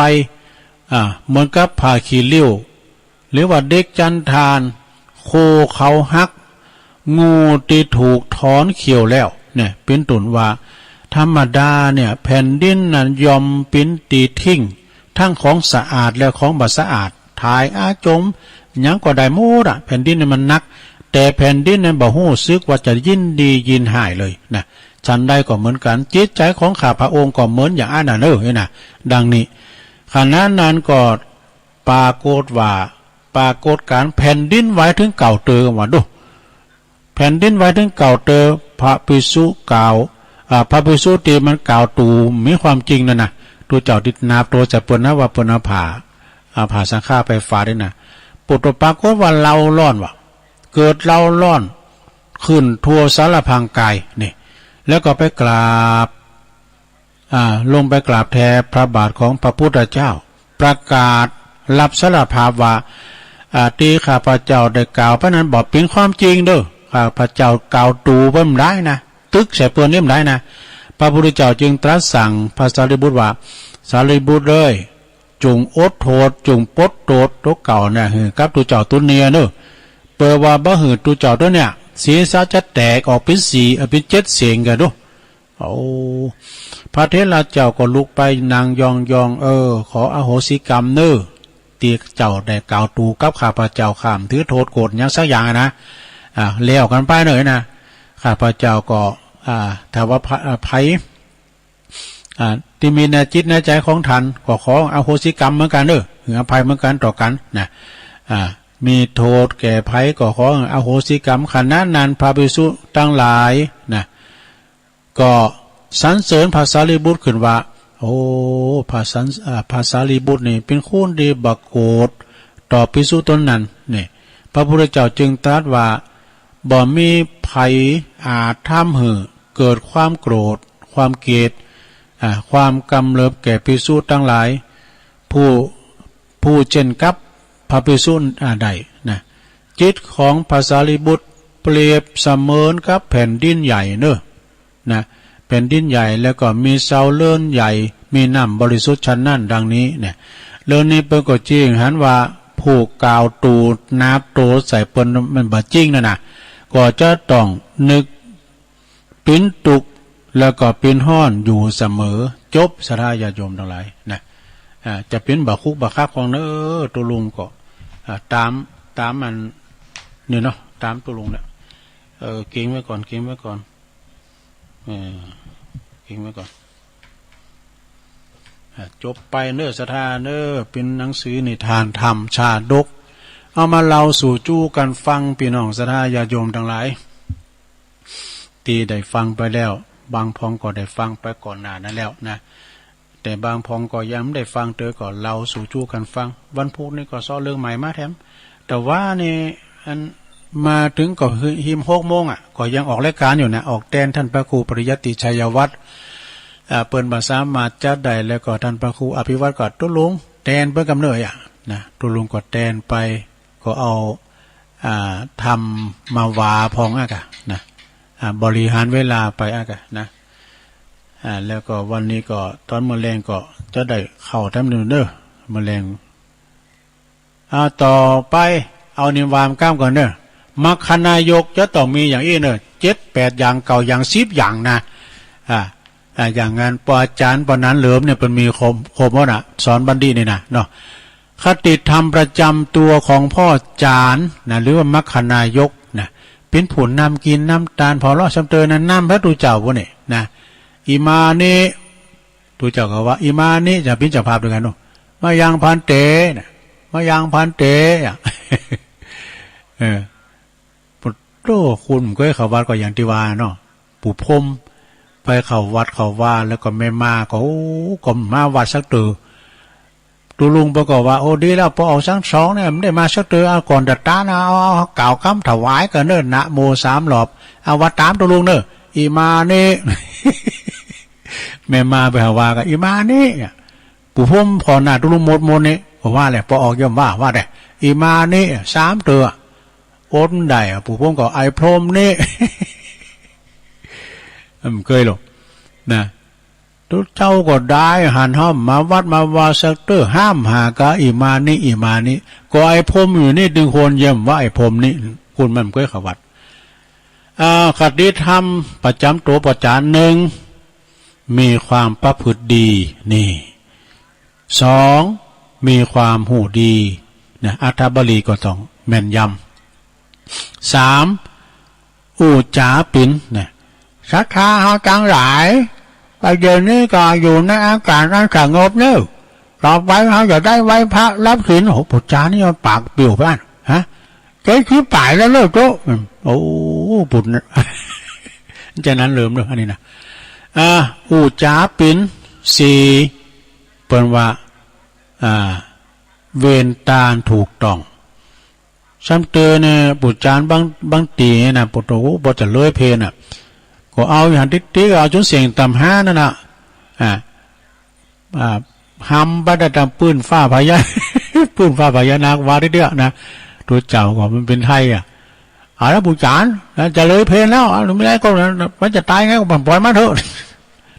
อ่า เหมือนกับผ้าขี้ริ้ว หรือว่าเด็กจันทาน โคเขาหัก งูตี้ถูกถอนเขี้ยวแล้ว เนี่ย เป๋นต้นว่า ธรรมดาเนี่ย แผ่นดินนั้นย่อมเป๋นตี้ทิ้ง ตึงของสะอาดและของบ่สะอาด ถ่ายอาจม หยังก็ได้หมดอะ แผ่นดินเนี่ยมันหนัก แต่แผ่นดินเนี่ยบ่ฮู้สึกว่าจะยินดียินฮ้ายเลยนะ ฉันใดก็เหมือนกั๋น จิตใจ๋ของข้าพระองค์ก็เหมือนอย่างอั้นน่ะเน่อ นี่นะ ดังนี้ ขณะนั้นก็ปรากฏว่า ปรากฏก๋ารณ์แผ่นดินไหวเถิงเก้าเตื้อ ว่าดู แผ่นดินไหวเถิงเก้าเตื้อ พระภิกษุกล่าว อ่า พระภิกษุตี้มันกล่าวตู่มีความจริงนั่นนะ ตุ๊เจ้าติดนาบตั๋วใส่เปิ้นนะ ว่าเปิ้นเอาผ้า เอาผ้าสังฆาไปฝาดนี่นะ ปุตตะปรากฏว่าเล้าร้อนว่ะ เกิดเล้าร้อนขึ้นทั่วสารพางกายนี่ แล้วก็ไปกราบ อ่า ลงไปกราบแทพระบาทของพระพุทธเจ้า ประกาศรับสารภาพว่า อ่า ตี้ข้าพเจ้าได้กล่าวไปนั้นบ่เป๋นความจริงเด้อ ข้าพเจ้ากล่าวตู่ไปบ่ได้นะ ตึกใส่เปิ้นนี่บ่ได้นะ พระพุทธเจ้าจึงตรัสสั่งพระสารีบุตรว่า สารีบุตรเอ้ย จงอดโทษ จงปลดโทษตั๋วเก่าเนี่ยหื้อกับตุ๊เจ้าตุ๊เนียเนอะ เปื้อว่าบ่หื้อตุ๊เจ้าตั๋วเนี่ย ศีรษะจะแตกออกเป๋นสี่ เอ่อ เป๋นเจ็ดเสียงกั๋นดู โอ้ พระเถระเจ้าก็ลุกไปนั่งยองๆ เออ ขออโหสิกรรมเนอะ ตี้เจ้าได้กล่าวตู่กับข้าพเจ้า ข้าบ่ถือโทษโกรธหยังสักอย่างอะนะ อ่า แล้วกั๋นไปเนอะนะ ข้าพเจ้าก็ อ่า ถ้าว่าพระ อ่า ไผ อ่า ตี้มีในจิตในใจ๋ของต้านก็ขออโหสิกรรมเหมือนกั๋นเนอะ หื้ออภัยเหมือนกั๋นต่อกั๋นนะ อ่า มีโทษแก่ใผก็ขออโหสิกรรม ขณะนั้นพระภิกษุตังหลายนะ ก็สรรเสริญพระสารีบุตรขึ้นว่า โอ้ พระสัน อ่า พระสารีบุตรนี่เป๋นคนตี้บ่โกรธต่อภิกษุต๋นนั้นนี่ พระพุทธเจ้าจึงตรัสว่า บ่มีใผอาจทำหื้อเกิดความโกรธ ความเกลียด อ่า ความกำเริบแก่ภิกษุตังหลาย ผู้ ผู้เช่นกับพระภิกษุ อ่า ได้นะ จิตของพระสารีบุตรเปรียบเสมือนกับแผ่นดินใหญ่เนอะ นะ แผ่นดินใหญ่ แล้วก็มีเซาเรือนใหญ่ มีน้ำบริสุทธิ์ฉันนั้น ดังนี้เนี่ย เรื่องนี้เปิ้นก็เจียงหันว่า ผู้กล่าวตู่นาบตั๋วใส่เปิ้นมันบ่จริงนั่นนะ ก็จะต้องนึกเป๋นตุ๊กข์ แล้วก็เป๋นฮ้อนอยู่เสมอ จบ ศรัทธาญาติโยมตังหลายนะ อ่า จะเป๋นบ่าคุกข์บ่าคักของเนอะ ตุ๊ลุงก็ อ่า ต๋าม ต๋ามอัน นี่เนาะ ต๋ามตุ๊ลุงเนี่ย เออ เก็งไว้ก่อน เก็งไว้ก่อน เออ เก็งไว้ก่อน อ่า จบไปเนอะ ศรัทธาเนอะ เป๋นหนังสือนิทานธรรมชาดก เอามาเล่าสู่จู้กั๋นฟัง ปี้น้องศรัทธาญาติโยมตังหลาย ตี้ได้ฟังไปแล้ว บางพ่องก็ได้ฟังไปก่อนหน้านั้นแล้วนะ แต่บางพ่องก็ยังบ่ได้ฟังเตื้อ ก็เล่าสู่จู้กั๋นฟัง วันพุธนี่ก็เซาะเรื่องใหม่มาแถม แต่ว่านี่ อัน มาเถิงก็หิมหกโมงอะ ก็ยังออกรายก๋านอยู่นะ ออกแตนต้านพระครูปริยัติชัยวัฒน์ อ่า เปิ้นบ่สามารถจัดได้ แล้วก็ต้านพระครูอภิวัฒน์ก็ตุ๊ลุงแตนเปิ้นกำเนิดอะนะ ตุ๊ลุงก็แตนไป ก็เอา อ่า ธรรมมาว่าพ่องอะกะนะ อ่า บริหารเวลาไปอะกะนะ อ่า แล้วก็วันนี้ก็ต๋อนมื้อแลงก็จะได้เข้าแถมนึ่งเนอะ มื้อแลง อ่า ต่อไป เอานี่วามก้ามก่อนเนอะ มรรคนายกจะต้องมีอย่างอี้เนอะ เจ็ดแปดอย่าง เก้าอย่าง สิบอย่างนะ อ่า อ่า อย่างนั้น ปออาจ๋ารย์ ปอหนานเหลิมเนี่ย เปิ้นมีครบ ครบหมดอะ สอนบัณฑิตนี่นะเนาะ คติธรรมประจำตัวของพ่อจารย์นะ หรือว่ามรรคนายกนะ เป๋นผู้นำกิ๋นนำตาน ผ่อเลาะซ้ำเตอนั้น นำพระตุ๊เจ้าปู้นนี่นะ อิมานิ ตุ๊เจ้าก็ว่า อิมานิ จะเป๋นเจ้าภาพตวยกั๋นเนาะ มะยังภันเตนะ มะยังภันเตอะ เออ โอ้ คนบ่เกยเข้าวัดก็อย่างตี้ว่าเนาะ ปู่พรหมไปเข้าวัดเข้าวา แล้วก็แม่มาก็ โอ้ ก็บ่มาวัดสักเตื้อ ตุ๊ลุงเปิ้นก็ว่า โอ้ ดีแล้ว ปอออกสังสองเนี่ย บ่ได้มาสักเตื้อ เอาก่อนตะตาน เอา เอา เอากล่าวกำถวายกั๋นเนอะ นะโมสามรอบ เอาว่าต๋ามตุ๊ลุงเนอะ อิมานิ แม่มาไปหาว่ากั๋น อิมานิ ปู่พรหมผ่อหน้าตุ๊ลุงหมดๆ นี่ ก็ว่าแหละ ปอออกย่อมว่า ว่าแหละ อิมานิ สามเตื้อ อดบ่ได้อะ ปู่พรหมก็ ไอ้พรหมนี่ บ่เกยหรอกนะ ตุ๊เจ้าก็ได้หันห้ามมาวัดมาวาสักเตื้อ ห้ามหากะ อิมานิ อิมานิ ก็ไอ้พรหมอยู่นี่ ตึงควรเยี่ยมว่าไอ้พรหมนี่ คนมันบ่เกยเข้าวัด อ่า คติธรรมประจำตัวพ่อจารย์ นึ่ง มีความประพฤติดี นี่ สอง มีความฮู้ดีนะ อรรถบาลีก็ต้องแม่นยำ สาม อู้จ๋าปิ๋นนะ ศรัทธาเฮาตังหลาย ประเดี๋ยวนี้ก็อยู่ในอากาศอันสงบเนอะ ต่อไปเฮาจะได้ไหว้พระรับศีล โอ้ ปู่จ๋านี่ปากปิวไปอั้น ฮะ เจ็ดสิบป๋ายแล้วเนาะโต โอ้ บุญนะ จะนั้นเริ่มเนาะ อันนี้นะ อ่า อู้จ๋าปิ๋น สี่ เปิ้นว่า อ่า เว้นตานถูกต้อง ซ้ำเตอเนี่ย ปู่จ๋ารย์บาง บางตี้นะ ปู่โต บ่จะเลยเพลน่ะ ก็เอาอย่างติ๊กๆ เอาจ๋นเสี้ยงต่ำห้านั่นน่ะ อ่า อ่า หำบ่ได้ต๋ามปื้นฟ้าพญา ปื้นฟ้าพญานาคว่าตี้เดียวนะ ตุ๊เจ้าก็มันเป๋นไทยอ่ะ เอาแล้วปู่จ๋ารย์นะ จะเลยเพลแล้ว เอา ไม่ได้ก็นะ มันจะต๋ายไงก็ปล่อยมันเถอะ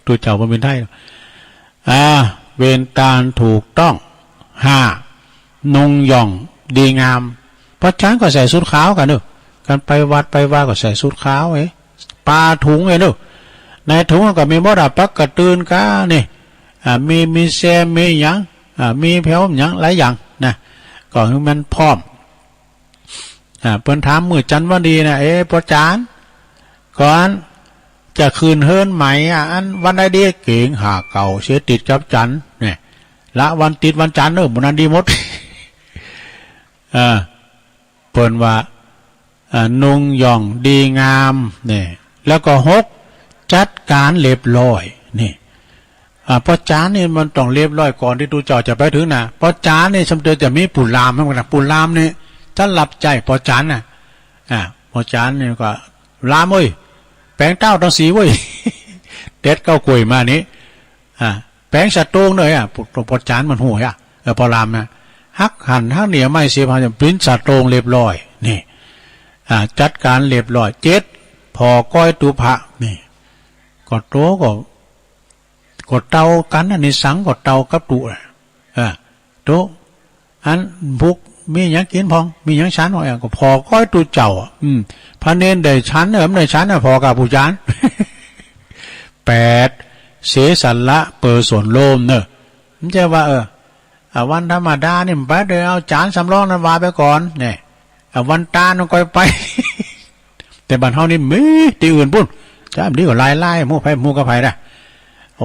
ตุ๊เจ้ามันเป๋นไทย อ่า เว้นตานถูกต้อง ห้า นุ่งหย่องดีงาม ป้อจ๋ารย์ก็ใส่สูทขาวกั๋นเนาะ กั๋นไปวัดไปวาก็ใส่สูทขาว เอ๊ะ ปาถุงเอ๊ะเนาะ ในถุงก็มีหมดอะ ปักก๋ะตื่นก้านี่ อ่า มี มีแซม มีหยัง อ่า มีแผ้วหยังหลายอย่างนะ ก็หื้อมันพร้อม อ่า เปิ้นถามมื้อจันทร์วันดีนะ เอ๊ะ ป้อจ๋ารย์ ก่อนจะขึ้นเฮือนใหม่อะ อันวันใดดี เก๋งห้าเก๊าเสียติดกับจันทร์เนี่ย ละวันติดวันจันทร์เนาะ หมู่นั้นดีหมด เออ เปิ้นว่า อ่า นุ่งหย่องดีงามเนี่ย แล้วก็ หก จัดก๋านเรียบร้อย นี่ อ่า ป้อจ๋ารย์นี่มันต้องเรียบร้อยก่อนตี้ตุ๊เจ้าจะไปเถิงนะ ป้อจ๋ารย์นี่ซ้ำเตอจะมีปู่ลามเหมือนกั๋นนะ ปู่ลามนี่จะรับใจ๊ป้อจ๋ารย์นะ อ่า ป้อจ๋ารย์นี่ก็ ลามเอ้ย แป๋งเต๊าตังสีเว้ย เด็ดเก๊ากล้วยมานี่ อ่า แป๋งสะโตงเน่ยอะ ป้อ ป้อจ๋ารย์มันฮู้อะ เออ ป้อลามนะ หักหั่นหักเหนี่ยไม้เสียบหา เป๋นสะโตงเรียบร้อย นี่ อ่า จัดก๋านเรียบร้อย เจ็ด ผ่อก้อยตุ๊พระ นี่ ก็โตก็ ก็เต้ากั๋นอะ นิสังก็เต้ากับตุ๊อะ อ่า ตุ๊ อันปุกมีหยังกิ๋นพ่อง มีหยังฉันพ่อง ก็ผ่อก้อยตุ๊เจ้าอะ อืม พระเณรได้ฉัน เออ บ่ได้ฉันอะ ผ่อก้อยปู่จ๋ารย์ แปด เสียสละเปิดส่วนโลมเนาะ มันจะว่า เออ อ่ะ วันธรรมดานี่บ่ไป เดี๋ยวเอาจานสำรองนั้นวางไปก่อน เนี่ย อ่ะ วันตานมันก้อยไป แต่บ้านเฮานี่มีตี้อื่นปู้น จานนี้ก็หลายๆ หมู่ไผหมู่กับไผนะ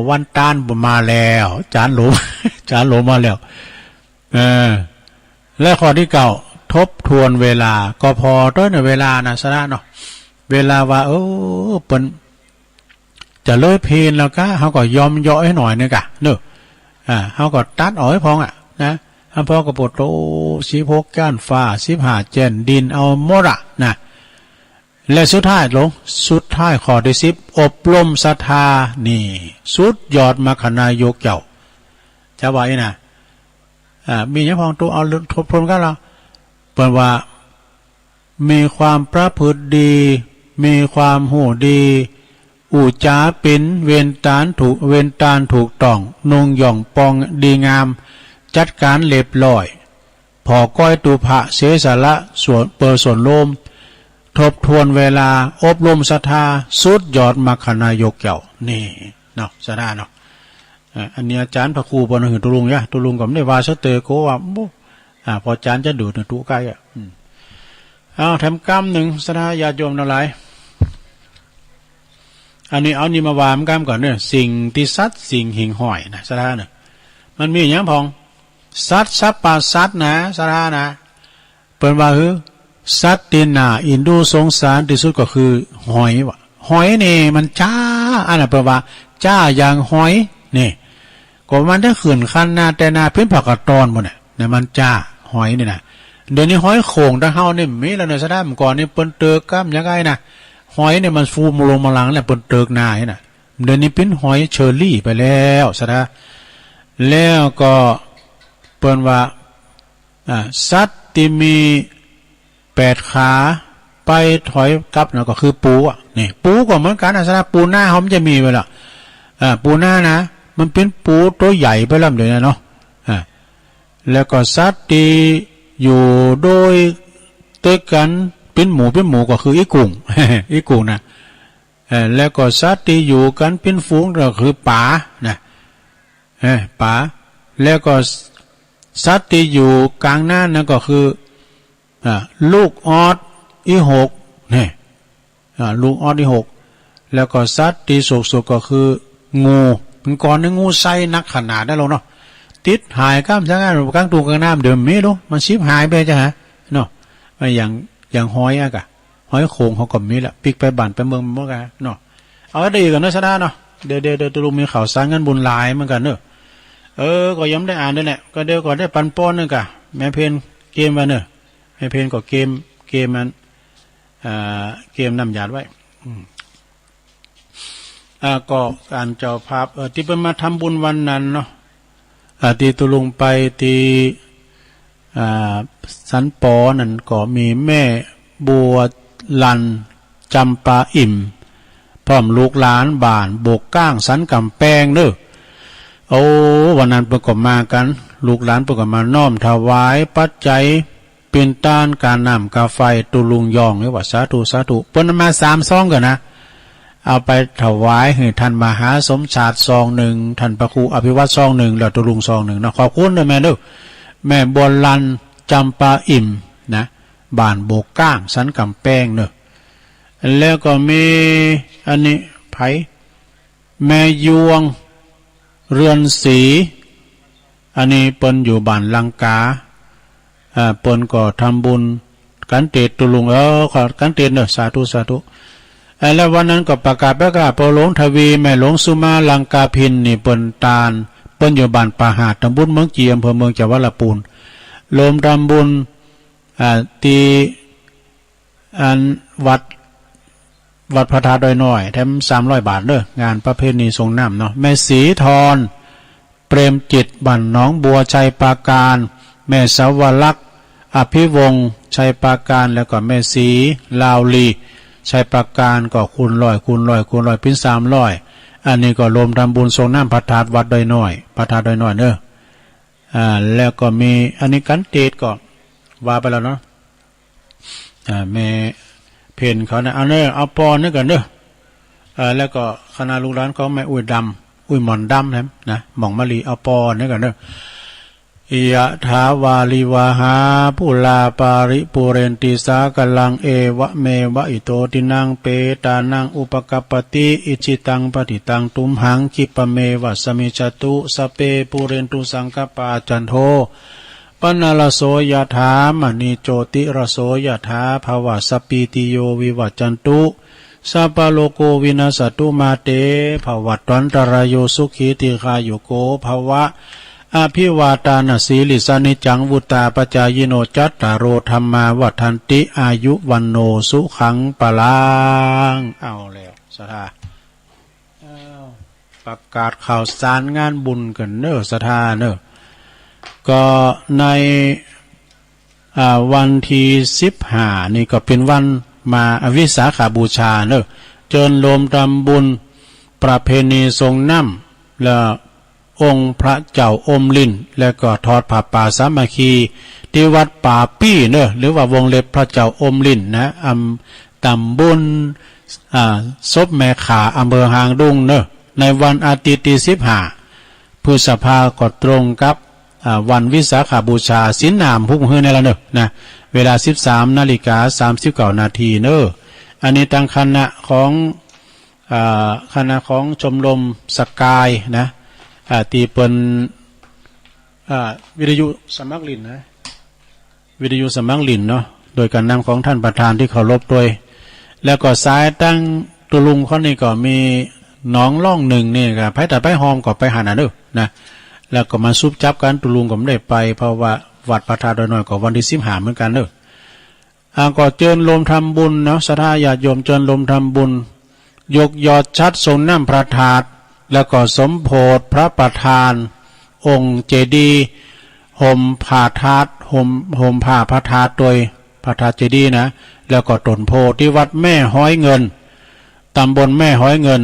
วันตานมาแล้ว จานหลวง จานหลวงมาแล้ว เออ และข้อตี้เก้า ทบทวนเวลา ก็ผ่อตวยในเวลานะ สาระเนาะ เวลาว่า เออ เปิ้น จะเลยเพลแล้วก้า เฮาก็ยอมเยาะหื้อหน่อยนึ่งก้า เนาะ อ่า เฮาก็ตัดออกหื้อพ่องอะ นะ หื้อพ่องก็ปวดโต สิบหกแก้นฟ้า สิบห้าแจ้นดิน เอาหมดอะ นะ และสุดท้ายลง สุดท้ายข้อตี้สิบ อบรมศรัทธา นี่ สุดยอดมรรคนายกเจ้า จะว่าอี้นะ อ่า มีหยังพ่องตุ๊ เอาทบทวนกั๋นละ เปิ้นว่า มีความประพฤติดี มีความฮู้ดี อู้จ๋าปิ๋น เว้นตานถูก เว้นตานถูกต้อง นุ่งหย่องปองดีงาม จัดก๋านเรียบร้อย ผ่อก้อยตุ๊พระ เสียสละส่วน เปิดส่วนโลม ทบทวนเวลา อบรมศรัทธา สุดยอดมรรคนายกเจ้า นี่เนาะ สาระเนาะ อ่า อันนี้อาจ๋ารย์พระครูเปิ้นหื้อตุ๊ลุงยะ ตุ๊ลุงก็บ่ได้ว่าสักเตื้อ ก็ว่า โอ้ อ่า ป้อจ๋ารย์จะดูดตุ๊ใก้อะ อืม เอาแถมกำนึ่ง สาระญาติโยมตังหลาย อันนี้เอานี่มาว่ามันกำก่อนเนาะ สิ่งตี้สัตย์สิ่งหิ่งห้อยนะ สาระเนาะ มันมีหยังพ่อง สัตย์สัปปะสัตย์นะ สาระนะ เปิ้นว่าหื้อ สัตย์ตี้น่าเอ็นดูสงสารตี้สุดก็คือหอยว่ะ หอยนี่มันจ๊า อันนั้นเปิ้นว่า จ๊าอย่างหอย นี่ ก็มันได้ขึ้นคันนาแต่นาเป๋นผักกาดตอนหมดน่ะ เนี่ยมันจ๊า หอยนี่นะ เดี๋ยวนี้หอยโข่งตางเฮานี่มีแล้วเนาะ สาระ เมื่อก่อนนี่เปิ้นเติกกำยังไงนะ หอยนี่มันฟูมลงมาหลังแล้วเปิ้นเติกนานี่นะ เดี๋ยวนี้เป๋นหอยเชอรี่ไปแล้ว สาระ แล้วก็เปิ้นว่า อ่า สัตย์ตี้มีแปดขา ไปถอยกลับนะ ก็คือปูอะ นี่ ปูก็เหมือนกั๋นนะ สาระ ปูนาเฮามันจะมีไว้ละ อ่า ปูนานะ มันเป๋นปูตั๋วใหญ่ไปแล้วเดี๋ยวนี้เนาะ อ่า แล้วก็สัตย์ตี้อยู่โดย ตึกกั๋นเป๋นหมู่เป๋นหมู่ก็คืออี้กุ่ง อี้กุ่งนะ เอ่อ แล้วก็สัตย์ตี้อยู่กั๋นเป๋นฝูงก็คือป๋านะ เออ ป๋า แล้วก็สัตย์ตี้อยู่ก๋างน้ำนั่นก็คือ อ่า ลูกออสอี้หก นี่ อ่า ลูกออสอี้หก แล้วก็สัตย์ตี้สุกๆ ก็คืองู เมื่อก่อนนี่งูไซนักขนาดนั้นแล้วเนาะ ติดหายก้ามจังอัน ก๋างตุ่งก๋างน้ำ เดี๋ยวมีลูก มันฉิบหายไปจะหา เนาะ อย่าง อย่างหอยอะกะ หอยโข่งเขาก็มีละ ปิ๊กไปบ้านไปเมืองหมดกะ เนาะ เอาได้อีกก่อนเนาะ ศรัทธาเนาะ เดี๋ยว เดี๋ยว เดี๋ยว ตุ๊ลุงมีข่าวสารงานบุญหลายเหมือนกั๋นเนาะ เออ ก็ยังบ่ได้อ่านด้วยแหละ ก็เดี๋ยวก็ได้ปันปอนนึงกะ แม่เพนเกมว่าเนาะ แม่เพนก็เกม เกมอัน อ่า เกมน้ำหยาดไว้ อืม อ่า ก็ก๋านเจ้าภาพ เอ่อ ตี้เปิ้นมาทำบุญวันนั้นเนาะ อ่า ตี้ตุ๊ลุงไปตี้ อ่า สันป๋อนั่นก็มีแม่บัวลัน จำปาอิ่ม พร้อมลูกหลานบ้านโบกก้างสันก๋ำแปงเนาะ โอ้ วันนั้นเปิ้นก็มากั๋น ลูกหลานเปิ้นก็มาน้อมถวายปัจจัย เป๋นตานก๋าน้ำก๋าไฟ ตุ๊ลุงยองเลยว่า สาธุ สาธุ เปิ้นมาสามซองก่อนนะ เอาไปถวายหื้อต้านมหาสมชาติซองนึ่ง ต้านพระครูอภิวัตรซองนึ่ง แล้วตุ๊ลุงซองนึ่งเนาะ ขอบคุณเนาะแม่เนาะ แม่บัวลัน จำปาอิ่มนะ บ้านโบกก้างสันก๋ำแปงเนาะ แล้วก็มีอันนี้ใผ แม่ยวง เรือนศรี อันนี้เปิ้นอยู่บ้านลังกา อ่า เปิ้นก็ทำบุญกั๋นเตดตุ๊ลุง เออ ขอกั๋นเตดเนาะ สาธุ สาธุ เออ แล้ววันนั้นก็ประกาศไปก้า พ่อหลวงทวี แม่หลวงสุมา ลังกาพิน นี่เปิ้นตาน เปิ้นอยู่บ้านป่าหาด ตำบลเมืองจี อำเภอเมือง จังหวัดละปูน รวมทำบุญ อ่า ตี้ อันวัด วัดพระธาตุดอยน้อย แถมสามร้อยบาทเนาะ งานประเพณีส่งน้ำเนาะ แม่ศรีธร เปรมจิต บ้านหนองบัว ชัยปราการ แม่สาวลักษณ์ อภิวงศ์ ชัยปราการ แล้วก็แม่ศรีลาวลี ชัยปราการ ก็คูณร้อย คูณร้อย คูณร้อย เป๋นสามร้อย อันนี้ก็รวมทำบุญส่งน้ำพระธาตุวัดดอยน้อย พระธาตุดอยน้อยเนาะ อ่า แล้วก็มีอันนี้กั๋นเตดก็ว่าไปแล้วเนาะ อ่า แม่เพนเขานะ เอาเนาะ เอาปอนนี่ก่อนเนาะ อ่า แล้วก็คณะลูกหลานของแม่อุ้ยดำ อุ้ยหม่อนดำแหมนะ หม่องมะลิ เอาปอนนี่ก่อนเนาะ ยะถาวาริวาหาปูราปาริปูเรนติสาคารัง เอวะเมวะอิโตทินังเปตานังอุปกัปปติ อิจฉิตังปัตถิตังตุมหัง คิปะเมวะสะมิชฌะตุ สัพเพปูเรนตุสังกปปา จันโท ปนรสโสยะถา มะณีโจติรสโสยะถา ภวัสสะปปีติโย วิวัจจันตุ สัพพะโรโค วินัสสะตุ มาเต ภวัตวันตะราโย สุขี ทีฆายุโก ภวะ อะภิวาตานะสีลิสสะ นิจจัง วุตตาปะจายิโน จัตตาโร ธัมมา วัฑฒันติ อายุ วัณโณ สุขัง พะลัง เอาแล้ว ศรัทธา อ้าว ประกาศข่าวสารงานบุญกั๋นเนาะ ศรัทธาเนาะ ก็ใน อ่า วันตี้สิบห้านี่ก็เป๋นวันมา อ่า วิสาขบูชาเนาะ เจิญโฮมทำบุญประเพณีส่งน้ำ และองค์พระเจ้าอมรินทร์ แล้วก็ทอดผ้าป่าสามัคคี ตี้วัดป่าปี้เนาะ หรือว่าวงเล็บพระเจ้าอมรินทร์นะ อำ ตำบล อ่า ศพแม่ข่า อำเภอหางดงเนาะ ในวันอาทิตย์ตี้สิบห้าพฤษภา ก็ตรงกับ อ่า วันวิสาขบูชา ศีลหนามพุกหื้อนี่ละเนาะ นะ เวลาสิบสามนาฬิกาสามสิบเก้านาทีเนาะ อันนี้ตางคณะของ อ่า คณะของชมรมสกายนะ อ่า ตี้เปิ้น อ่า วิทยุสมัครเล่นนะ วิทยุสมัครเล่นเนาะ โดยก๋านนำของต้านประธานตี้เคารพตวย แล้วก็สายตางตุ๊ลุงเขานี่ก็มีหนองล่องนึ่งนี่ก็ ไผตัดไผฮอมก็ไปหั้นน่ะเนาะ นะ แล้วก็มาสุบจับกั๋น ตุ๊ลุงก็บ่ได้ไป เพราะว่าวัดพระธาตุดอยน้อยก็วันตี้สิบห้าเหมือนกั๋นเนาะ อ่า ก็เจิญโฮมทำบุญเนาะ ศรัทธาญาติโยมเจิญโฮมทำบุญ ยกยอดฉัตรส่งน้ำพระธาตุ แล้วก็สมโภชพระประธาน องค์เจดีย์ ห่มผ้าธาตุ ห่ม ห่มผ้าพระธาตุตวย พระธาตุเจดีย์นะ แล้วก็ต้นโพธิ์ตี้วัดแม่ฮ้อยเงิน ตำบลแม่ฮ้อยเงิน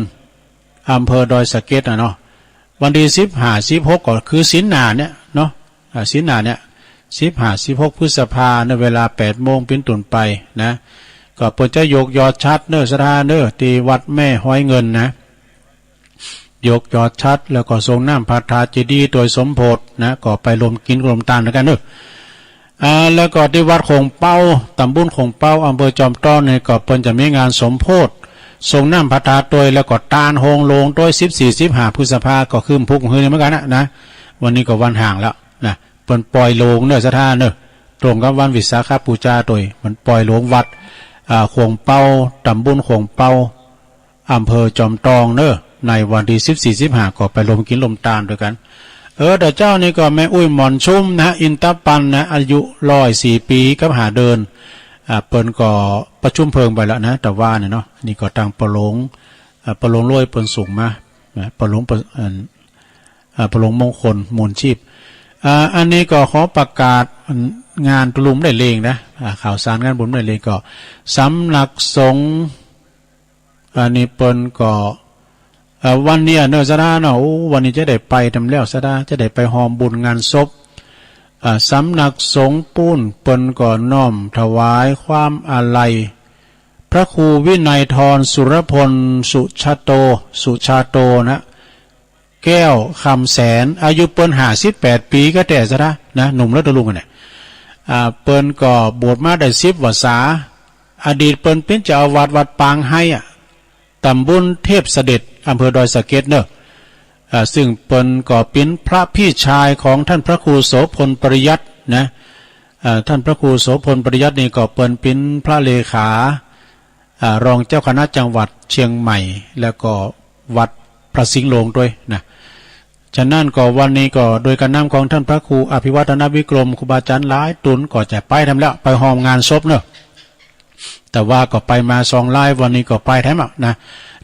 อำเภอดอยสะเก็ดน่ะเนาะ วันตี้สิบห้า สิบหก ก็คือศีลหน้าเนี่ยเนาะ อ่า ศีลหน้าเนี่ย สิบห้า สิบหก พฤษภา ในเวลาแปดโมงเป๋นต้นไปนะ ก็เปิ้นจะยกยอดฉัตรเนาะ ศรัทธาเนาะ ตี้วัดแม่ฮ้อยเงินนะ ยกยอดฉัตร แล้วก็ส่งน้ำพระธาตุเจดีย์ตวยสมโภชนะ ก็ไปโฮมกิ๋นโฮมตานกั๋นเนาะ อ่า แล้วก็ตี้วัดโขงเป๊า ตำบลโขงเป๊า อำเภอจอมตอนนี่ ก็เปิ้นจะมีงานสมโภช ส่งน้ำพระธาตุตวย แล้วก็ตานโฮงโลงตวย สิบสี่ สิบห้า พฤษภา ก็คือพุกหื้อนี่เหมือนกั๋นนะ นะ วันนี้ก็วันฮ้างแล้วนะ เปิ้นป่อยโลงเน่อ ศรัทธาเน่อ ตรงกับวันวิสาขบูชาตวย เปิ้นป่อยโลงวัด อ่า ขวงเปา ตำบลขวงเปา อำเภอจอมตองเน่อ ในวันตี้สิบสี่ สิบห้า ก็ไปรวมกิ๋นรวมตานตวยกั๋น เออ แต่เจ้านี่ก็แม่อุ๊ยหมอนชุมนะ อินตปันนะ อายุร้อยสี่ปี๋กับห้าเดือน อ่า เปิ้นก็ประชุมเพลิงไปแล้วนะ แต่ว่าเนี่ยเนาะ นี่ก็ตางป้อหลวง อ่า ป้อหลวงโลยเปิ้นส่งมา นะ ป้อหลวง ป้อ อัน อ่า ป้อหลวงมงคล มูลชีพ อ่า อันนี้ก็ขอประกาศ อัน งานตุ๊ลุงได้เล็งนะ อ่า ข่าวสารงานบุญได้เล็งก็ สำนักสงฆ์ อันนี้เปิ้นก็ เอ่อ วันเนี้ยเน่อ ศรัทธาเนาะ โอ้ วันนี้จะได้ไปแถมแล้ว ศรัทธา จะได้ไปฮ่วมบุญงานศพ อ่า สำนักสงฆ์ปู๊น เปิ้นก็น้อมถวายความอาลัย พระครูวินัยธร สุรพล สุชาโต สุชาโตนะ แก้วคำแสน อายุเปิ้นห้าสิบแปดปี๋ก็แต๊ ศรัทธา นะ หนุ่มแล้วตุ๊ลุงเนี่ย อ่า เปิ้นก็บวชมาได้สิบพรรษา อดีตเปิ้นเป๋นเจ้าอาวาสวัดปางไฮอะ ตำบลเทพเสด็จ อำเภอดอยสะเก็ดเน่อ อ่า ซึ่งเปิ้นก็เป๋นพระพี่ชายของต้านพระครูโสภณปริยัตินะ อ่า ต้านพระครูโสภณปริยัตินี่ก็เปิ้นเป๋นพระเลขา อ่า รองเจ้าคณะจังหวัดเชียงใหม่ แล้วก็วัดพระสิงห์โลงตวยนะ ฉะนั้นก็วันนี้ก็โดยก๋านนำของต้านพระครูอภิวัฒนวิกรม ครูบาอาจ๋ารย์หลายตุ๊นก็จะไปแถมแล้ว ไปฮ่วมงานศพเน่อ แต่ว่าก็ไปมาสองราย วันนี้ก็ไปแถมอะนะ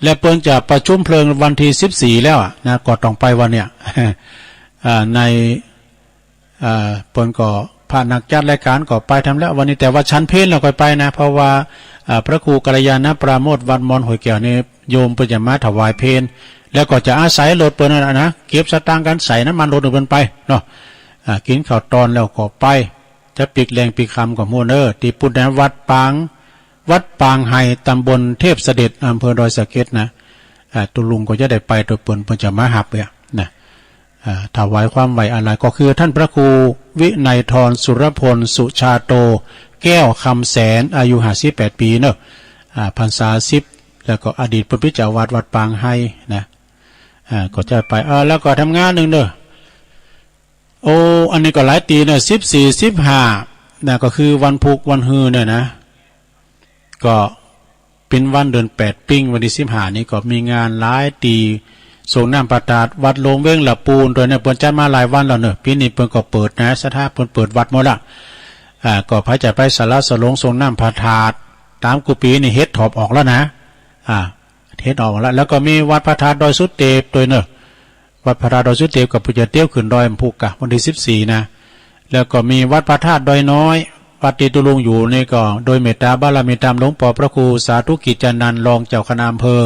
และเปิ้นจะประชุมเพลิงวันตี้สิบสี่แล้วอะนะ ก็ต้องไปวันเนี้ย อ่า ใน อ่า เปิ้นก็พระนักจัดรายก๋านก็ไปแถมแล้ววันนี้ แต่ว่าฉันเพลแล้วค่อยไปนะ เพราะว่า อ่า พระครูกัลยาณปราโมทย์วัดมอนห้วยแก้วนี่ โยมเปิ้นจะมาถวายเพล แล้วก็จะอาศัยรถเปิ้นนั่นนะ เก็บสตางค์กั๋นใส่น้ำมันรถเปิ้นไปเนาะ อ่า กิ๋นข้าวตอนแล้วก็ไป จะปิ๊กแลงปิ๊กค่ำก็บ่ฮู้เน่อ ตี้ปู๊นนะ วัดปาง วัดปางไฮ ตำบลเทพเสด็จ อำเภอดอยสะเก็ดนะ อ่า ตุ๊ลุงก็จะได้ไปตวยเปิ้น เปิ้นจะมาฮับเนี่ยนะ อ่า ถวายความไว้อาลัย ก็คือต้านพระครูวินัยธร สุรพล สุชาโต แก้วคำแสน อายุห้าสิบแปดปี๋เน่อ อ่า พรรษาสิบ แล้วก็อดีตเปิ้นเป๋นเจ้าอาวาสวัดปางไฮนะ อ่า ก็จะไป เออ แล้วก็แถมงานนึ่งเน่อ โอ้ อันนี้ก็หลายตี้เน่อ สิบสี่ สิบห้า นะ ก็คือวันพูกวันฮือเนี่ยนะ ก็เป๋นวันเดือนแปดปิ้ง วันตี้สิบห้านี่ก็มีงานหลายตี้ สรงน้ำพระธาตุวัดหลวงเวียงละปูนตวยเนี่ย เปิ้นจัดมาหลายวันแล้วเน่อ ปี๋นี้เปิ้นก็เปิดนะ ศรัทธา เปิ้นเปิดวัดหมดละ อ่า ก็ใผจะไปสละสลงสรงน้ำพระธาตุ ต๋ามกู้ปี๋นี่เห็ดถอบออกแล้วนะ อ่า เห็ดออกแล้ว แล้วก็มีวัดพระธาตุดอยสุเตปตวยเน่อ วัดพระธาตุดอยสุเตปก็เปิ้นจะเตียวขึ้นดอยพูกกะ วันตี้สิบสี่นะ แล้วก็มีวัดพระธาตุดอยน้อย วัดตี้ตุ๊ลุงอยู่นี่ก็โดยเมตตาบารมีตามหลวงป้อพระครูสาธุกิจจานันท์ รองเจ้าคณะอำเภอ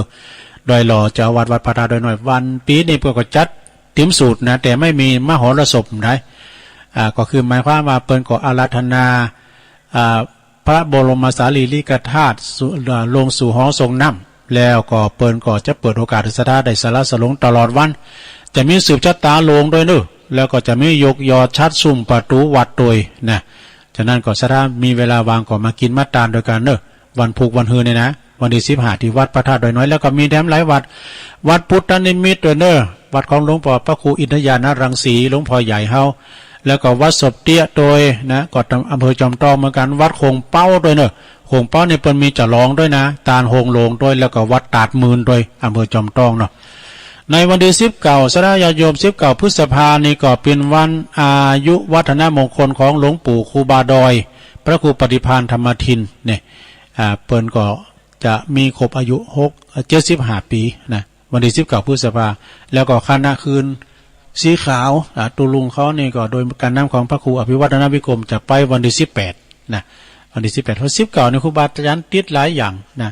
ดอยหล่อ เจ้าอาวาสวัดพระธาตุดอยน้อย วันปี๋นี้เปิ้นก็จัดเต๋มสูตรนะ แต่ไม่มีมหรสพใด อ่า ก็คือหมายความว่าเปิ้นก็อาราธนา อ่า พระบรมสารีริกธาตุสู่ อ่า ลงสู่หอสรงน้ำ แล้วก็เปิ้นก็จะเปิดโอกาสหื้อศรัทธาได้สละสลงตลอดวัน จะมีสืบชะตาหลวงตวยเน่อ แล้วก็จะมียกยอฉัตรซุ่มประตู๋วัดตวยนะ ฉะนั้นก็ศรัทธามีเวลาว่างก็มากิ๋นมาตานตวยกั๋นเน่อ วันพูกวันฮือเนี่ยนะ วันตี้สิบห้าตี้วัดพระธาตุดอยน้อย แล้วก็มีแถมหลายวัด วัดพุทธนิมิตตวยเน่อ วัดของหลวงป้อพระครูอินทญาณรังสี หลวงป้อใหญ่เฮา แล้วก็วัดศพเตี้ยตวยนะ ก็อำเภอจอมตองเหมือนกั๋น วัดขวงเปาตวยเน่อ ขวงเปานี่เปิ้นมีฉลองตวยนะ ตานโฮงโลงตวย แล้วก็วัดตาดหมื่นตวย อำเภอจอมตองเนาะ ในวันตี้สิบเก้า ศรัทธาญาติโยม สิบเก้า พฤษภานี่ก็เป๋นวันอายุวัฒนมงคลของหลวงปู่ครูบาดอย พระครูปฏิภาณธรรมทินเนี่ย อ่า เปิ้นก็จะมีครบอายุหก เจ็ดสิบห้าปี๋นะ วันตี้สิบเก้า พฤษภา แล้วก็คณะคืนสีขาว อ่า ตุ๊ลุงเขานี่ก็โดยก๋านนำของพระครูอภิวัฒนวิกรมจะไปวันตี้สิบแปดนะ วันตี้สิบแปด เพราะสิบเก้านี่ครูบาอาจ๋ารย์ติดหลายอย่างนะ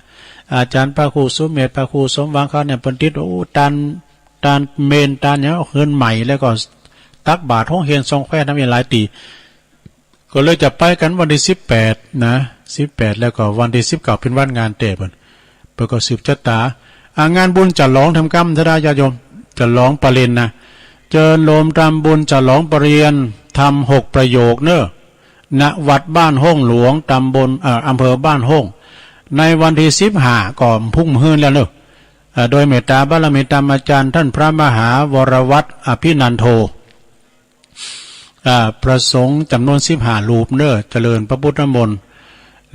อาจ๋ารย์พระครูสุเมธ พระครูสมหวังเขาเนี่ยเปิ้นติด โอ้ ตาน ตานเมรุ ตานหยัง เฮือนใหม่ แล้วก็ตักบาตรโฮงเฮียนซองแคว นำอีกหลายตี้ ก็เลยจะไปกั๋นวันตี้สิบแปดนะ สิบแปด แล้วก็วันตี้สิบเก้าเป๋นวันงานแต๊เปิ้น เปิ้นก็สืบชะตา อ่า งานบุญฉลองแถมกำ ศรัทธาญาติโยม ฉลองประเรียนนะ เจิญโฮมทำบุญฉลองประเรียนธรรมหกประโยคเน่อ ณ วัดบ้านห้งหลวง ตำบล เอ่อ อำเภอบ้านห้ง ในวันตี้สิบห้า ก็พูกหื้นแล้วเน่อ เอ่อ โดยเมตตาบารมีตามอาจ๋ารย์ต้านพระมหาวรวัฒน์อภินันโท อ่า พระสงฆ์จ๋ำนวนสิบห้ารูปเน่อ เจริญพระพุทธมนต์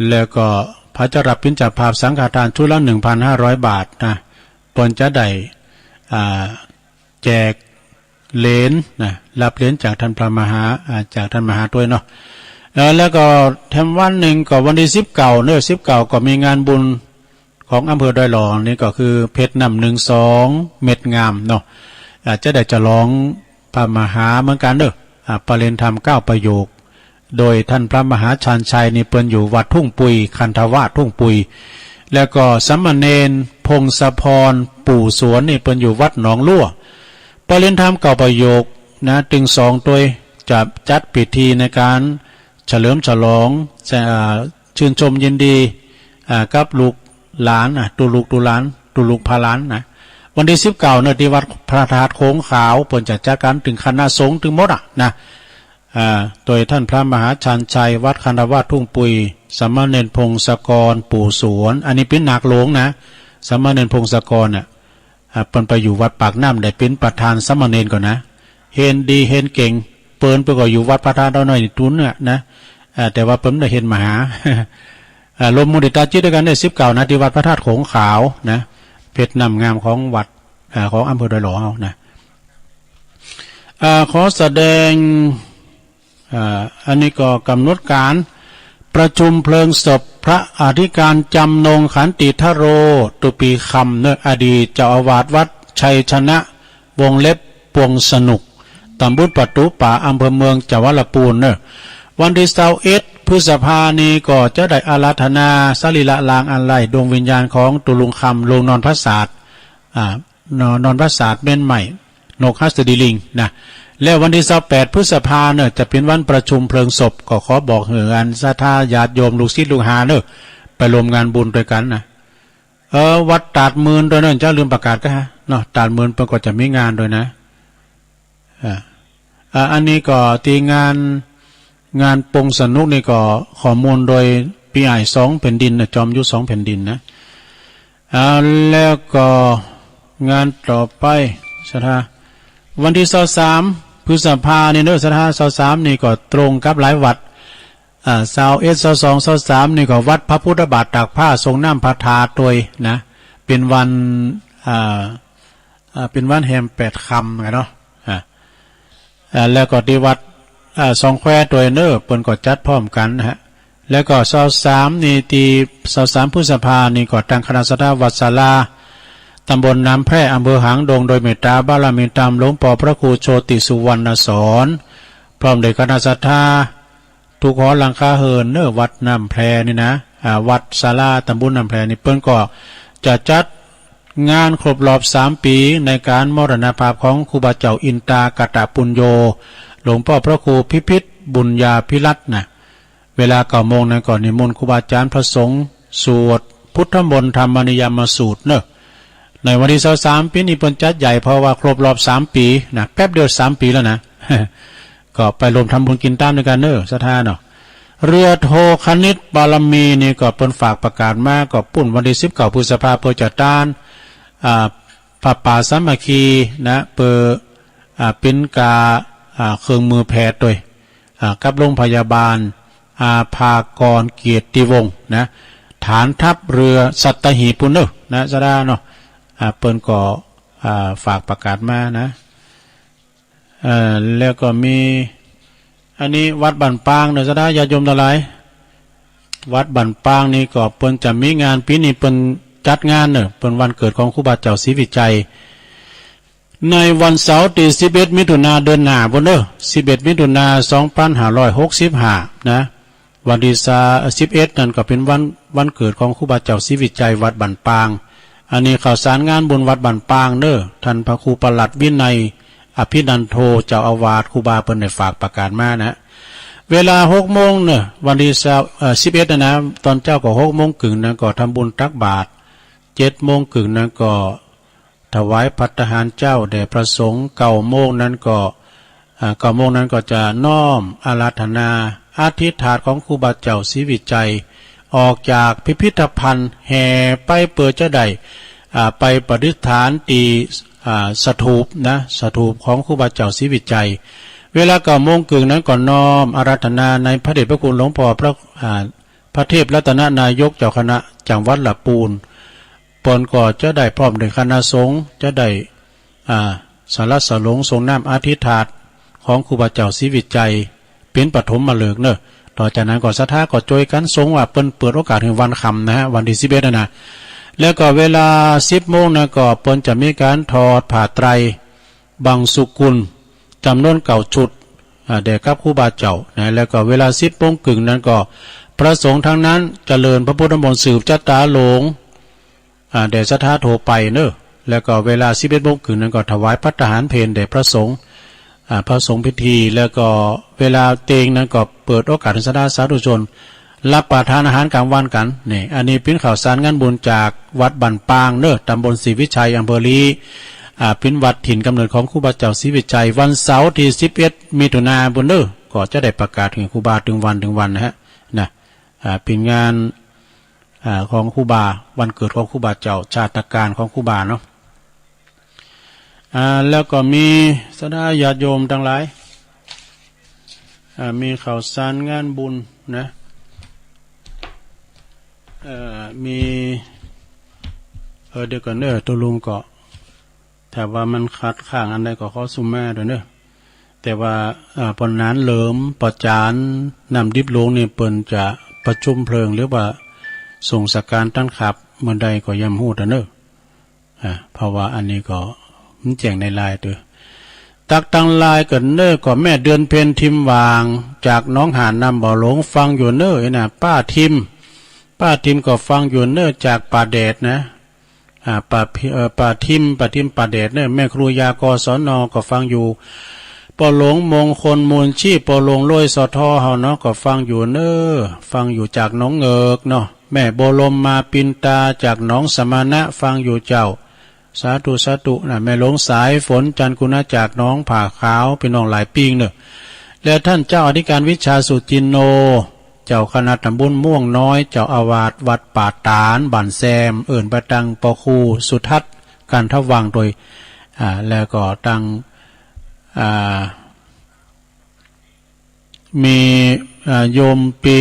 แล้วก็ผาจะรับปิณฑบาตสังฆทานชุดละหนึ่งพันห้าร้อยบาทนะ เปิ้นจะได้ อ่า แจกเหรียญนะ รับเหรียญจากต้านพระมหา อ่า จากต้านมหาตวยเนาะ เอ่อ แล้วก็แถมวันนึ่งก็วันตี้สิบเก้าเน่อ สิบเก้าก็มีงานบุญ ของอำเภอดอยหล่อนี่ก็คือเพชรน้ำหนึ่งสองเม็ดงามเนาะ อ่า จะได้ฉลองพระมหาเหมือนกั๋นเน่อ อ่า ประเรียนธรรมเก้าประโยค โดยต้านพระมหาชาญชัยนี่เปิ้นอยู่วัดทุ่งปุย คันธวาสทุ่งปุย แล้วก็สามเณรพงศพรปู่สวนนี่เปิ้นอยู่วัดหนองลั่ว ประเรียนธรรมเก้าประโยคนะ ตึงสองตวย จะจัดพิธีในก๋าน เฉลิมฉลอง เอ่อ ชื่นชมยินดี อ่า กับลูกหลาน อ่ะ ตุ๊ลูกตุ๊หลาน ตุ๊ลูกพาหลานนะ วันตี้สิบเก้าเน่อ ตี้วัดพระธาตุโขงขาว เปิ้นจะจัดกั๋นตึงคณะสงฆ์ตึงหมดอะนะ อ่า โดยต้านพระมหาชาญชัย วัดคันธวาสทุ่งปุย สามเณรพงศกรปู่สวน อันนี้เป๋นนาคหลวงนะ สามเณรพงศกรน่ะ อ่า เปิ้นไปอยู่วัดปากน้ำ ได้เป๋นประธานสามเณรก่อนนะ เฮนดีเฮนเก่ง เปิ้น เปิ้นก็อยู่วัดพระธาตุน้อยนี่ตุ๊นน่ะนะ อ่า แต่ว่าเปิ้นได้เฮนมหา อ่า ร่วมมุทิตาจิตตวยกั๋นได้สิบเก้านะ ตี้วัดพระธาตุโขงขาวนะ เพชรน้ำงามของวัด อ่า ของอำเภอดอยหล่อเฮานะ อ่า ขอแสดง อ่า อันนี้ก็ก๋ำหนดก๋านประชุมเพลิงศพพระอธิการจำนงขันติธโร ตุปีคำเน่อ อดีตเจ้าอาวาสวัดชัยชนะ วงเล็บ ปวงสนุก ตำบลประตู๋ป่า อำเภอเมืองจังหวัดละปูนเน่อ วันตี้ซาวเอ็ดพฤษภานี่ก็จะได้อาราธนาสรีระรางอันไร้ดวงวิญญาณของตุ๊ลุงคำ ลุงนอนพระศาสตร์ อ่า นอน นอนพระศาสตร์เม้นใหม่ นกหัสดีลิงนะ แล้ววันตี้ซาวแปดพฤษภาเน่อ จะเป๋นวันประชุมเพลิงศพ ก็ขอบอกหื้ออันศรัทธาญาติโยมลูกศิษย์ลูกหาเน่อ ไปร่วมงานบุญตวยกั๋นนะ เออ วัดตาดหมื่นตวยเน่อ จะลืมประกาศก่อเนาะ ตาดหมื่นเปิ้นก็จะมีงานตวยนะ อ่า อ่า อันนี้ก็ตี้งาน งานปงสนุกนี่ก็ข้อมูลโดยปี้อ้ายสองแผ่นดินนะ จอมยุทธสองแผ่นดินนะ อ่า แล้วก็งานต่อไปศรัทธา วันตี้ซาวสามพฤษภานี่เน่อ ศรัทธา ซาวสามนี่ก็ตรงกับหลายวัด อ่า ซาวเอ็ด ซาวสอง ซาวสามนี่ก็วัดพระพุทธบาทตากผ้า ทรงน้ำพระธาตุตวยนะ เป๋นวัน อ่า อ่า เป๋นวันแฮมแปดค่ำกั๋นเนาะ อ่า อ่า แล้วก็ตี้วัด อ่า สองแควตวยเน่อ เปิ้นก็จัดพร้อมกั๋นนะฮะ แล้วก็ซาวสามนี่ ตี้ซาวสามพฤษภานี่ก็ตางคณะศรัทธาวัดศาลา ตำบลน้ำแพร่ อำเภอหางดง โดยเมตตาบารมีธรรมหลวงป้อพระครูโชติสุวรรณสอน พร้อมโดยคณะศรัทธา ทุกหอหลังคาเฮือนเน่อ วัดน้ำแพร่นี่นะ อ่า วัดศาลาตำบลน้ำแพร่นี่ เปิ้นก็จะจัดงานครบรอบสามปี๋ในก๋านมรณภาพของครูบาเจ้าอินตากตปุญโญ หลวงป้อพระครูพิพิธบุญญาภิรัตน์นะ เวลาเก้าโมงนั้นก็นิมนต์ครูบาอาจ๋ารย์พระสงฆ์สวดพุทธมนต์ธรรมนิยามสูตรเน่อ ในวันตี้ซาวสามปี๋นี้เปิ้นจัดใหญ่ เพราะว่าครบรอบสามปี๋นะ แป๊บเดียวสามปี๋แล้วนะ ก็ไปร่วมทำบุญกิ๋นตามตวยกั๋นเน่อ ศรัทธาเนาะ เรือโทคณิตบารมีนี่ก็เปิ้นฝากประกาศมา ก็ปู้นวันตี้สิบเก้าพฤษภา เปิ้นจะตาน อ่า ผ้าป่าสามัคคีนะ เปิ้น อ่า เป๋นกา อ่า เครื่องมือแพทย์ตวย อ่า กับโรงพยาบาล อาภากรเกียรติวงศ์นะ ฐานทัพเรือสัตหีบปู้นเน่อ นะ ศรัทธาเนาะ อ่า เปิ้นก็ อ่า ฝากประกาศมานะ เอ่อ แล้วก็มี อันนี้วัดบ้านปางเน่อ ศรัทธาญาติโยมตังหลาย วัดบ้านปางนี่ก็เปิ้นจะมีงาน ปี๋นี้เปิ้นจัดงานเน่อ เปิ้นวันเกิดของครูบาเจ้าศรีวิชัย ในวันเสาร์ตี้สิบเอ็ดมิถุนาเดือนหน้าปู้นเน่อ สิบเอ็ดมิถุนาสองพันห้าร้อยหกสิบห้านะ วันตี้ซา สิบเอ็ดนั้นก็เป๋นวัน วันเกิดของครูบาเจ้าศรีวิชัยวัดบ้านปาง อันนี้ข่าวสารงานบุญวัดบ้านปางเน่อ ต้านพระครูประหลัดวินัย อภินันโท เจ้าอาวาส ครูบาเปิ้นได้ฝากประกาศมานะ เวลาหกโมงเน่อ วันตี้ซาว เอ่อ สิบเอ็ดนะนะ ตอนเจ๊าก็หกโมงกึ่งนั้นก็ทำบุญตักบาตร เจ็ดโมงกึ่งนั้นก็ ถวายภัตตาหารเจ๊าแด่พระสงฆ์ เก้าโมงนั้นก็ อ่า เก้าโมงนั้นก็จะน้อมอาราธนาอธิษฐานของครูบาเจ้าศรีวิชัย ออกจากพิพิธภัณฑ์แห่ไปเปื้อจะได้ อ่า ไปประดิษฐานตี้ อ่า สถูปนะ สถูปของครูบาเจ้าศรีวิชัย เวลาเก้าโมงเกิ่งนั้นก็น้อมอาราธนาในพระเดชพระคุณหลวงพ่อพระ อ่า พระเทพรัตนนายกเจ้าคณะจังหวัดละปูน เปิ้นก็จะได้พร้อมด้วยคณะสงฆ์ จะได้ อ่า สละสลงสรงน้ำอธิษฐานของครูบาเจ้าศรีวิชัย เป๋นปฐมฤกษ์เนาะ ต่อจากนั้นก็ศรัทธาก็จ้วยกั๋นสรงว่าเปิ้นเปิดโอกาสหื้อวันค่ำนะฮะ วันตี้สิบเอ็ดนะนะ แล้วก็เวลาสิบโมงนะก็เปิ้นจะมีก๋านถอดผ้าไตร บังสุกุล จ๋ำนวนเก้าชุด อ่า แด่กับครูบาเจ้านะ แล้วก็เวลาสิบโมงเกิ่งนั้นก็พระสงฆ์ตังนั้นเจริญพระพุทธมนต์สืบจะต๋าหลวง อ่า แด่ศรัทธาทั่วไปเนาะ แล้วก็เวลาสิบเอ็ดโมงเกิ่งนั้นก็ถวายภัตตาหารเพลแด่พระสงฆ์ อ่า พระสงฆ์พิธี แล้วก็เวลาเต็งนั้นก็เปิดโอกาสหื้อศรัทธาสาธุชน ฮับประทานอาหารก๋างวันกั๋น นี่ อันนี้เป๋นข่าวสารงานบุญจากวัดบ้านปางเนาะ ตำบลศรีวิชัย อำเภอลี้ อ่า เป๋นวัดถิ่นกำเนิดของครูบาเจ้าศรีวิชัย วันเสาร์ตี้สิบเอ็ดมิถุนาปู้นเนาะ ก็จะได้ประกาศเถิงครูบาเถิงวันเถิงวันนะฮะ นะ อ่า เป๋นงาน อ่า ของครูบา วันเกิดของครูบาเจ้า ชาตกาลของครูบาเนาะ อ่า แล้วก็มีศรัทธาญาติโยมตังหลาย อ่า มีข่าวสารงานบุญนะ เอ่อ มี เออ เดี๋ยวก่อนเนาะ ตกลงก็ ถ้าว่ามันขัดข้องอันใดก็ขอสุมาด้วยเนาะ แต่ว่า อ่า ป้อหนานเหลิม ป้อจาน น้ำดิบหลวงนี่เปิ้นจะประชุมเพลิงหรือว่าส่งสังฆทานต้านขับเมื่อใดก็ยังบ่ฮู้เตื้อเนาะ อ่า เพราะว่าอันนี้ก็มันแจ้งในไลน์เตื้อ ตักตังไลน์ก่อนเนาะ ก็แม่เดือนเพ็ญ ทิมหว่าง จากหนองหานน้ำบ่อหลง ฟังอยู่เนาะ นะ ป้าทิม ป้าทิมก็ฟังอยู่เนาะ จากป่าแดดนะ อ่า ป้าพิ- เอ่อ ป้าทิม ป้าทิมป่าแดดเนาะ แม่ครูยา กศน ก็ฟังอยู่ ป้อหลวงมงคล มูลชีพ ป้อหลวงโลย สท เฮาเนาะ ก็ฟังอยู่เนาะ ฟังอยู่จากหนองเหงือกเนาะ แม่บัวลม มาปินตา จากหนองสมณะ ฟังอยู่เจ้า สาธุ สาธุนะ แม่หลวงสายฝน จันทร์กุณะ จากหนองผาขาว ปี้น้องหลายปิ้งเนาะ และท่านเจ้าอธิการวิชา สุจินโน เจ้าคณะตำบลม่วงน้อย เจ้าอาวาสวัดป่าตาด บ้านแซม เอิ้นไปตังป้อครูสุทัศน์ กันทวังค์โดย อ่า แล้วก็ตัง อ่า มี อ่า โยมปี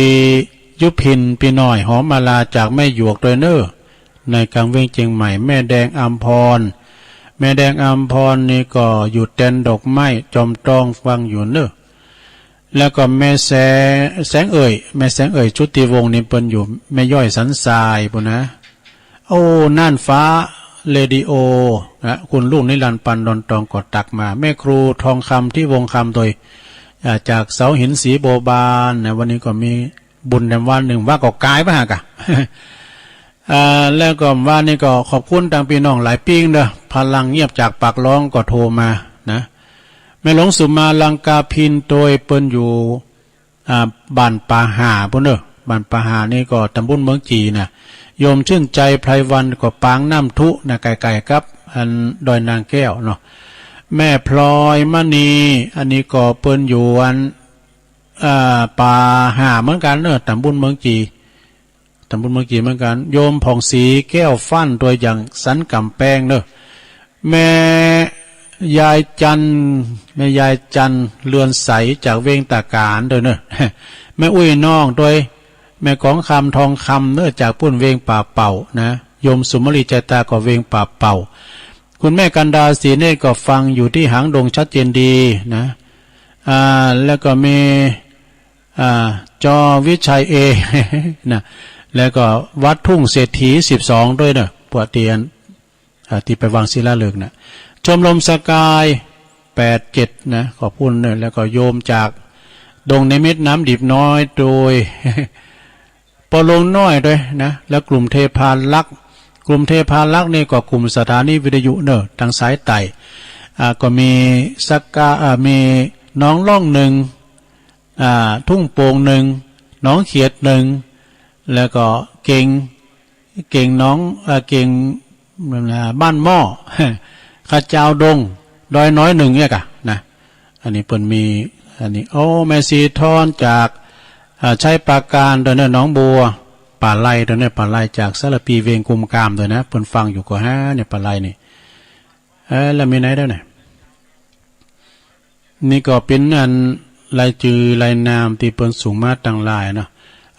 ยุพิน ปีน้อย หอมมาลา จากแม่หยวกโดยเนาะ ในกังเวียงเจียงใหม่ แม่แดงอำพร แม่แดงอำพรนี่ก็อยู่แตนดอกไม้ จอมตอง ฟังอยู่เนาะ แล้วก็แม่แส- แสงเอ่ย แม่แสงเอ่ย ชุติวงศ์นี่เปิ้นอยู่แม่ย้อยสันทรายปู้นนะ โอ้ น่านฟ้าเรดิโอนะ คุณลูกนิรันดร์ ปันดอนตอง ก็ตักมา แม่ครูทองคำ ทิวงศ์คำ โดย อ่า จากเสาหินสีบัวบานนะ วันนี้ก็มีบุญแถมวันนึ่ง ว่าก็กายไปหากะ อ่า แล้วก็วันนี้ก็ขอบคุณตังปี้น้องหลายปิ้งเนาะ พลังเงียบจากปากร้องก็โทรมานะ แม่หลวงสุมา ลังกาพิน โดยเปิ้นอยู่ อ่า บ้านป่าห่าปู้นเนาะ บ้านป่าห่านี่ก็ตำบลเมืองจีนะ โยมชื่นใจ ไพรวัน ก็ปางน้ำทุนะ ใก้ๆ กับอันดอยนางแก้วเนาะ แม่พลอยมณี อันนี้ก็เปิ้นอยู่อัน อ่า ป่าห่าเหมือนกั๋นเนาะ ตำบลเมืองจี ตำบลเมืองจีเหมือนกั๋น โยมผ่องศรี แก้วฟั่น โดยอย่างสันก๋ำแปงเนาะ แม่ยายจันทร์ แม่ยายจันทร์ เรือนใส จากเวียงตาก๋านโดยเนาะ แม่อุ้ยน้องโดย แม่กองคำ ทองคำเนาะ จากปู้นเวียงป่าเป่านะ โยมสุมาลี ใจตา ก็เวียงป่าเป่า คุณแม่กันดา ศรีเนตร ก็ฟังอยู่ตี้หางดงชัดเจนดีนะ อ่า แล้วก็มี อ่า จอวิชัย เอ นะ แล้วก็วัดทุ่งเศรษฐี สิบสอง โดยเนาะ พวกตี้อัน อ่า ตี้ไปวางศิลาฤกษ์นะ ชมรมสกาย แปดเจ็ด นะ ขอบคุณเนาะ แล้วก็โยมจากดงนิมิตร น้ำดิบน้อย โดย ป้อหลวงน้อยโดยนะ แล้วกลุ่มเทพารักษ์ กลุ่มเทพารักษ์นี่ก็กลุ่มสถานีวิทยุเนาะ ตังสายใต้ อ่า ก็มีสกา- อ่า มีหนองล่องหนึ่ง อ่า ทุ่งโป่งหนึ่ง หนองเขียดหนึ่ง แล้วก็เก๋ง เก๋งหนอง อ่า เก๋ง อ่า บ้านหม้อ ขะจาวดง ดอยน้อยหนึ่งเนี่ยกะนะ อันนี้เปิ้นมี อันนี้ โอ้ แม่ศรีทอนจาก อ่า ชัยปราการโดยเนาะ หนองบัว ป่าไลโดยเนาะ ป่าไลจากสารภี เวียงกุมกามโดยนะ เปิ้นฟังอยู่ก็ฮะเนี่ย ป่าไลนี่ เออ แล้วมีไหนแล้วเนี่ย นี่ก็เป๋นอันรายจื้อรายนามตี้เปิ้นส่งมาตังไลน์เนาะ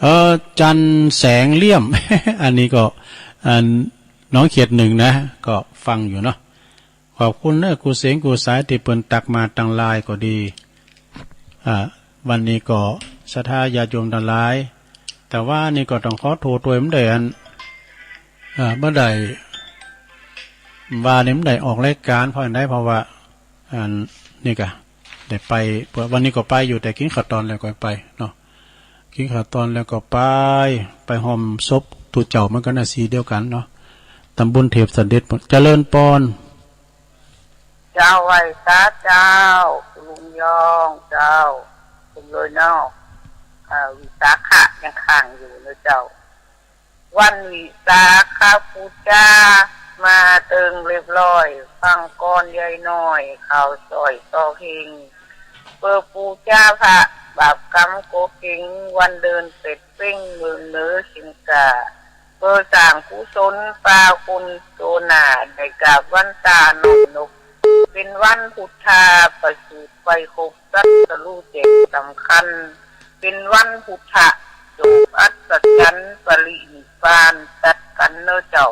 เออ จันทร์แสงเลี่ยม อันนี้ก็ อัน หนองเขียดหนึ่งนะ ก็ฟังอยู่เนาะ ขอบคุณเน้อ กู้เสียงกู้สายตี้เปิ้นตักมาตังไลน์ก็ดี อ่า วันนี้ก็ศรัทธาญาติโยมตังหลาย แต่ว่านี่ก็ต้องขอโทษตวย บ่ได้อัน อ่า บ่ได้ ว่านี่บ่ได้ออกรายการ เพราะอันใด เพราะว่า อันนี้ก็ได้ไป วันนี้ก็ไปอยู่ แต่กิ๋นข้าวตอนแล้วก็ไปเนาะ กิ๋นข้าวตอนแล้วก็ไป ไปฮ่อมศพตุ๊เจ้าเหมือนกั๋นนะ สีเดียวกั๋นเนาะ ต๋ำบลเทพเสด็จ เจริญปอน เจ้า ไหว้สาเจ้า ลุงยองเจ้า สมเลยเนาะ อ่า วิสาขะยังค้างอยู่เนาะเจ้า วันวิสาขบูชามาเติงเรียบร้อย ฟังก่อนยายน้อย ข่าวสอยต่อเฮง เปื้อบูชาพระ บาปกรรมก็เข็ง วันเดือนเพ็ญเพ็ง เมืองเหนือเชียงกา เปื้อสร้างกุศล ปาคุณโตนา ได้กราบวันตาน้อมนบ เป๋นวันพุทธาประสูติ ไฟครบตรัสรู้แจ้งสำคัญ เป๋นวันพุทธะจบอัศจรรย์ ปรินิพพานตัดกั๋นเนาะเจ้า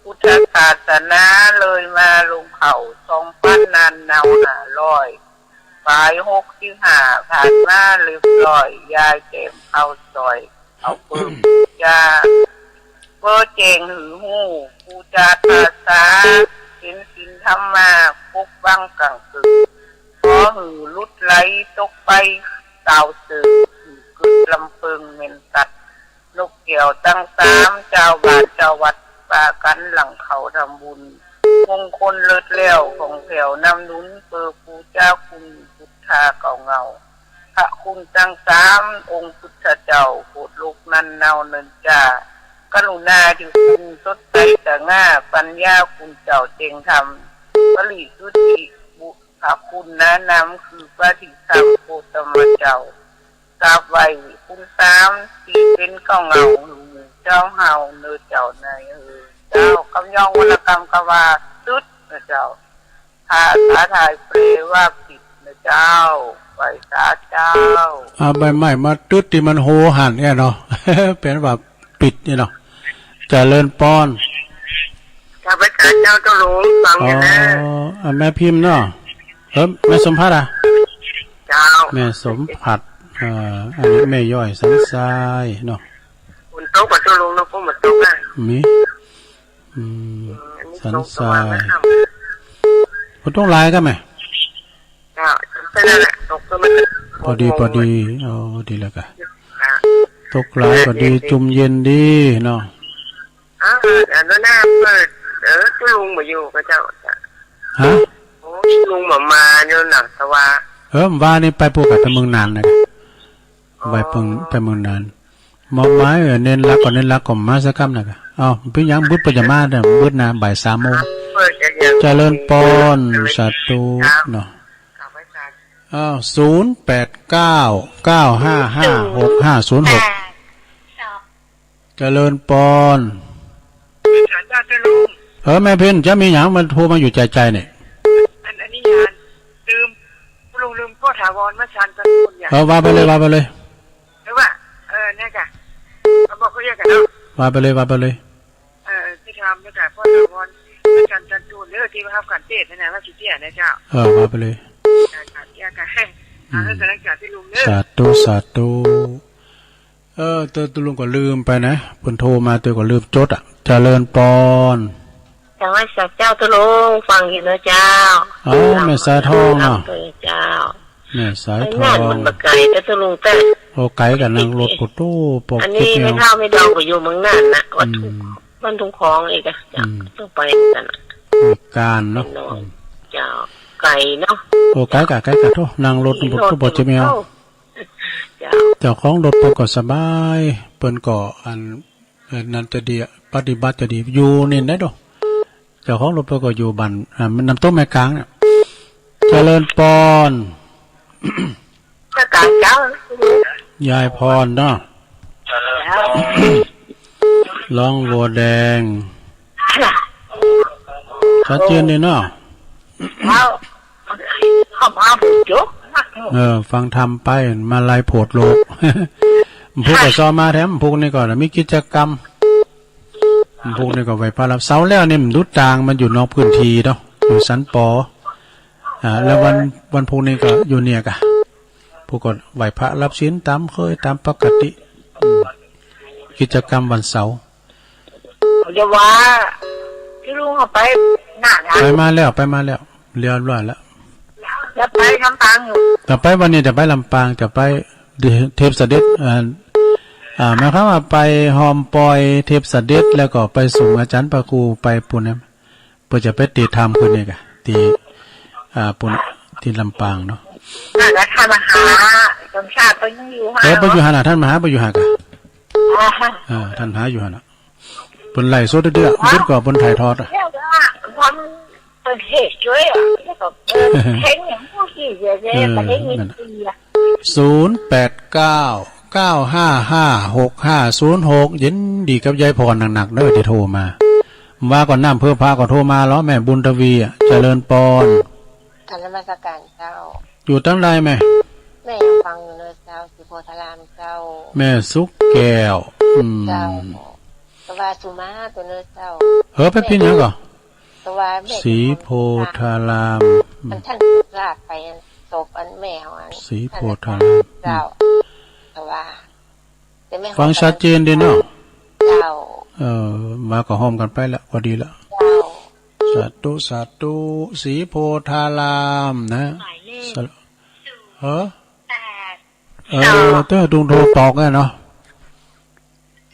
พุทธศาสนาเลยมาลงเข้า สองปันนานนาวห้าร้อย ปายหกสิบห้า ผ่านมาเรียบร้อย ยายแจ่มข้าวสอย เอาเปิ้อบูชา เปื้อแจ้งหื้อฮู้ บูชาภาษา เป๋นศีลธรรมา ปกปังกั๋งเกิด ขอหื้อหลุดไหลตกไป ตาวเสิร์ฟ หื้อเกิดลำเปิงแม่นสัตว์ นกแก้วตังสาม จาวบ้านจาววัด ปากั๋นหลั่งเข้าทำบุญ มงคลเลิศแล้ว ของแถวนำหนุน เปื้อบูชาคุณพุทธาเก่าเหง้า พระคุณตังสามองค์พุทธเจ้า โผดโลกนั้นเนาเนินจา กรุณาธิคุณสดใสสง่า ปัญญาคุณเจ้าแจ้งธรรม ปริสุทธิบุพคุณหน้านำ คือพระอธิธรรมโคตมเจ้า กราบไหว้คุณสาม ตี้เป๋นเก่าเหง้าหื้อหมู่เจ้าเฮาเนาะเจ้า นายเอ๋ย เจ้า กำยองวรรณกรรมกะว่าตึ๊ดเนาะเจ้า ภาษาไทยแปลว่าปิดนะเจ้า ไหว้สาเจ้า เอาใบไม้มาตึ๊ดตี้มันโหหันเนี่ยเนาะ เป๋นว่าปิดเนี่ยเนาะ เจริญปอน ข้าพเจ้าเจ้าหลวงฟังอยู่นะ อ๋อ อ่ะ แม่พิมพ์เนาะ เออ แม่สมภัทรอ่ะ เจ้า แม่สมภัทร อ่า อันนี้แม่ย้อยสันทรายเนาะ ฝนตกบ่เจ้าหลวงเนาะ ฝนบ่ตกอ่ะ มี อืม อืม อันนี้ สันทราย ตกประมาณนั้น ฝนตกหลายก่ะแม่ เจ้า แค่นั้นแหละ ตกก็มัน พอดี พอดี อ๋อ ดีแล้วก่ะ อ่ะ ตกหลายก็ดี เย็นดี จุ่มเย็นดีเนาะ อ่ะ อันนั้นน่ะเปิด เออ เจ้าหลวงบ่อยู่ก่ะเจ้า ฮะ โอ้ เจ้าหลวงบ่มาอยู่น่ะ แต่ว่า เออ ว่านี่ไปปู๊นก่ะ ไปเมืองนานนะ อ๋อ ไปเมือง ไปเมืองนาน มอบหมาย เออ เณรหลักก่อ เณรหลักก่อมาสักกำน่ะก่ะ เอ้า เป๋นหยัง บุตรเปิ้นจะมาเนี่ย บุตรนะ บ่ายสามโมง เปิดอย่างเดียว เจริญปอน สาธุ เนาะ อ้าว ศูนย์แปดเก้า เก้าห้าห้า หกห้าศูนย์หก เจริญปอน สาธุเจ้าหลวง เออ แม่พิมพ์ จะมีหยัง มันโทรมาอยู่ใจๆ เนี่ย อัน อันนี้ยาน ลืม ลุงลืมพ่อถาวรมาชันตะกูลอย่าง เออ ว่าไปเลย ว่าไปเลย หรือว่า เออ เนี่ยจ้ะ เขาบอกเขาเรียกกันเนาะ ว่าไปเลย ว่าไปเลย เออ ที่ทำเนี่ยจ้ะ พ่อถาวรมาชันตะกูล เด้อ ที่มาฮับขันเตศน์นะ ว่าสิเตี้ยนะเจ้า เออ ว่าไปเลย จ้ะ จ้ะ เตี้ยกัน อืม อ่า ให้กำลังใจที่ลุงเด้อ สาธุ สาธุ เออ เตื้อ เตื้อลุงก็ลืมไปนะ เปิ้นโทรมาเตื้อก็ลืมจดอ่ะ เจริญปอน เจ้า ไหว้สาเจ้าเตื้อลุง ฟังอยู่นะเจ้า อ๋อ แม่สายทองเนาะ เจ้า แม่สายทอง ไปงานมันบ่ไก๋เตื้อลุงเตื้อ โอ้ ไก๋ก่ะ นั่งรถปู๊นโต ปอก อันนี้ เก็บเอว แม่เฒ่าแม่ดองก็อยู่เมืองน่านน่ะ วัดทุ่ง อืม บ้านทุ่งคองอีกอ่ะ เจ้า อืม ต้องไปกันน่ะ มีการเนาะ เนาะ อืม เจ้า ไก๋เนาะ โอ้ ไก๋ก่ะ ไก๋ก่ะ โธ่ นั่งรถปู๊นโต บ่เจ็บเอว เจ้า เจ้าของรถเปิ้นก็สบาย เปิ้นก็อัน เอ่อ นั่นจะดีอะ ปฏิบัติจะดี อยู่นี่ได้ดอก เจ้าของรถเปิ้นก็อยู่บ้าน อ่า น้ำตกแม่กลางเนี่ย เจริญปอน แม่กลางเจ้า ยายพรเนาะ เจ้า ร้องวัวแดง ชัดเจนดีเนาะ เจ้า ก็มาผู้จบนะ เออ ฟังธรรมไป มาลัยโผดโลก พุกก็ซ้อมมาแถม พุกนี่ก็มีกิจกรรม พุกนี่ก็ไหว้พระรับ เสาร์แล้วนี่มันดูต่าง มันอยู่นอกพื้นที่เนาะ อยู่สันปอ อ่า แล้ววัน วันพุกนี่ก็อยู่เนี่ยกะ พุกก็ไหว้พระรับศีลตามเคย ตามปกติ อืม กิจกรรมวันเสาร์ เดี๋ยวว่า ตี้ลุงเอาไปหน้านะ ไปมาแล้ว ไปมาแล้ว เรียบร้อยแล้ว จะไปลำปางอยู่ จะไปวันนี้จะไปลำปาง จะไปเทพเสด็จ อ่า อ่า หมายความว่าไปฮอมปอยเทพเสด็จ แล้วก็ไปส่งอาจารย์พระครูไปปูนนะ เพื่อจะไปติดตามคืนนี้กะ ตี้ อ่า ปูน ตี้ลำปางเนาะ น่าจะท่านมหา สมชาติไปยังอยู่ฮะ เออ ไปอยู่หั่นน่ะ ท่านมหาไปอยู่หั่นกะ อ๋อ อ่า ท่านมหาอยู่หั่นน่ะ เปิ้นไลฟ์สดเตื้อๆ อ๋อ ยุดก็เปิ้นถ่ายทอดอะ เนี่ยว่าความเป็นเหตุช่วยอะ แล้วก็เออ เห็นอย่างพวกที่เสียใจ เออ ก็ได้ยิน นั่นน่ะ ดีอะ ศูนย์แปดเก้า เก้าห้าห้า หกห้าศูนย์หก ยินดีกับยายพรหนักๆ เด้อที่โทรมา ว่าก่อนน้ำเพื่อพระก็โทรมาแล้ว แม่บุญทวีอะ เจริญปอน กราบนมัสการเจ้า อยู่ตังใดแม่ แม่ยังฟังอยู่เนอะเจ้า ศรีโพธารามเจ้า แม่สุขแก้ว อืม เจ้า แต่ว่าสุมาตัวเนอะเจ้า เออ ไปพินหยังก่อ แต่ว่าแม่ศรีโพธาราม มันท่านลาดไปศพอันแม่ของอันศรีโพธาราม เจ้า แต่ว่า แต่แม่ ฟังชัดเจนดีเนาะ เจ้า เออ มาก็ฮอมกันไปละ พอดีละ เจ้า สาธุ สาธุ ศรีโพธารามนะ หมายเลข สะ เออ แปด เออ เจ้า เต้อตุงโทรปอกแน่เนาะ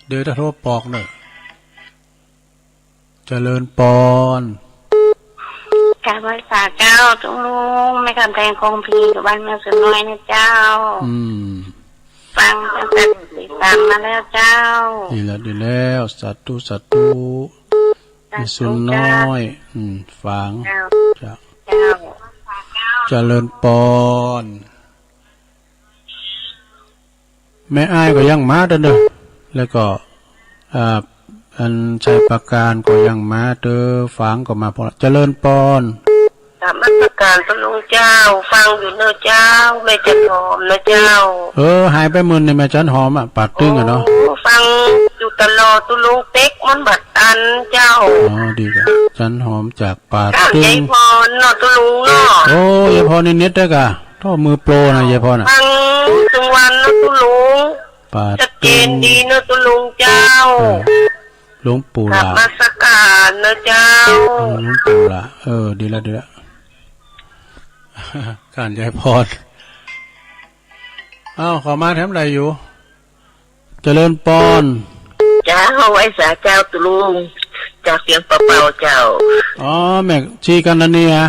เดี๋ยวจะโทรปอกเนอะ เจริญปอน กราบไหว้สาเจ้า ตุงลุง แม่คำแพงคงพี อยู่บ้านแม่เสือน้อยนะเจ้า อืม ฟังตั้งแต่ตีสามมาแล้วเจ้า ดีแล้ว ดีแล้ว สาธุ สาธุ สาธุ แม่เสือน้อย อืม ฟัง เจ้า เจ้า เจ้า เจริญปอน แม่อ้ายก็ยังมาเด้อเนอะ แล้วก็ อ่า อันชัยปราการก็ยังมาเด้อ ฝางก็มาพอละ เจริญปอน กราบนมัสการพระลุงเจ้า ฟังอยู่เนอะเจ้า แม่จันหอมนะเจ้า เออ หายไปมื้อนี่แม่จันหอมอะ ปาดตึงอะเนาะ โอ้ ฟังอยู่ตลอด ตุลุงเต็กมันบัดตันเจ้า อ๋อ ดีกะ จันหอมจากปาดตึง เจ้ายายพรเนาะ ตุลุงเนาะ โอ้ ยายพรนี่เน็ตได้กะ โธ่ มือโปรนะ ยายพรน่ะ ฟังตึงวันเนาะ ตุลุง ปาดตึง ชัดเจนดีเนาะ ตุลุงเจ้า เออ หลวงปู่หลา กราบนมัสการเนาะเจ้า เออ หลวงปู่หลา เออ ดีละ ดีละ การยายพร เอ้า เขามาแถมใดอยู่ เจริญปอน เจ้า ไหว้สาเจ้า ตุลุง จากเสียงเป่าๆ เจ้า อ๋อ แม่ชีกัณณีอะ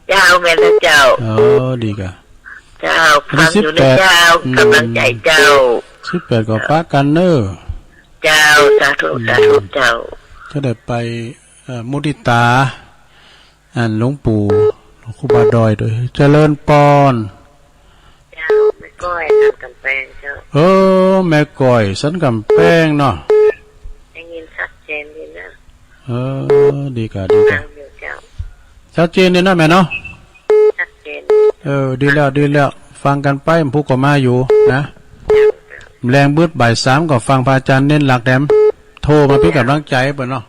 เจ้า แม่นแล้วเจ้า เออ ดีกะ เจ้า วันที่ ฟังอยู่นะ สิบแปด เจ้า อืม กำลังใจเจ้า สิบแปด ก็ปะกั๋นเน่อ เจ้า สาธุ อืม สาธุ เจ้า จะได้ไป เอ่อ มุทิตา อันหลวงปู่ หลวงครูบาดอยด้วย เจริญปอน เจ้า แม่ก้อยสันกำแพงเจ้า เออ แม่ก้อยสันกำแพงเนาะ ได้ยินชัดเจนดีนะ เออ ดีกะ ดีกะ ฟังอยู่เจ้า ชัดเจนดีเนาะแม่เนาะ ชัดเจน เออ ดีแล้ว ดีแล้ว ฟังกั๋นไป ผู้ก็มาอยู่นะ แลงบึดบ่ายสามก็ฟังพระอาจารย์เน้นหลักแถม โทรมาเปิ้นก๋ำลังใจ๋เปิ้นเนาะ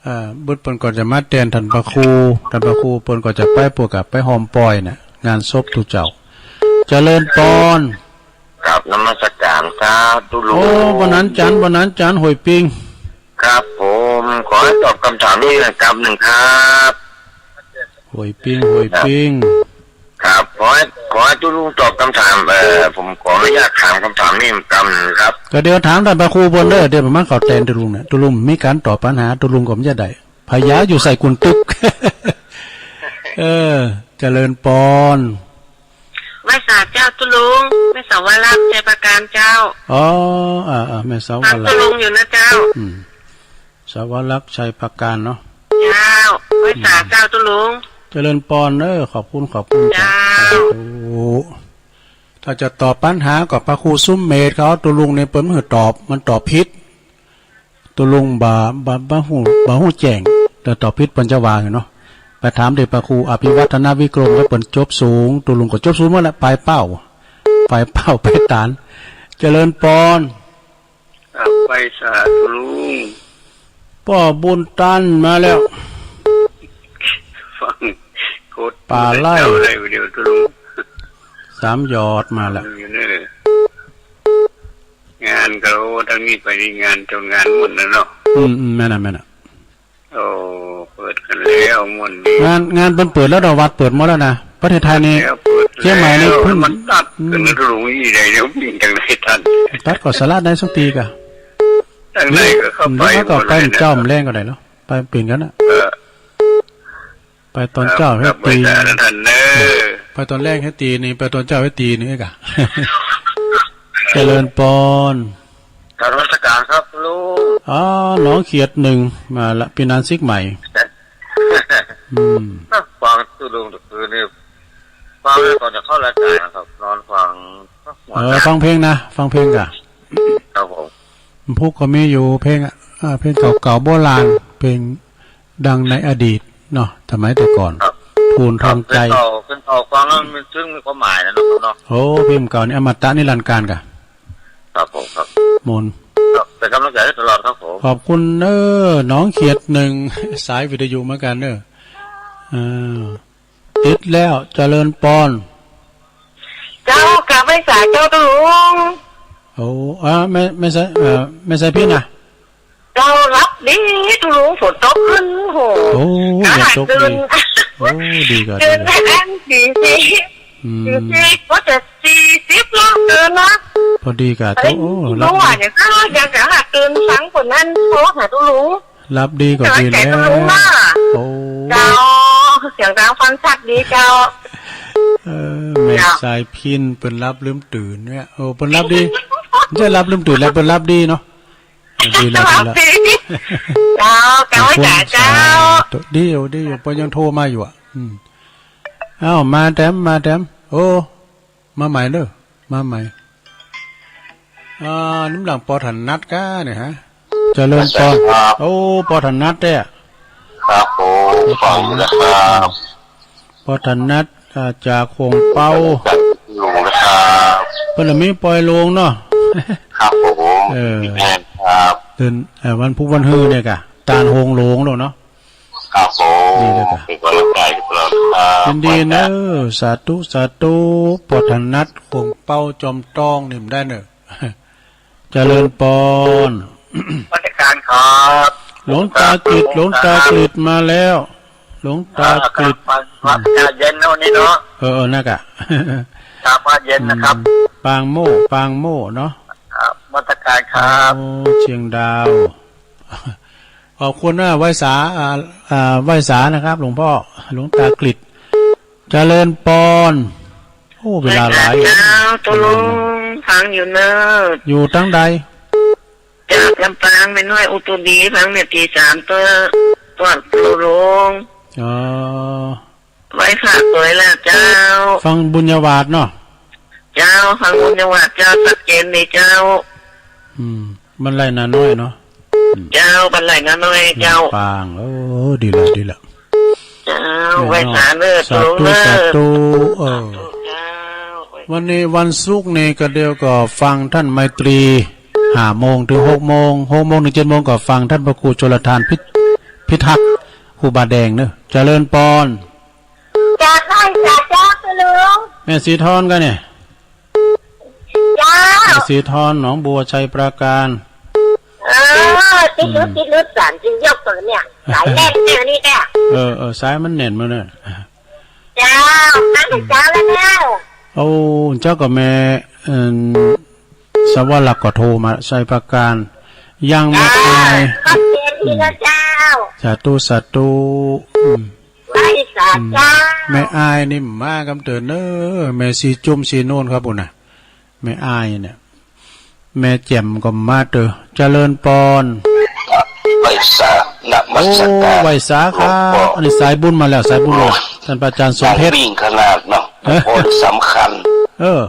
เอ่อ บึดเปิ้นก็จะมาแตนต้านพระครู ต้านพระครูเปิ้นก็จะไปพวกกับไปฮอมปอยน่ะ งานศพตุ๊เจ้า เจริญปอน กราบนมัสการครับ ตุ๊ลุง โอ้ บ่หนานจันทร์ บ่หนานจันทร์ ห้วยปิง ครับผม ขอให้ตอบคำถามนี้กำนึ่งครับ ห้วยปิง ห้วยปิง ครับ ขอให้ ขอให้ตุ๊ลุงตอบคำถาม เอ่อ ผมขออนุญาตถามคำถามนี้กำนึ่งครับ ก็เดี๋ยวถามต้านพระครูเปิ้นเด้อ เดี๋ยวผมมาเข้าแตนตุ๊ลุงเนี่ย ตุ๊ลุงมีก๋านตอบปัญหา ตุ๊ลุงก็บ่จะได้ พญาอยู่ใส่กุนตึก เออ เจริญปอน ไหว้สาเจ้าตุ๊ลุง แม่สาวรักษ์ ชัยปราการเจ้า อ๋อ อ่า อ่า แม่สาวรักษ์ ตุ๊ลุงอยู่นะเจ้า อืม สาวรักษ์ ชัยปราการเนาะ เจ้า ไหว้สาเจ้าตุ๊ลุง เจริญปอนเด้อ ขอบคุณ ขอบคุณเจ้า เจ้า สาธุ ถ้าจะตอบปัญหาก็พระครูสุมเมธเขา ตุ๊ลุงเนี่ยเปิ้นบ่หื้อตอบ มันตอบผิด ตุ๊ลุงบ่ บ่ บ่ฮู้ บ่ฮู้แจ้ง แต่ตอบผิดเปิ้นจะว่าอยู่เนาะ ไปถามเด็กพระครูอภิวัฒนวิกรม ว่าเปิ้นจบสูง ตุ๊ลุงก็จบสูงหมดแหละ ปายเป้า ปายเป้า ปายตาน เจริญปอน อ่ะ ไปสาธุลุง ป้อบุญตันมาแล้ว ฟังโคตร ป่าไร่ เจ้าอะไรเดี๋ยวตุ๊ลุง สามหยอดมาแล้ว อยู่เนอะ งานก็ โอ้ ทั้งนี้ไปนี่งานจนงานหมดแล้วเนาะ อืม อืม แม่นน่ะ แม่นน่ะ โอ้ เปิดกั๋นแล้วม่วนดี งาน งานเปิ้นเปิดแล้วเนาะ วัดเปิดหมดแล้วนะ ประเทศไทยนี่ แล้วเปิด เชียงใหม่นี่ แล้ว เพิ่ง มันตัดกั๋นนะ อืม ตุ๊ลุงอี้ใดเดี๋ยวปิ้งตังไหนตัน ตัดก็สลัดได้สักทีก่ะ ตังไหนก็เข้าไป เดี๋ยวก็ไป หมดเลยนะ เจ้าแม่แลงก็ได้เนาะ ไปเปลี่ยนกั๋นน่ะ เออ ไปตอนเจ๊า ครับ เฮ็ด ครับ ตี้ ไปสาธุตันเนอะ ไปตอนแลงเฮ็ดตี้นึ่ง ไปตอนเจ๊าเฮ็ดตี้นึ่งเอ๊ะก่ะ เจริญปอน กราบนมัสการครับลุง อ๋อ หนองเขียดหนึ่ง มาละ ปี้นานสิกใหม่ อืม ฟังตุ๊ลุงตะคืนนี่ ฟังแล้วก่อนจะเข้ารายการนะครับ นอนฟัง เออ ฟังเพลงนะ ฟังเพลงก่ะ ครับผม พุกก็มีอยู่เพลงอะ อ่า เพลงเก่าๆ โบราณ เพลงดังในอดีตเนาะ สมัยแต่ก่อน ครับ ทูลทองใจ ครับ เพลงเก่า เพลงเก่าฟังแล้วมันซึ่งมีความหมายนะเนาะ โอ้ เพลงเก่านี่อมตะนิรันดร์กาลก่ะ ครับผม ครับ มนต์ ครับ เป็นกำลังใจให้ตลอดครับผม ขอบคุณเน้อ หนองเขียดหนึ่ง สายวิทยุเหมือนกั๋นเน้อ อ่า ติดแล้ว เจริญปอน เจ้า กราบไหว้สาเจ้าตุ๊ลุง โอ้ อ่า แม่ แม่สาย เอ่อ แม่สายพิณน่ะ เจ้า หลับดีตุ๊ลุง ฝนตกขึ้น โห โอ้ หา ฝนตก ตื่น ดี โอ้ ดีก่ะ ตื่น ดีก่ะ แอนสี่สิบ อืม สี่สิบ ก็จะสี่สิบแล้วตื่นนะ พอดีก่ะ เอ้ย โอ้ หลับดี ตุ๊ลุงว่าอย่างนั้น อยากจะหาตื่นฟังคนนั้นโทรหาตุ๊ลุง หลับดีก่ะดีแล้ว เสียงตุ๊ลุงน่ะ โอ้ เจ้า เสียงดังฟังชัดดีเจ้า เออ แม่ เจ้า สายพิณเปิ้นหลับลืมตื่นเนี่ย โอ้ เปิ้นหลับดี บ่ใจ้หลับลืมตื่นแหละ เปิ้นหลับดีเนาะ ดีแล้ว หลับดี ดีแล้ว เจ้า เจ้า ขอบคุณ จ๋าเจ้า สาธุ ดีอยู่ ดีอยู่ เปิ้นยังโทรมาอยู่อะ อืม เอ้า มาแต้ม มาแต้ม โอ้ มาใหม่เน้อ มาใหม่ อ่า น้ำหลังปอถนัดก้าเนี่ยฮะ เจริญปอน ครับ โอ้ ปอถนัดแต๊ ครับผม ฟังอยู่นะครับ ปอถนัด อ่า จากหงเปา อยู่นะครับ เปิ้นละมีปอยโลงเนาะ ครับผม เออ แม่นครับ เปิ้น เอ่อ วันพุธวันฮือเนี่ยก่ะ ตานหงโลงแล้วเนาะ ครับผม ดีเลยก่ะ เป็นกำลังใจให้พวกเราครับ ยินดีเน้อ สาธุ สาธุ ปอถนัด หงเปา จอมตอง นี่มันได้เน้อ เจริญปอน นมัสการครับ หลวงตากฤษ หลวงตากฤษมาแล้ว หลวงตากฤษ ครับ อากาศเย็นเนาะวันนี้เนาะ เออ เออ นั่นก่ะ อากาศเย็นนะครับ อืม ปางโม่ ปางโม่เนาะ ครับ นมัสการครับ โอ้ เชียงดาว ขอบคุณนะ ไหว้สา อ่า อ่า ไหว้สานะครับ หลวงพ่อ หลวงตากฤษ เจริญปอน โอ้ เวลาหลาย เจ้า ตุ๊ลุง ฟังอยู่เน้อ อยู่ตังใด จากลำปาง แม่น้อยอุตุดี ฟังเมื่อตีสามเต๊อะ ปอตุ๊ลุง อ๋อ ไหว้พระสวยแล้วเจ้า ฟังบุญญาวาสเนาะ เจ้า ฟังบุญญาวาสเจ้า ชัดเจนดีเจ้า อืม บ้านไร่นาน้อยเนาะ อืม เจ้า บ้านไร่นาน้อยเจ้า ลำปาง เออ ดีละ ดีละ เจ้า แม่น้อย ไหว้สาเน้อ สาธุ ตุ๊ลุงเน้อ สาธุ เออ เจ้า วันนี้วันศุกร์นี่ก็เดี๋ยวก็ฟังท่านไมตรี ห้าโมงถึงหกโมง หกโมงถึงเจ็ดโมงก็ฟังท่านพระครูชลทานพิ พิทักษ์ ครูบาแดงเนอะ เจริญปอน จ้า ไหว้สาเจ้าตุ๊ลุง แม่ศรีทอนก่ะเนี่ย เจ้า แม่ศรีทอน หนองบัว ชัยปราการ เออ ติดหลุด อืม ติดหลุด สารจึงยกตัวเนี่ย สายแน่นเนี่ย นี่เนี่ย เออ เออ สายมันแน่นมาเนี่ย เจ้า ตั้งแต่เช้าแล้วเนี่ย โอ้ เจ้ากับแม่ เอิ่ม สวรรคก็โทรมา ชัยปราการ ยังไม่อาย เจ้า ขอบคุณพี่นะเจ้า สาธุ สาธุ อืม ไหว้สาเจ้า อืม แม่อายนี่มากำเตินเน้อ แม่ศรีจุ่มศรีโนนครับผมนะ แม่อายเนี่ย แม่แจ่มก็มาเตอ เจริญปอน ไหว้สา นมัสการ โอ้ ไหว้สาครับ หลวงพ่อ อันนี้สายบุญมาแล้ว สายบุญมาแล้ว ท่านพระอาจารย์สมเพชร วิ่งขนาดเนาะ เออ คนสำคัญ เออ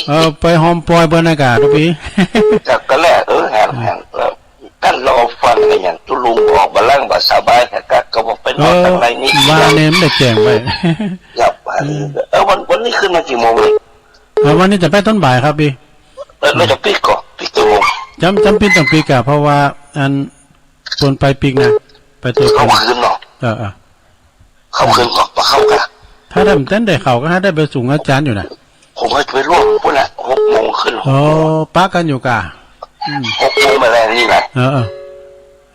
เออ ไปหอมปอยเปิ้นอากาศทุกปี จักก็แล เออ แหง แหง เออ กันรอฟังกันอย่างตุ๊ ลุงบอกบ่าล่างบ่าสบาย ก็ ก็บอกไปนอนตังในนี่ เออ ว่าเน้นได้แจ้งไว้ ครับ เออ เออ วัน วันนี้ขึ้นมากี่โมงนี่ เออ วันนี้จะไปตอนบ่ายครับพี่ เออ แล้วจะปิ๊กก่อ ปิ๊กกี่โมง จำ จำปิ๊กต้องปิ๊กอะ เพราะว่าอัน เปิ้นไปปิ๊กนะ ไปเตะ เข้าคืนเนาะ เออ เออ เข้าคืนก่อ บ่เข้าก่ะ ถ้าทำเต้นได้เข้าก็หาได้ไปสูงอาจารย์อยู่นะ ผมก็ไปร่วมพุ้นแหละ หกโมงขึ้น อ๋อ ปะกั๋นอยู่ก่ะ อืม หกโมงมาแลงนี่นะ เออ เออ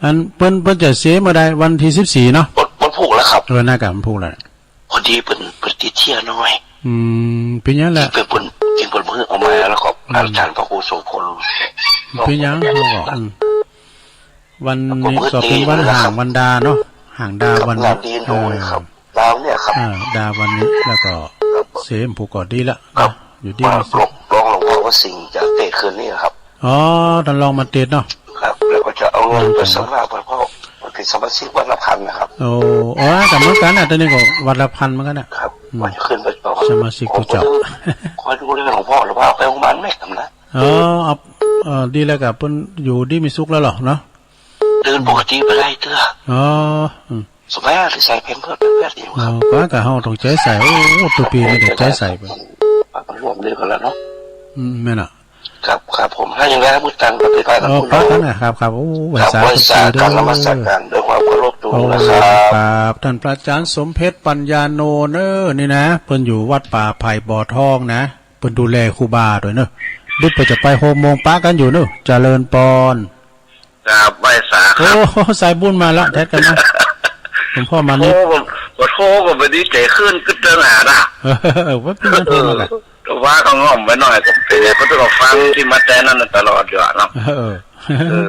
อันเปิ้น เปิ้นจะเสเมื่อใด วันตี้สิบสี่เนาะ วัน วันพูกแล้วครับ เออ น่าจะวันพูกแล้ว พอดีเปิ้น เปิ้นติดเตี้ยน้อย อืม เป๋นหยังแหละ เปิ้น เปิ้น เปิ้นเพิ่งเอามาแล้วก็ อืม อาจารย์พระครูโสภณ เป๋นหยัง เขาก็ อืม วันนี้ก็เป๋นวันห่างวันดาเนาะ ห่างดาวัน งานดีโดยครับ เออ ดาวเนี่ยครับ อ่า ดาวันนี้ แล้วก็ ครับ เสมผูกก็ดีละ ครับ นะ อยู่ดี มา มีสุข รอง รองหลวงพ่อวสิงห์จะเตสน์คืนนี้ครับ อ๋อ ต้านรองมาเตสน์เนาะ ครับ แล้วก็จะเอาเงินไปสำราญหลวงพ่อ เป็นสมาชิกวัดละพันนะครับ โอ้ อ๋อ ก็เหมือนกั๋นน่ะ ต๋อนนี้ก็วัดละพันเหมือนกั๋นน่ะ ครับ อืม ว่าจะขึ้นไปต่อ สมาชิกผู้เจ้า ผมก็คอยดูเรื่องหลวงพ่อ หรือว่าไปโรงพยาบาลแม่กำนะ อ๋อ เอา เออ ดีแล้วก็เปิ้นอยู่ดีมีสุขแล้วเหรอเนาะ เดินปกติไปได้เตื้อ อ๋อ อืม สมัยที่ใส่แพมเพิร์สแพมเพิร์สอยู่ครับ อ๋อ ก็ ก็เฮาต้องใจ๋ใส่ โอ้ ตุ๊ปี๋นี่ต้องใจ๋ใส่ไป ปะกั๋นร่วมเดียวกั๋นแล้วเนาะ อืม แม่นน่ะ ครับ ครับผม ถ้าอย่างนั้นมื้อตังก็ไปพากั๋น อ๋อ พูด ปะกั๋นนะครับ ครับ โอ้ ไหว้สา ครับ ไหว้สา ทุกปี๋เด้อ กราบนมัสการด้วยความเคารพตูงนะครับ โอ้ ครับ ต้านพระอาจ๋ารย์สมเพชรปัญญาโนเน่อ นี่นะ เปิ้นอยู่วัดป่าไผ่บ่อทองนะ เปิ้นดูแลครูบาตวยเน่อ ดึกเปิ้นจะไป หกโมงปะกั๋นอยู่เน่อ เจริญปอน ครับ ไหว้สาครับ โอ้ สายบุญมาละ แต๊ดกั๋นนะ หลวงพ่อมานิด โอ้ ผม ผมโทรก็บ่ดีใจ๋ขึ้นกึ๊ดเตื้อหนานะ เออ ว่าเปิ้นโทรมาละ เออ แต่ว่าก็ง่อมไปหน่อย ผมไปเลย ก็ต้องฟังตี้มาแต่นั้นน่ะตลอดอยู่อะเนาะ เออ เออ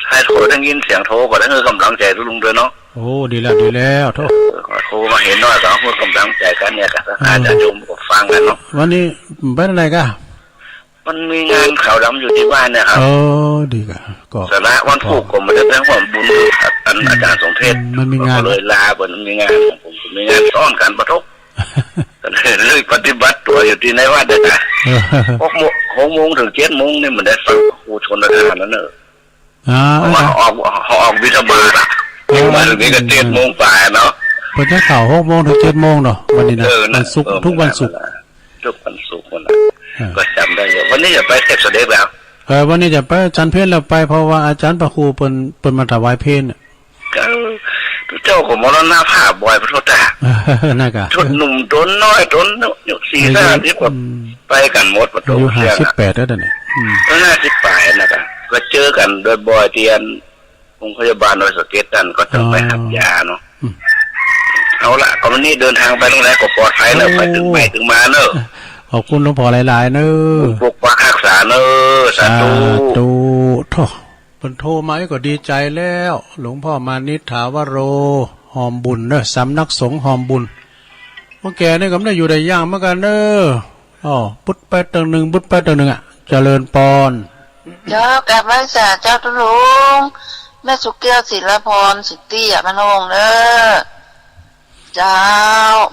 ให้โทรได้ยินเสียงโทรก็ได้ เออ กำลังใจ๋ลุงตวยเนาะ โอ้ ดีแล้ว ดีแล้ว โถ่ เออ โทรมาเห็นหน่อยก็เอากำลังใจ๋กั๋นเนี่ย ก็ เออ อาจจะโยมก็ฟังกั๋นเนาะ วันนี้ไปไหนก่ะ มันมีงานขาวดำอยู่ตี้บ้านเนี่ยครับ เออ ดีก่ะ ก็ สาระวันพูกก็บ่ได้ไปฮ่วมบุญครับ อัน อืม อาจ๋ารย์สมเพชร อืม มันมีงาน ก็เลยลา เปิ้นมีงาน ผมมีงานซ้อนกั๋นปะทก ก็เลยปฏิบัติตั๋วอยู่ตี้ในวัดเนี่ยนะ เออ หกโมง หกโมงเถิงเจ็ดโมงนี่มันได้ฟังครูชลประทานแล้วเน่อ อ่า เพราะว่าเขาออก เขาออกบิณฑบาตอะ เออ มาเถิงนี่ก็เจ็ดโมงป๋ายเนาะ เปิ้นจะเข้าหกโมงเถิงเจ็ดโมงเนาะ วันนี้นะ เออ นะ วันศุกร์ เออ ทุกวันศุกร์ ทุกวันศุกร์นั่นแหละ เออ ก็จ๋ำได้อยู่ วันนี้จะไปเทศน์เสด็จแล้ว เออ วันนี้จะไปฉันเพลแล้วไป เพราะว่าอาจ๋ารย์พระครูเปิ้น เปิ้นมาถวายเพลน่ะ ก็ เจ้าก็มรณภาพบ่อยปะโทษตา นั่นก่ะ โต๋นหนุ่มโต๋นน้อยโต๋นอายุสี่ห้าสิบก็ อืม ไปกั๋นหมดปะโทษ อายุห้าสิบแปดแล้วเนี่ย อืม ก็ห้าสิบป๋ายนั่นก่ะ ก็เจอกั๋นบ่อยๆ ตี้อัน โรงพยาบาลดอยสะเก็ดนั่นก็ต้องไปหับยาเนาะ อ๋อ อืม เอาละ ก็วันนี้เดินทางไปตรงไหนก็ปลอดภัยเน่อ โอ้ ไปเถิงไปเถิงมาเน่อ ขอบคุณหลวงพ่อหลายๆ เน่อ ปกปักรักษาเน่อ สาธุ สาธุ โถ่ เปิ้นโทรมาก็ดีใจ๋แล้ว หลวงพ่อมานิษฐาวโร ฮอมบุญเน่อ สำนักสงฆ์ฮอมบุญ พวกแกนี่ก็บ่ได้อยู่ได้อย่างเหมือนกั๋นเน่อ อ้อ ปุ๊ดไปตึงนึ่ง ปุ๊ดไปตึงนึ่งอะ เจริญปอน เจ้า กราบไหว้สาเจ้าตุ๊ลุง แม่สุแก้ว ศิลาพร สิทธิอมโนงค์เน่อ เจ้า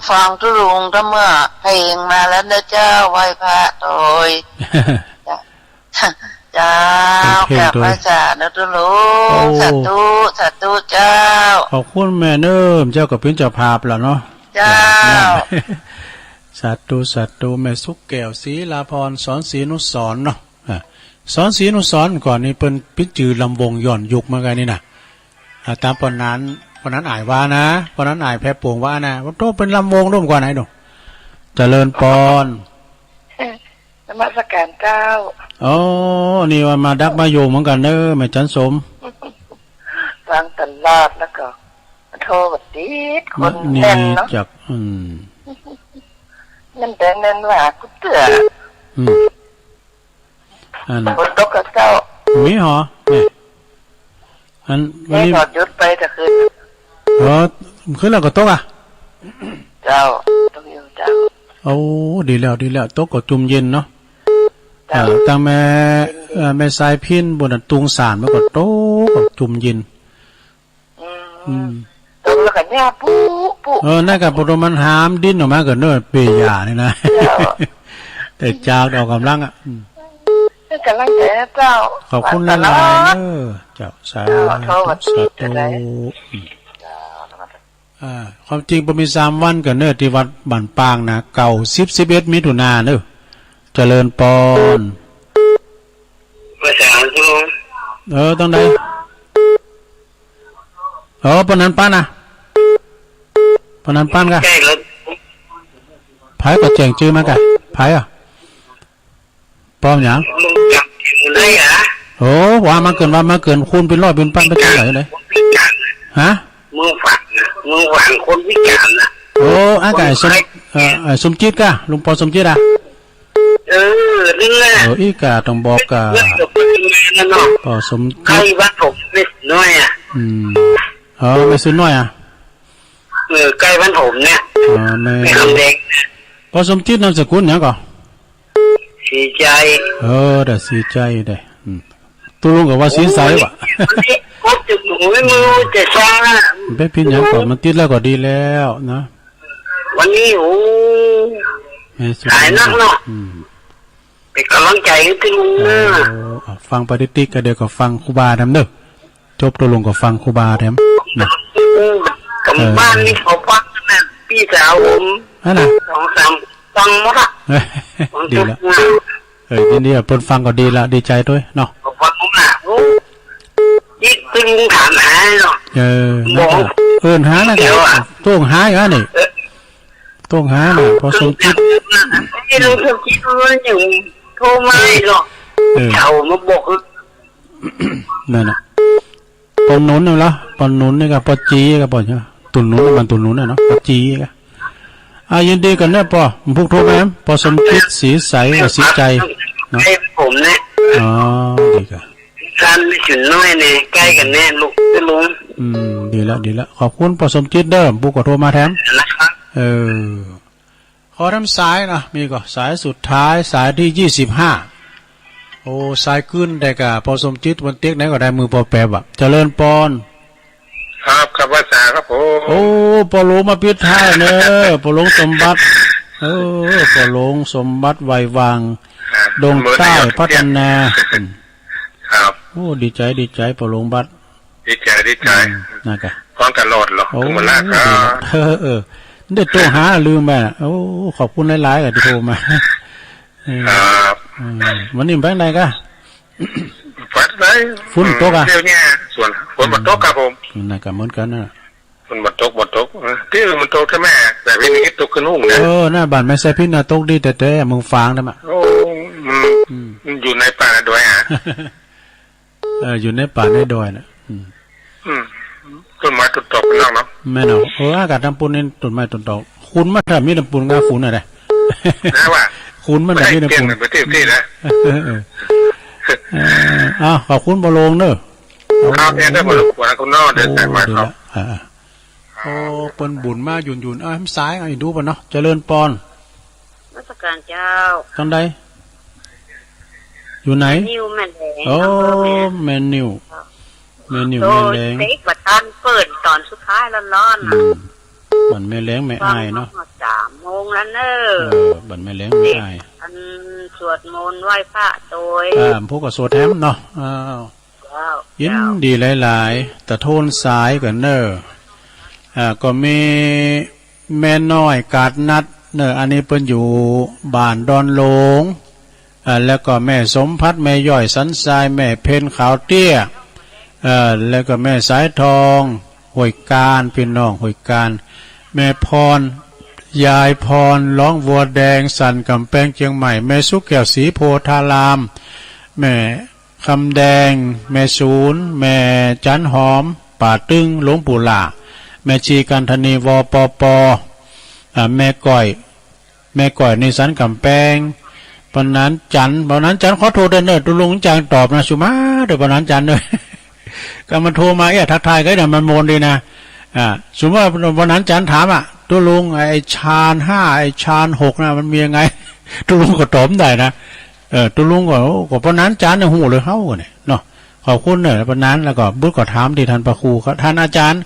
ฟังตุ๊ลุงตั้งเมื่อเพลงมาแล้วเน่อเจ้า ไหว้พระโตย เจ้า เจ้า เป็นเพลง กราบไหว้สาเน่อตุ๊ลุง โอ้ สาธุ สาธุเจ้า ขอบคุณแม่เน่อ เจ้าก็เป๋นเจ้าภาพแล้วเนาะ เจ้า สาธุ สาธุ แม่สุแก้ว ศิลาพร สอนศรีอนุสรณ์เนาะ อ่ะ สอนศรีอนุสรณ์ก่อนนี่เปิ้นเป๋นจื้อลำวงย้อนยุคเหมือนกั๋นนี่นะ อ่ะ ต๋ามป้อหนาน ป้อหนานอ่ายว่านะ ป้อหนานอ่ายแพรปวงว่านะ ว่าโตเป๋นลำวงร่วมก่อนไหนดู เจริญปอน นมัสการเจ้า อ๋อ นี่ว่ามาดักมาโยมเหมือนกั๋นเน่อ แม่จันสม ฟังตลอดแล้วก็โทรก็ติด คนแน่นเนาะ นี่จัก อืม แน่นแต่แน่นว่ากูเตื้อ อืม อัน ฝนตกก่อเจ้า มีหรอ นี่ อัน วันนี้ นี่ก็หยุดไปแต่คืน อ๋อ คืนแล้วก็ตกอะ เจ้า ตกอยู่เจ้า โอ้ ดีแล้ว ดีแล้ว ตกก็จุ่มเย็นเนาะ เจ้า อ่า ตั้งแม่ เอ่อ แม่สายพิณปุ้นน่ะ ตุงสานมันก็ตกก็จุ่มเย็น อืม อืม ตกแล้วก็หญ้าปุ๊ปุ๊ เออ นั่นก็ปะโตมันหามดิ้นออกมาก่อนเนาะ เป้ยหญ้านี่นะ เจ้า แต่จากออกก๋ำลังอะ อืม ก๋ำลังใจ๋นะเจ้า ขอบคุณหลายๆ เน้อ เจ้า สาธุ เจ้า สาธุ สาธุ อืม อ่า ความจริงบ่มีสามวันก่อเน้อ ตี้วัดบ้านปางนะ เก้า สิบ สิบเอ็ด มิถุนาเน้อ เจริญปอน ภาษาอังกฤษ เออ ต้องได้ เออ ปอนันต์ปานนะ ปอนันต์ปานกะ ใจ้แล้ว ใผก็แจ้งจื้อมากะ ใผอ่ะ ปอหยัง มึงจ๋ำได้หรอ โอ้ ว่ามาเกิ๋น ว่ามาเกิ๋น คูณเป๋นร้อยเป๋นปันไปจังไหนเลย คนพิก๋าน ฮะ มึงฟังนะ มึงฟังคนพิก๋านนะ โอ้ อันกะไอ้สม คนพิก๋าน เอ่อ ไอ้สมจิตกะ ลุงปอสมจิตอ่ะ เออ นั่นแหละ เออ อี้กะต้องบอกกะ เรื่องเกี่ยวกับเรื่องงานนั่นเนาะ ปอสมจิต ใก้บ้านผมแม่น้อยอ่ะ อืม อ๋อ แม่สุน้อยอ่ะ เออ ใก้บ้านผมเนี่ย อ๋อ แม่ แม่คำแดง ปอสมจิตนามสกุลหยังก่อ ศรีใจ๋ เออ เด้อ ศรีใจ๋เด้อ อืม ตุ๊ลุงก็ว่าศรีใสวะ วันนี้พบจุดหนูไม่รู้จะช้า เป๋นเพียงหยังก่อ มันติดแล้วก็ดีแล้วนะ วันนี้ โอ้ แม่สุ หายนักเนาะ อืม เป๋นก๋ำลังใจ๋หื้อตุ๊ลุงเน้อ เออ เอาฟังไปติ๊กๆ ก็เดี๋ยวก็ฟังครูบาแถมเน้อ จบตุ๊ลุงก็ฟังครูบาแถมนะ เออ กำบ้านนี่เขาฟังนะ ปี้สาวผม อันน่ะ สองสาม ฟังหมดอ่ะ ดีละ เออ ยินดีกับเปิ้นฟังก็ดีละ ดีใจ๋ตวยเนาะ เขาฟังหมดอ่ะ โอ้ นี่ตุ๊ลุงถามหาเนาะ เออ นั่นกะ บอก เอิ้นหานั่นกะ เดี๋ยวอ่ะ โต้งหาอีกแล้วนี่ เออ โต้งหาน่ะ ปอสมจิต ไอ้ลุงสมจิตมันอยู่โทรมาอีกเนาะ เออ เขามาบอก นั่นน่ะ ปอหนุนนั่นละ ปอหนุนนี่กะ ปอจีกะ ปอหยัง ตุ่นหนุน มันตุ่นหนุนน่ะเนาะ ปอจีกะ อ่า ยินดีกั๋นเน้อปอ ผู้โทรมา ปอสมจิต ศรีใส กับศรีใจ๋เนาะ ใก้ผมเนี่ย อ๋อ ดีกะ บ้านแม่สุน้อยเนี่ย ใก้กั๋นเนี่ย ลูกตุ๊ลุง อืม ดีละ ดีละ ขอบคุณปอสมจิตเน้อ ผู้ก็โทรมาแถม นะครับ เออ ขอแถมสายนะ มีก่อ สายสุดท้าย สายตี้ยี่สิบห้า โอ้ สายกึ๊ด แต่กะปอสมจิต วันเต๊กไหนก็ได้ มือปอแปบอ่ะ เจริญปอน ครับ ครับ ภาษาครับผม โอ้ ปอหลวงมาปิดท้ายเน้อ ปอหลวงสมบัติ เออ ปอหลวงสมบัติ ไววัง อ่า ดงใต้พัฒนา อืม ครับ โอ้ ดีใจ๋ ดีใจ๋ ปอหลวงบัติ ดีใจ๋ ดีใจ๋ อืม นั่นกะ ฟังตลอดเหรอ โอ้ ถึงเวลาก็ ดีละ เออ เออ ได้โต้งหาลืมไป โอ้ ขอบคุณหลายๆ กะตี้โทรมา เออ ครับ อืม วันนี้เป๋นไงกะ เป๋นไง ฝนตกอ่ะ เดี๋ยวนี้สวน ฝนบ่ตกครับผม นั่นกะเหมือนกั๋นน่ะ ฝนบ่ตก บ่ตก เออ ตี้อื่นมันตกใจ้ไหม แต่ตี้นี่ตกขึ้นฮุ่งนะ เออ น่ะ บ้านแม่ไส้พิณน่ะ ตกดีแต๊ๆ เมืองฝางนั่นน่ะ โอ้ มัน อืม มันอยู่ในป่าในดอยอ่ะ เออ อยู่ในป่าในดอยน่ะ อืม อืม ต้นไม้ต้นตอกเป็นหลักเนาะ แม่นเนาะ เออ อากาศตางปู๊นนี่ต้นไม้ต้นตอก ขุนมาแถมมีตางปู๊นกะ ขุนอะไร นะว่า ขุนมาแถมมีตางปู๊น บ่ได้เปลี่ยนเหมือนประเทศที่นะ เออ เออ เออ อ้าว ขอบคุณปอหลวงเน้อ ครับ เนี่ย ได้หมดแล้ว ขอบคุณเนาะ เดี๋ยวใส่มาครับ โอ้ ดีละ อ่า โอ้ เปิ้นบุญมาหยุ่นๆ เอ้ย สาย เอาอีกดูปะเนาะ เจริญปอน นมัสการเจ้า ตางใด อยู่ไหน แม่นิวแม่แลง โอ้ อำเภอแม่ แม่นิว เจ้า แม่นิว โอ้ แม่แลง เต๊กบ่ตันเปิ้นตอนสุดท้ายร้อนๆ อืม น่ะ บ้านแม่แลงแม่อ้ายเนาะ สามโมงแล้วเน้อ เออ บ้านแม่แลงแม่อ้าย เต๊กอันสวดมนต์ไหว้พระโตย อ่า ผู้ก็สวดแถมเนาะ อ้าว เจ้า ยินดีหลายๆ ตะโทนสายกั๋นเน้อ อ่า ก็มีแม่น้อยกาดนัดเน้อ อันนี้เปิ้นอยู่บ้านดอนหลง อ่า แล้วก็แม่สมภัทร แม่ย้อยสันทราย แม่เพ็ญขาวเตี้ย เอ่อ แล้วก็แม่สายทอง ห้วยกาญ พี่น้องห้วยกาญ แม่พร ยายพร ร้องวัวแดง สันกำแพงเจียงใหม่ แม่สุแก้ว ศรีโพธาราม แม่ คำแดง แม่สูน แม่จันหอม ป่าตึง หลวงปู่หล่า แม่ชีกันธนี วปป อ่า แม่ก้อย แม่ก้อย นี่สันกำแพง ปอหนานจันทร์ ปอหนานจันทร์ ขอโทษเน้อ ตุ๊ลุงจางตอบนะ สุมาเต๊อะ ปอหนานจันทร์เน้อ ก็มันโทรมา เอ๊ะ ทักทายก็ได้ มันโมนดีนะ อ่า สมมุติว่าปอหนานจันทร์ถามอ่ะ ตุ๊ลุง ไอ้ฌานห้า ไอ้ฌานหกนะ มันมียังไง ตุ๊ลุงก็ตอบได้นะ เออ ตุ๊ลุงก็ โอ้ ก็ปอหนานจันทร์เนี่ย ฮู้เลยเฮาเนี่ยเนาะ ขอบคุณเน้อ ปอหนาน แล้วก็บุตรก็ถามตี้ต้านพระครู ก็ต้านอาจ๋ารย์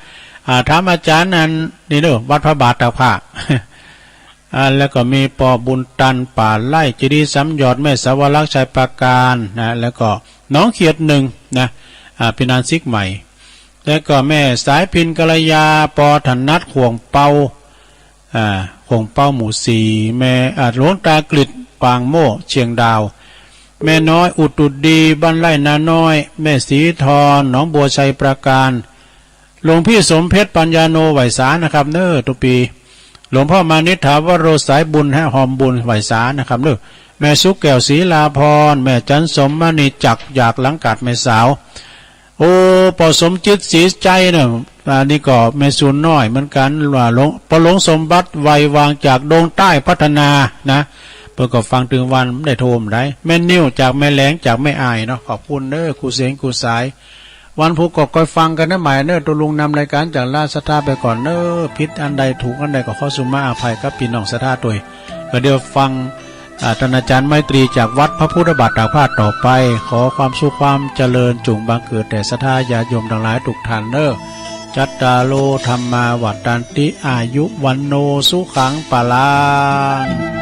อ่า ถามอาจ๋ารย์นั่น นี่เน้อ วัดพระบาทตากผ้า อ่า แล้วก็มีป้อบุญตัน ป่าไร่ เจดีย์สามหยอด แม่สาวรักษ์ ชัยปราการนะ แล้วก็หนองเขียดหนึ่งนะ อ่า เป็นอันซิกใหม่ แล้วก็แม่สายพิณ กัลยา ปอถนัด ข่วงเปา อ่า ข่วงเปาหมู่สี่ แม่ อ่า หลวงตากฤษ ปางโม่ เชียงดาว แม่น้อย อุตุดี บ้านไร่นาน้อย แม่ศรีทอน หนองบัว ชัยปราการ หลวงพี่สมเพชร ปัญญาโน ไหว้สานะครับเน้อ ทุกปี๋ หลวงพ่อมานิษฐ ถาวโร สายบุญ ฮะ ฮอมบุญ ไหว้สานะครับเน้อ แม่สุขแก้ว ศรีลาภรณ์ แม่จันทร์สม มณีจักร อยากหลังกาดแม่สาว โอ้ ป้อสมจิต ศรีใจ๊เน้อ อันนี้ก็แม่สูนน้อยเหมือนกั๋น ว่าหลวง ป้อหลวงสมบัติ ไวยวาง จากดงใต้พัฒนานะ เปิ้นก็ฟังตึงวัน ได้โทรมาได้ แม่นิว จากแม่แหลง จากแม่อายเนาะ ขอบคุณเน้อ กู้เสียงกู้สาย วันพูกก็คอยฟังกั๋นนะใหม่เน้อ ตุ๊ลุงนำรายก๋านจะลาศรัทธาไปก่อนเน้อ ผิดอันใดถูกอันใดก็ขอสุมาอภัยกับปี้น้องศรัทธาตวย ก็เดี๋ยวฟัง อ่า ต้านอาจ๋ารย์ไมตรีจากวัดพระพุทธบาทตากผ้าต่อไป ขอความสุขความเจริญจุ่งบังเกิดแด่ศรัทธาญาติโยมตังหลายกู้ท่านเน้อ จัตตาโร ธัมมา วัฑฒันติ อายุ วัณโณ สุขัง พลัง